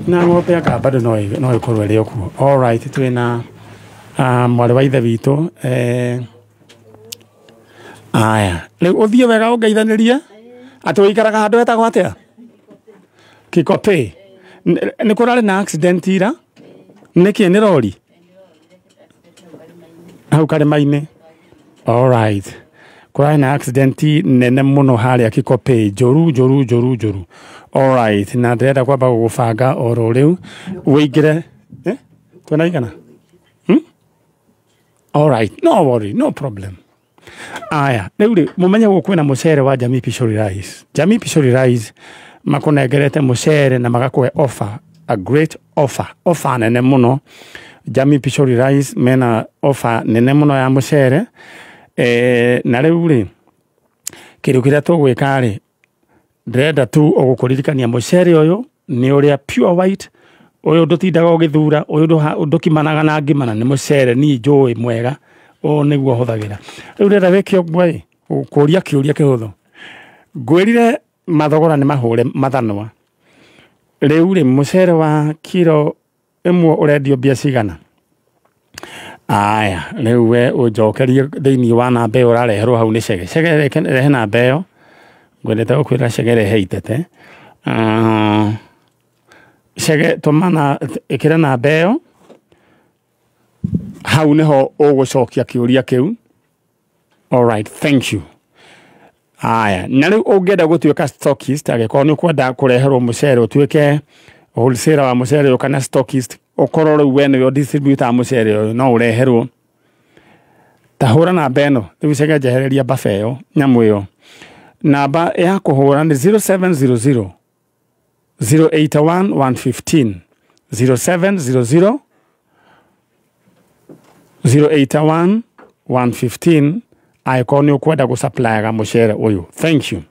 Speaker 1: Na ng'ombe anga bado no ĩkorwo ĩrĩ o kuo. All right, twĩna mwarĩ wa ithe witũ. Aya, rĩu ũthiĩ wega ũngeithanĩrie atĩ ũikaraga handũ hetagwo atĩa? Kikopĩ. Nĩ kũrarĩ na accident ira? Nĩkĩ nĩ rori? Hau karĩma-inĩ. All right. Kũrarĩ na accident nene mũno harĩa Kikopĩ, njũru njũru njũru njũru. All right, na ndĩrenda kwamba gũgũbanga oro rĩu ũingĩre. Twĩna igana? All right, no worry, no problem. Aya, rĩu rĩ mũmenye gũkũ kwĩna mũcere wa Jamii Pishori Rice. Jamii Pishori Rice makũnengerete mũcere na magakũhe offer, a great offer, offer nene mũno. Jamii Pishori Rice mena offer nene mũno ya mũcere. Na rĩu rĩ kĩndũ kĩrĩa tũgwĩka rĩ ndĩrenda tu ũgũkũririkania mũcere ũyũ nĩ ũrĩa pure white ũyũ ndũtindaga ũgĩthura ũyũ ndũkimanaga na ngima na nĩ mũcere niĩ njũĩ mwega ũũ nĩguo hũthagĩra. Rĩu ndĩrenda wĩke ũguo ĩ kũria kĩũria kĩhũthũ. Ngwĩrire mathogora nĩ mahũre mathanwa. Rĩu rĩ mũcere wa kiro ĩmwe ũrendio mbia cigana? Aya, rĩu we ũnjokerie thĩinĩ wa namba ĩyo ũrareherwo hau nĩ Chege. Chege rehe namba ĩyo. Ngwendete gũkwĩra Chege rehe itete. Chege tũma ĩkĩra namba ĩyo. Hau nĩho ũgũcokia kĩũria kĩu. All right, thank you. Aya, na rĩu ũngĩenda gũtuĩka stockist angĩkorwo nĩ ũkwenda kũreherwo mũcere ũtuĩke wholesaler wa mũcere ũyũ kana stockist ũkorwo rĩu we nĩwe distributor wa mũcere ũyũ no ũreherwo. Ta hũra namba ĩno rĩu Chege njehereria babe ĩyo nyamũ ĩyo. Namba ya kũhũra nĩ 0700 081 115 0700 081 115 angĩkorwo nĩ ũkwenda gũsupplyga mũcere ũyũ. Thank you.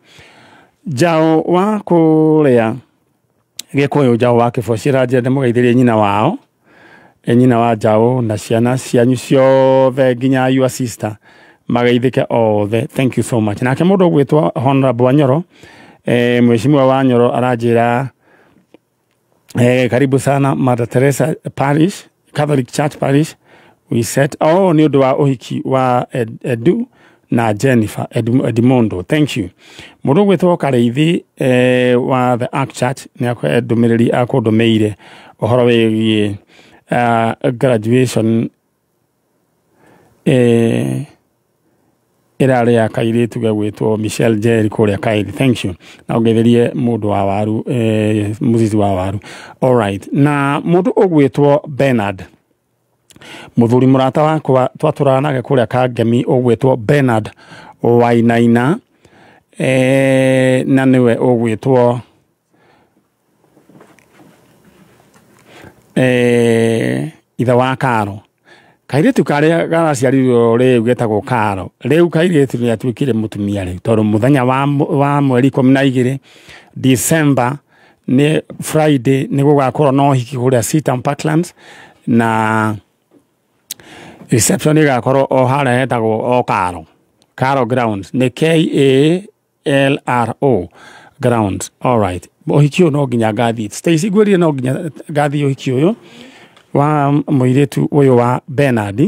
Speaker 1: Njaũ wa kũrĩa Gĩkũyũ njaũ wa Kĩbocera njende mũgeithĩrie nyina wao, nyina wa njaũ na ciana cianyu ciothe nginya your sister mageithĩke othe. Thank you so much. Nake mũndũ ũgwĩtwo Honorable Wanyoro, Mheshimiwa Wanyoro aranjĩra karibu sana Mother Teresa Parish, Catholic Church Parish. We said, oh, nĩ ũndũ wa ũhiki wa Edu na Jennifer Edmondo. Thank you. Mũndũ ũgwĩtwo Karĩithi wa the Ark Church nĩ ndũmĩrĩri akũndũmĩire ũhoro wĩgiĩ graduation ĩrarĩ ya kairĩtu gegwĩtwo Michelle Jerry kũrĩa Kairi. Thank you. Na ũngeithĩrie mũndũ wa waru, mũcici wa waru. All right. Na mũndũ ũgwĩtwo Bernard, mũthuri mũrata wakwa twatũraga nake kũrĩa Kangemi ũgwĩtwo Bernard Wainaina, na nĩwe ũgwĩtwo ithe wa Karo. Kairĩtu karĩa garaciarirwo rĩu getagwo Karo. Rĩu kairĩtu nĩ atuĩkire mũtumia rĩu tondũ mũthenya wa mweri 12 December nĩ Friday nĩ gũgakorwo na ũhiki kũrĩa Sitam Parklands na reception ĩgakorwo o harĩa hetagwo o Karo. Karo Grounds nĩ KALRO Grounds. All right, ũhiki ũyũ no nginya ngathiĩ, Stacy ngwĩrire no nginya ngathiĩ ũhiki ũyũ wa mũirĩtu ũyũ wa Bernard,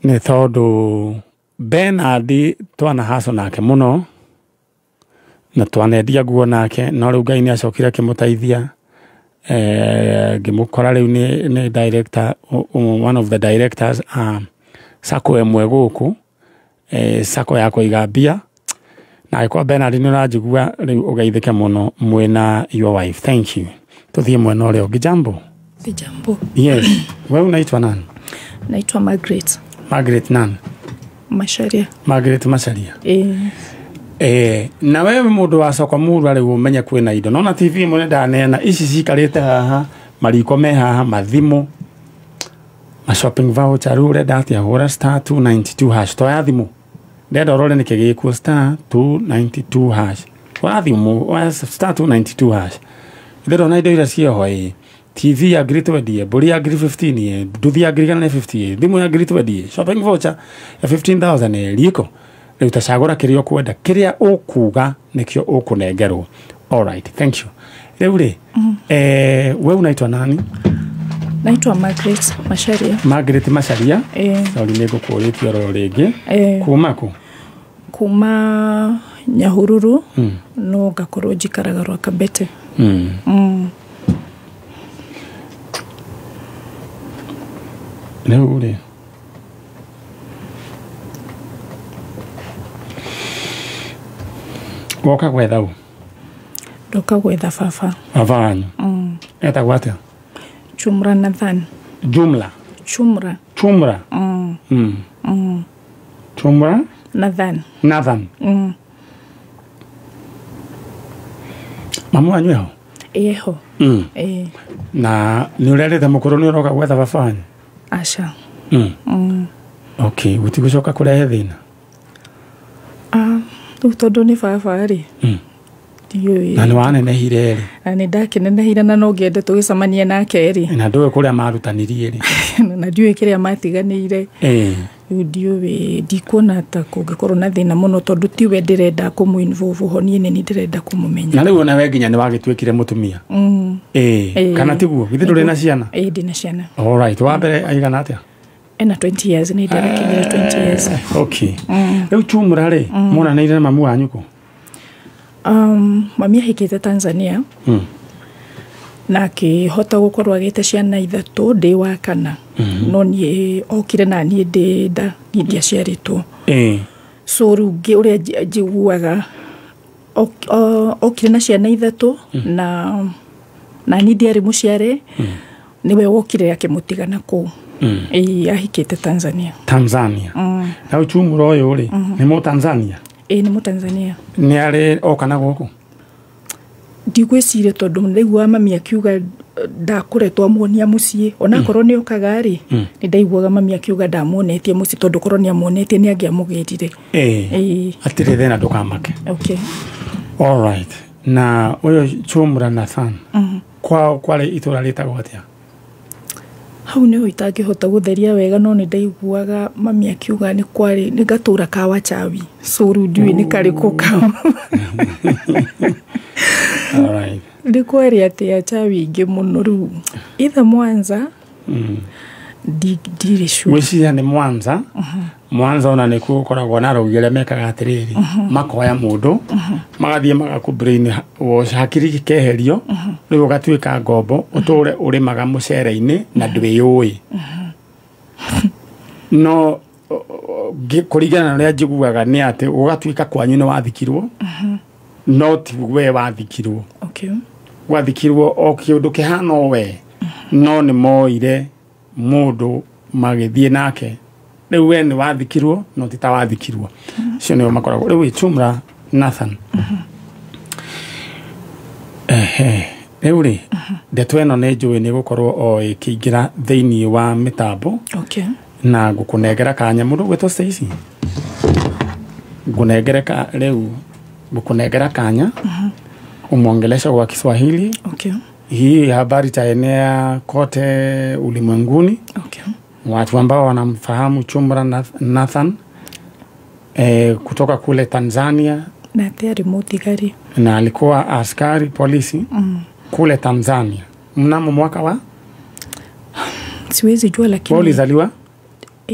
Speaker 1: nĩ tondũ Bernard twana haco nake mũno na twanendia nguo nake, no rĩu Ngai nĩ acokire akĩmũteithia, ngĩmũkora rĩu nĩ director, one of the directors sacco ĩmwe gũkũ, sacco ya kũiga mbia. Na angĩkorwo Bernard nĩ ũranjigua rĩu ũgeithĩke mũno mwĩna your wife. Thank you. Tuthiĩ mwena ũrĩa ũngĩ. Jambo.
Speaker 3: Jambo.
Speaker 1: Yes. Wewe unaitwa nani?
Speaker 3: Naitwa Margaret.
Speaker 1: Margaret nani?
Speaker 3: Macharia.
Speaker 1: Margaret Macharia. Na wewe mundu wa soko murwa riu umenye kwina indo. Nona TV imwe ndaneana ici cikarite haha, mariko me haha, mathimu, ma shopping voucher riu urenda atia? Hura star 292 hash. Toya thimu. Ndenda urore niki gikuo star 292 hash. Oya thimu, oya star 292 hash. Ndĩrona indo iria cieho ĩ TV ya ngiri twendie, mbũri ya ngiri 15, nduthi ya ngiri 150, thimu ya ngiri twendie, shopping voucher ya 15,000 riko. Rĩu tacagũra kĩrĩa ũkwenda, kĩrĩa ũkuga nĩkĩo ũkũnengerwo. All right, thank you. Rĩu rĩ, wewe unaitwa nani?
Speaker 3: Naitwa Margaret Macharia.
Speaker 1: Margaret Macharia? Sorry, nĩ ngũkũrĩtie oro rĩngĩ. Kuma kũ?
Speaker 3: Kuma Nyahururu, no ngakorwo njikaraga Rwakabete.
Speaker 1: Rĩu rĩ, woka gwetha ũ?
Speaker 3: Ndoka gwetha baba.
Speaker 1: Baba wanyu? Etagwo atĩa?
Speaker 3: Chumra Nathan.
Speaker 1: Jumla?
Speaker 3: Chumra.
Speaker 1: Chumra? Chumra?
Speaker 3: Nathan.
Speaker 1: Nathan. Mamu wanyu eho?
Speaker 3: Eho.
Speaker 1: Na nĩ ũrerĩte mũkũrũ nĩ ũroka gwetha baba wanyu?
Speaker 3: Aca.
Speaker 1: Okay, gũtigũcoka kũrehe thĩna?
Speaker 3: Rĩu tondũ nĩ baba rĩ, ndiũĩ.
Speaker 1: Na nĩ wanenehire rĩ?
Speaker 3: Na nĩ ndakinenehire na no ngĩende tũgĩcemanie nake rĩ.
Speaker 1: Na ndũĩ kũrĩa marutanirie rĩ?
Speaker 3: Na ndiũĩ kĩrĩa matiganĩire. Rĩu ndiũĩ, ndikuona ta kũngĩkorwo na thĩna mũno tondũ tiwe ndĩrenda kũmũ involve ho, niĩ nĩ niĩ ndĩrenda kũmũmenya.
Speaker 1: Na rĩu ona we nginya nĩ wagĩtuĩkire mũtumia? Kana tiguo? Githĩ ndũrĩ na ciana?
Speaker 3: Ndĩ na ciana.
Speaker 1: All right, wa mbere aigana atĩa?
Speaker 3: Ena 20 years, nĩ ndarakinyire 20 years.
Speaker 1: Okay. Rĩu Chumra rĩ, monanĩire na mamu wanyu kũ?
Speaker 3: Mami ahikĩte Tanzania. Na akĩhota gũkorwo agĩte ciana ithatũ ndĩ wa kana. No niĩ okire na niĩ ndĩ nda, niĩ ndiaciarĩtwo. So rĩu ũrĩa njiguaga, okire na ciana ithatũ na niĩ ndiarĩ mũciare, nĩwe wokire akĩmũtiga na kũu. Ahikĩte Tanzania.
Speaker 1: Tanzania. Na Chumra ũyũ rĩ, nĩ mũ Tanzania?
Speaker 3: Nĩ mũ Tanzania.
Speaker 1: Nĩ arĩ oka na gũkũ?
Speaker 3: Ndigwĩciria tondũ ndaiguaga mami akiuga ndakoretwo amuonia mũciĩ, onakorwo nĩ okaga rĩ, nĩ ndaiguaga mami akiuga ndamuonetie mũciĩ tondũ korwo nĩ amuonetie nĩ angĩamũgĩrire.
Speaker 1: Hatirĩ thĩna, ndũkamake.
Speaker 3: Okay.
Speaker 1: All right. Na ũyũ Chumra Nathan, kwao kwarĩ itũra rĩtagwo atĩa?
Speaker 3: Hau nĩho itangĩhota gũtheria wega, no nĩ ndaiguaga mami akiuga nĩ kwarĩ nĩ gatũra ka wachawi, so rĩu ndiũĩ nĩ karĩkũ kau.
Speaker 1: All right.
Speaker 3: Nĩ kwarĩ atĩ achawi aingĩ mũno rĩu either Mwanza, ndirĩ sure.
Speaker 1: Ngwĩciria nĩ Mwanza. Mwanza ona nĩkuo gũkoragwo na arogi arĩa mekaga atĩrĩrĩ, makoya mũndũ magathiĩ magakũ brain wash, hakiri gĩkeherio, rĩu ũgatuĩka ngombo, ũtũre ũrĩmaga mũcere-inĩ na ndwĩyũĩ. No kũringana na ũrĩa njiguaga nĩ atĩ ũgatuĩka kwanyu nĩ wathikirwo, no ti we wathikirwo. Wathikirwo o kĩũndũ kĩhana o we, no nĩ moire mũndũ magĩthiĩ nake. Rĩu we nĩ wathikirwo no ti ta wathikirwo. Ũcio nĩo makoragwo. Rĩu Chumra Nathan, rĩu rĩ, ndeto ĩno nĩ njũĩ nĩ gũkorwo o ĩkĩingĩra thĩinĩ wa mĩtambo. Na ngũkũnengera kanya mũndũ ũgwĩtwo Stacy, ngũnengere ka rĩu ngũkũnengera kanya umwongelesha kwa Kiswahili. Hii habari itaenea kote ulimwenguni. Watu ambao wanamfahamu Chumra Nathan Kutoka kule Tanzania.
Speaker 3: Na atĩ arĩ mũthigari.
Speaker 1: Na alikuwa askari polisi kule Tanzania mnamo mwaka wa
Speaker 3: Siwezi jua, lakini
Speaker 1: Wewe ulizaliwa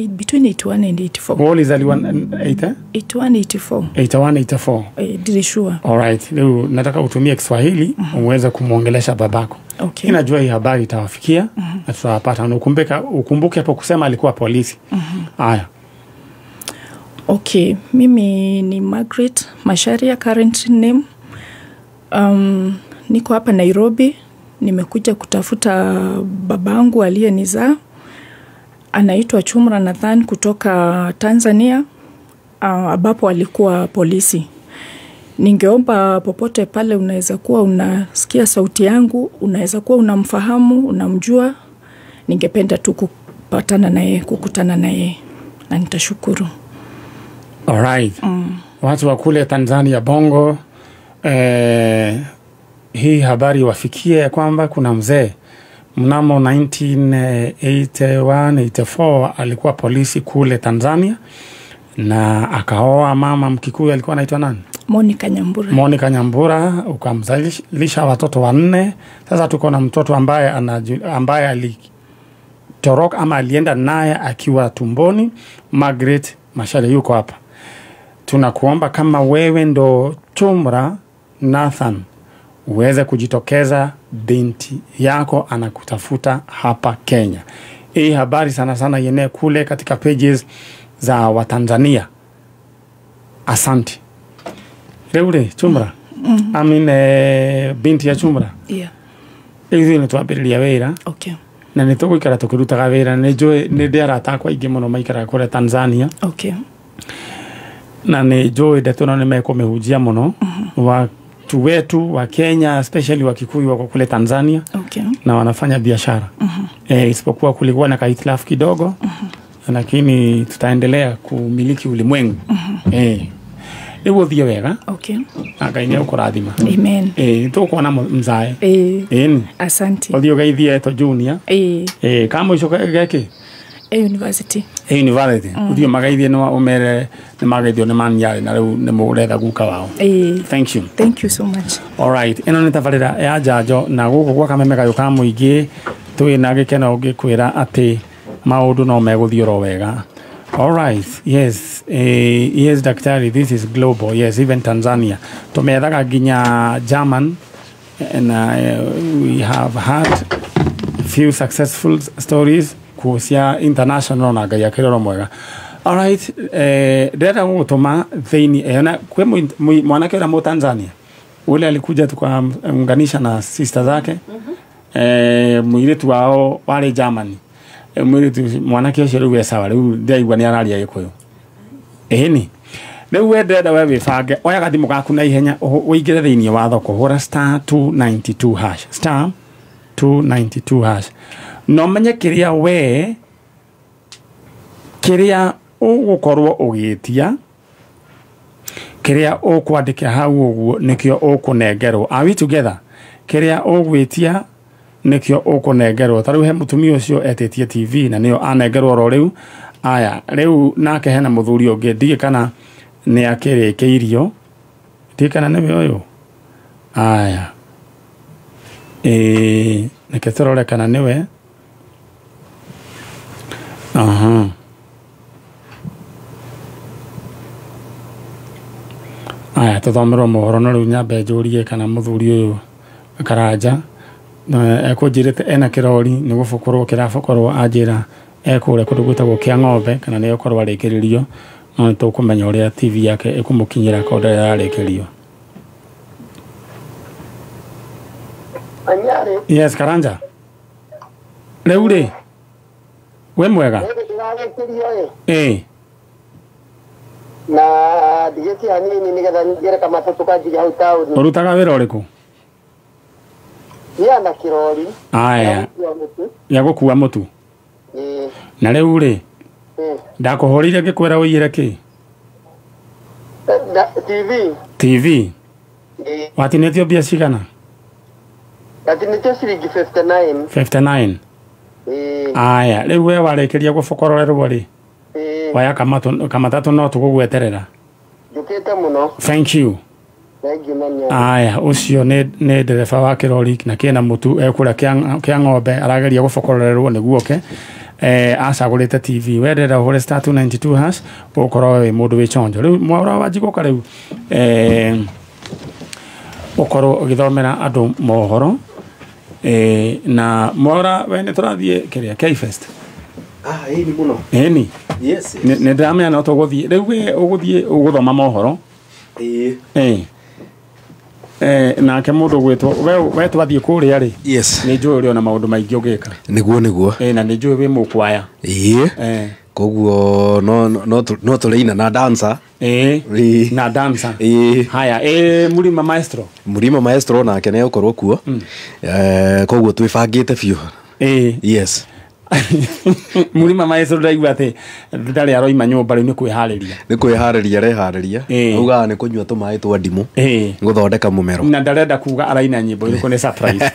Speaker 3: between 81 and 84.
Speaker 1: Wewe ulizaliwa 8
Speaker 3: 81 84.
Speaker 1: 81 84.
Speaker 3: Ndirĩ sure.
Speaker 1: Alright, leo nataka utumie Kiswahili uweze kumwongelesha babako.
Speaker 3: Okay.
Speaker 1: Ninajua hii habari itawafikia na tutawapata. Na ukumbuke hapo kusema alikuwa polisi. Haya.
Speaker 3: Okay, mimi ni Margaret Macharia, current name. Niko hapa Nairobi, nimekuja kutafuta babangu aliyenizaa. Anaitwa Chumra Nathan kutoka Tanzania, ambapo alikuwa polisi. Ningeomba popote pale unaweza kuwa unasikia sauti yangu, unaweza kuwa unamfahamu, unamjua, ningependa tu kupatana naye, kukutana naye, na nitashukuru.
Speaker 1: Alright. Watu wa kule Tanzania Bongo, hii habari wafikie ya kwamba kuna mzee mnamo 1981 84 alikuwa polisi kule Tanzania na akaoa mama Mkikuyu, alikuwa anaitwa nani?
Speaker 3: Monica Nyambura.
Speaker 1: Monica Nyambura, ukamzalisha watoto 4. Sasa tuko na mtoto ambaye ambaye alitoroka ama alienda naye akiwa tumboni, Margaret Macharia yuko hapa. Tunakuomba kama wewe ndo Chumra Nathan uweze kujitokeza, binti yako anakutafuta hapa Kenya. Hii habari sana sana ienee kule katika pages za Watanzania. Asante. Reure Chumra. I mean, binti ya Chumra.
Speaker 3: Yeah.
Speaker 1: Ithuĩ nĩ twambĩrĩria wĩra.
Speaker 3: Okay.
Speaker 1: Na nĩ tũgũikara tũkĩrutaga wĩra. Nĩ njũĩ nĩ ndĩ arata akwa aingĩ mũno maikaraga kũrĩa Tanzania.
Speaker 3: Okay.
Speaker 1: Na nĩ njũĩ ndeto ĩno nĩ mekũmĩhunjia mũno. Watu wetu wa Kenya, especially wa Kikuyu wako kule Tanzania.
Speaker 3: Okay.
Speaker 1: Na wanafanya biashara. Isipokuwa kulikuwa na kahitilafu kidogo. Lakini tutaendelea kumiliki ulimwengu. Rĩu ũthiĩ wega.
Speaker 3: Okay.
Speaker 1: Na Ngai nĩ egũkũrathima.
Speaker 3: Amen.
Speaker 1: Nĩtũkuona mzae.
Speaker 3: Asante.
Speaker 1: Ũthiĩ ũgeithie Eto Junior. Ka mũico geki?
Speaker 3: University.
Speaker 1: University. Ũthiĩ ũmageithie nĩ ũmere nĩ mageithio nĩ Manyarĩ na rĩu nĩ mũretha guka wao. Thank you.
Speaker 3: Thank you so much.
Speaker 1: All right. Ĩno nĩ tabarĩra ya njanjo na gũkũ gwa Kameme Kayũ ka Mũingĩ twĩ na gĩkeno ngĩkwĩra atĩ maũndũ no megũthiĩ oro wega. All right. Yes. Yes, daktari, this is global. Yes, even Tanzania. Tumethaga nginya German and we have had few successful stories kuhusia international na Ngai akĩrora mwega. All right. Ndĩrenda gũgũtũma thĩinĩ na kwĩ mwanake ũrĩa Mũtanzania ule alikuja tukaunganisha na sister zake. Mũirĩtu wao warĩ Germany. Mũirĩtu mwanake ũcio rĩu e sawa, rĩu ndĩraigua nĩ araria Gĩkũyũ. Ĩni rĩu we ndĩrenda we wĩbange, oya gathimũ gaku na ihenya ũingĩre thĩinĩ wa thoko, hũra star 292 hash, star 292 hash, na ũmenye kĩrĩa we kĩrĩa ũgũkorwo ũgĩtia, kĩrĩa ũkwandĩka hau ũguo nĩkĩo ũkũnengerwo. Are we together? Kĩrĩa ũgwĩtia nĩkĩo ũkũnengerwo. Ta rĩu he mũtumia ũcio etĩtie TV na nĩyo anengerwo oro rĩu. Aya, rĩu nake hena mũthuri ũngĩ ndiĩ kana nĩ akĩrĩkĩirio, ndiĩ kana nĩwe ũyũ. Aya, reke tũrore kana nĩwe. Aha. Aya, tũthomerwo mohoro no rĩu nyambe njũrie kana mũthuri ũyũ Karanja ekũnjĩrĩte ena kĩrori nĩ gũbokorwo kĩrabokorwo, anjĩra ekũrĩa kũndũ gwĩtagwo Kĩa Ng'ombe kana nĩ egũkorwo arĩkĩrĩrio, no nĩ tũkũmenya ũrĩa TV yake ĩkũmũkinyĩra korwo ndarĩ ararĩkĩrio. Yes, Karanja. Rĩu rĩ, wĩ mwega?
Speaker 7: Na ndigĩtie hanini nĩgetha nyingĩre kamatatũ kanjige hau taũni.
Speaker 1: Ũrutaga wĩra ũrĩkũ?
Speaker 7: Niĩ na kĩrori.
Speaker 1: Aya. Ya gũkua mũtu. Na rĩu rĩ, ndakũhũrĩire ngĩkwĩra ũiyĩre kĩ?
Speaker 7: TV.
Speaker 1: TV. Watinĩtio mbia cigana?
Speaker 7: Ndatinĩtio ciringi 59.
Speaker 1: 59. Aya, rĩu we warĩkĩria gũbokororerwo rĩ, Oya kamatatũ no tũgũgweterera.
Speaker 7: Njũkĩte mũno.
Speaker 1: Thank you.
Speaker 7: Thank you mami.
Speaker 1: Aya, ũcio nĩ ndereba wa kĩrori na kĩna mũtu ekũrĩa kĩa ng'ombe arageria gũbokorerwo nĩguo oke. Acagũrĩte TV wendera ũhũre star 292 hash ũkorwo wĩ mũndũ wĩ chonjo. Rĩu Mwaũra wa Njigũka rĩu ũkorwo ũgĩthomera andũ mohoro. Na Mwaũra we nĩ tũrathiĩ kĩrĩa K-Fest.
Speaker 10: Ĩni mũno.
Speaker 1: Ĩni.
Speaker 10: Yes.
Speaker 1: Nĩ ndĩramenya no tũgũthiĩ rĩu we ũgũthiĩ ũgũthoma mohoro.
Speaker 10: Ĩĩ.
Speaker 1: Nake mũndũ gwĩtwo we twathiĩ kũrĩa rĩ.
Speaker 10: Yes.
Speaker 1: Nĩ njũĩ ũrĩ ona maũndũ maingĩ ũgĩka.
Speaker 10: Nĩguo.
Speaker 1: Na nĩ njũĩ wĩ mũkwaya.
Speaker 10: Ĩĩ. Koguo no tũrĩina na dancer.
Speaker 1: Ĩĩ. Na dancer.
Speaker 10: Ĩĩ.
Speaker 1: Haya, Murima Maestro.
Speaker 10: Murima Maestro nake nĩ egũkorwo kuo. Koguo twĩbangĩte biũ.
Speaker 1: Ĩĩ.
Speaker 10: Yes.
Speaker 1: Murima Maestro ndaigua atĩ ndarĩ aroima nyũmba rĩu nĩ kwĩharĩria.
Speaker 10: Nĩ kwĩharĩria areharĩria. Augaga nĩ kũnyua tũmaĩ twa ndimũ. Gũthondeka mũmero.
Speaker 1: Na ndarenda kuga araina nyĩmbo irĩkũ nĩ surprise.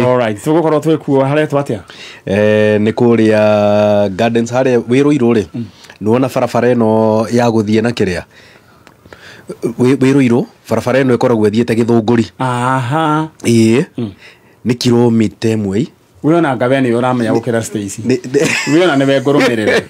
Speaker 1: All right, tũgũkorwo twĩ kuo haretwo atĩa?
Speaker 10: Nĩ kũrĩa Gardens harĩa wĩ Rũirũ rĩ. Nĩwona barabara ĩno ya gũthiĩ na kĩrĩa. Wĩ Rũirũ barabara ĩno ĩkoragwo ĩthiĩte Gĩthũngũri.
Speaker 1: Aha.
Speaker 10: Ĩĩ. Nĩ kilomita ĩmwe.
Speaker 1: Wĩona ngawe nĩ ũramenya gũkĩra Stacy. Wĩona nĩwe ngũrũmĩrĩra.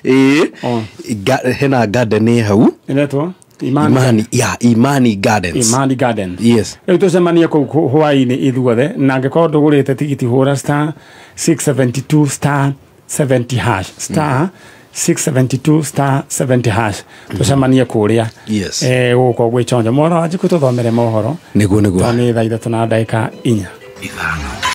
Speaker 10: Ĩĩ. Hena garden ĩ hau.
Speaker 1: Ĩretwo
Speaker 10: Imani, ya Imani Gardens.
Speaker 1: Imani Gardens.
Speaker 10: Yes.
Speaker 1: Rĩu tũcemanie kũu hwaĩ-inĩ ithuothe na angĩkorwo ndũgũrĩte tigiti hũra star 672 star 70 hash star 672 star 70 hash tũcemanie kũrĩa.
Speaker 10: Yes.
Speaker 1: Gũgũkorwo gwĩ chonjo. Mwaũra wa Njikũ tũthomere mohoro.
Speaker 10: Nĩguo.
Speaker 1: Tondũ nĩ thaa 3:04.
Speaker 9: 5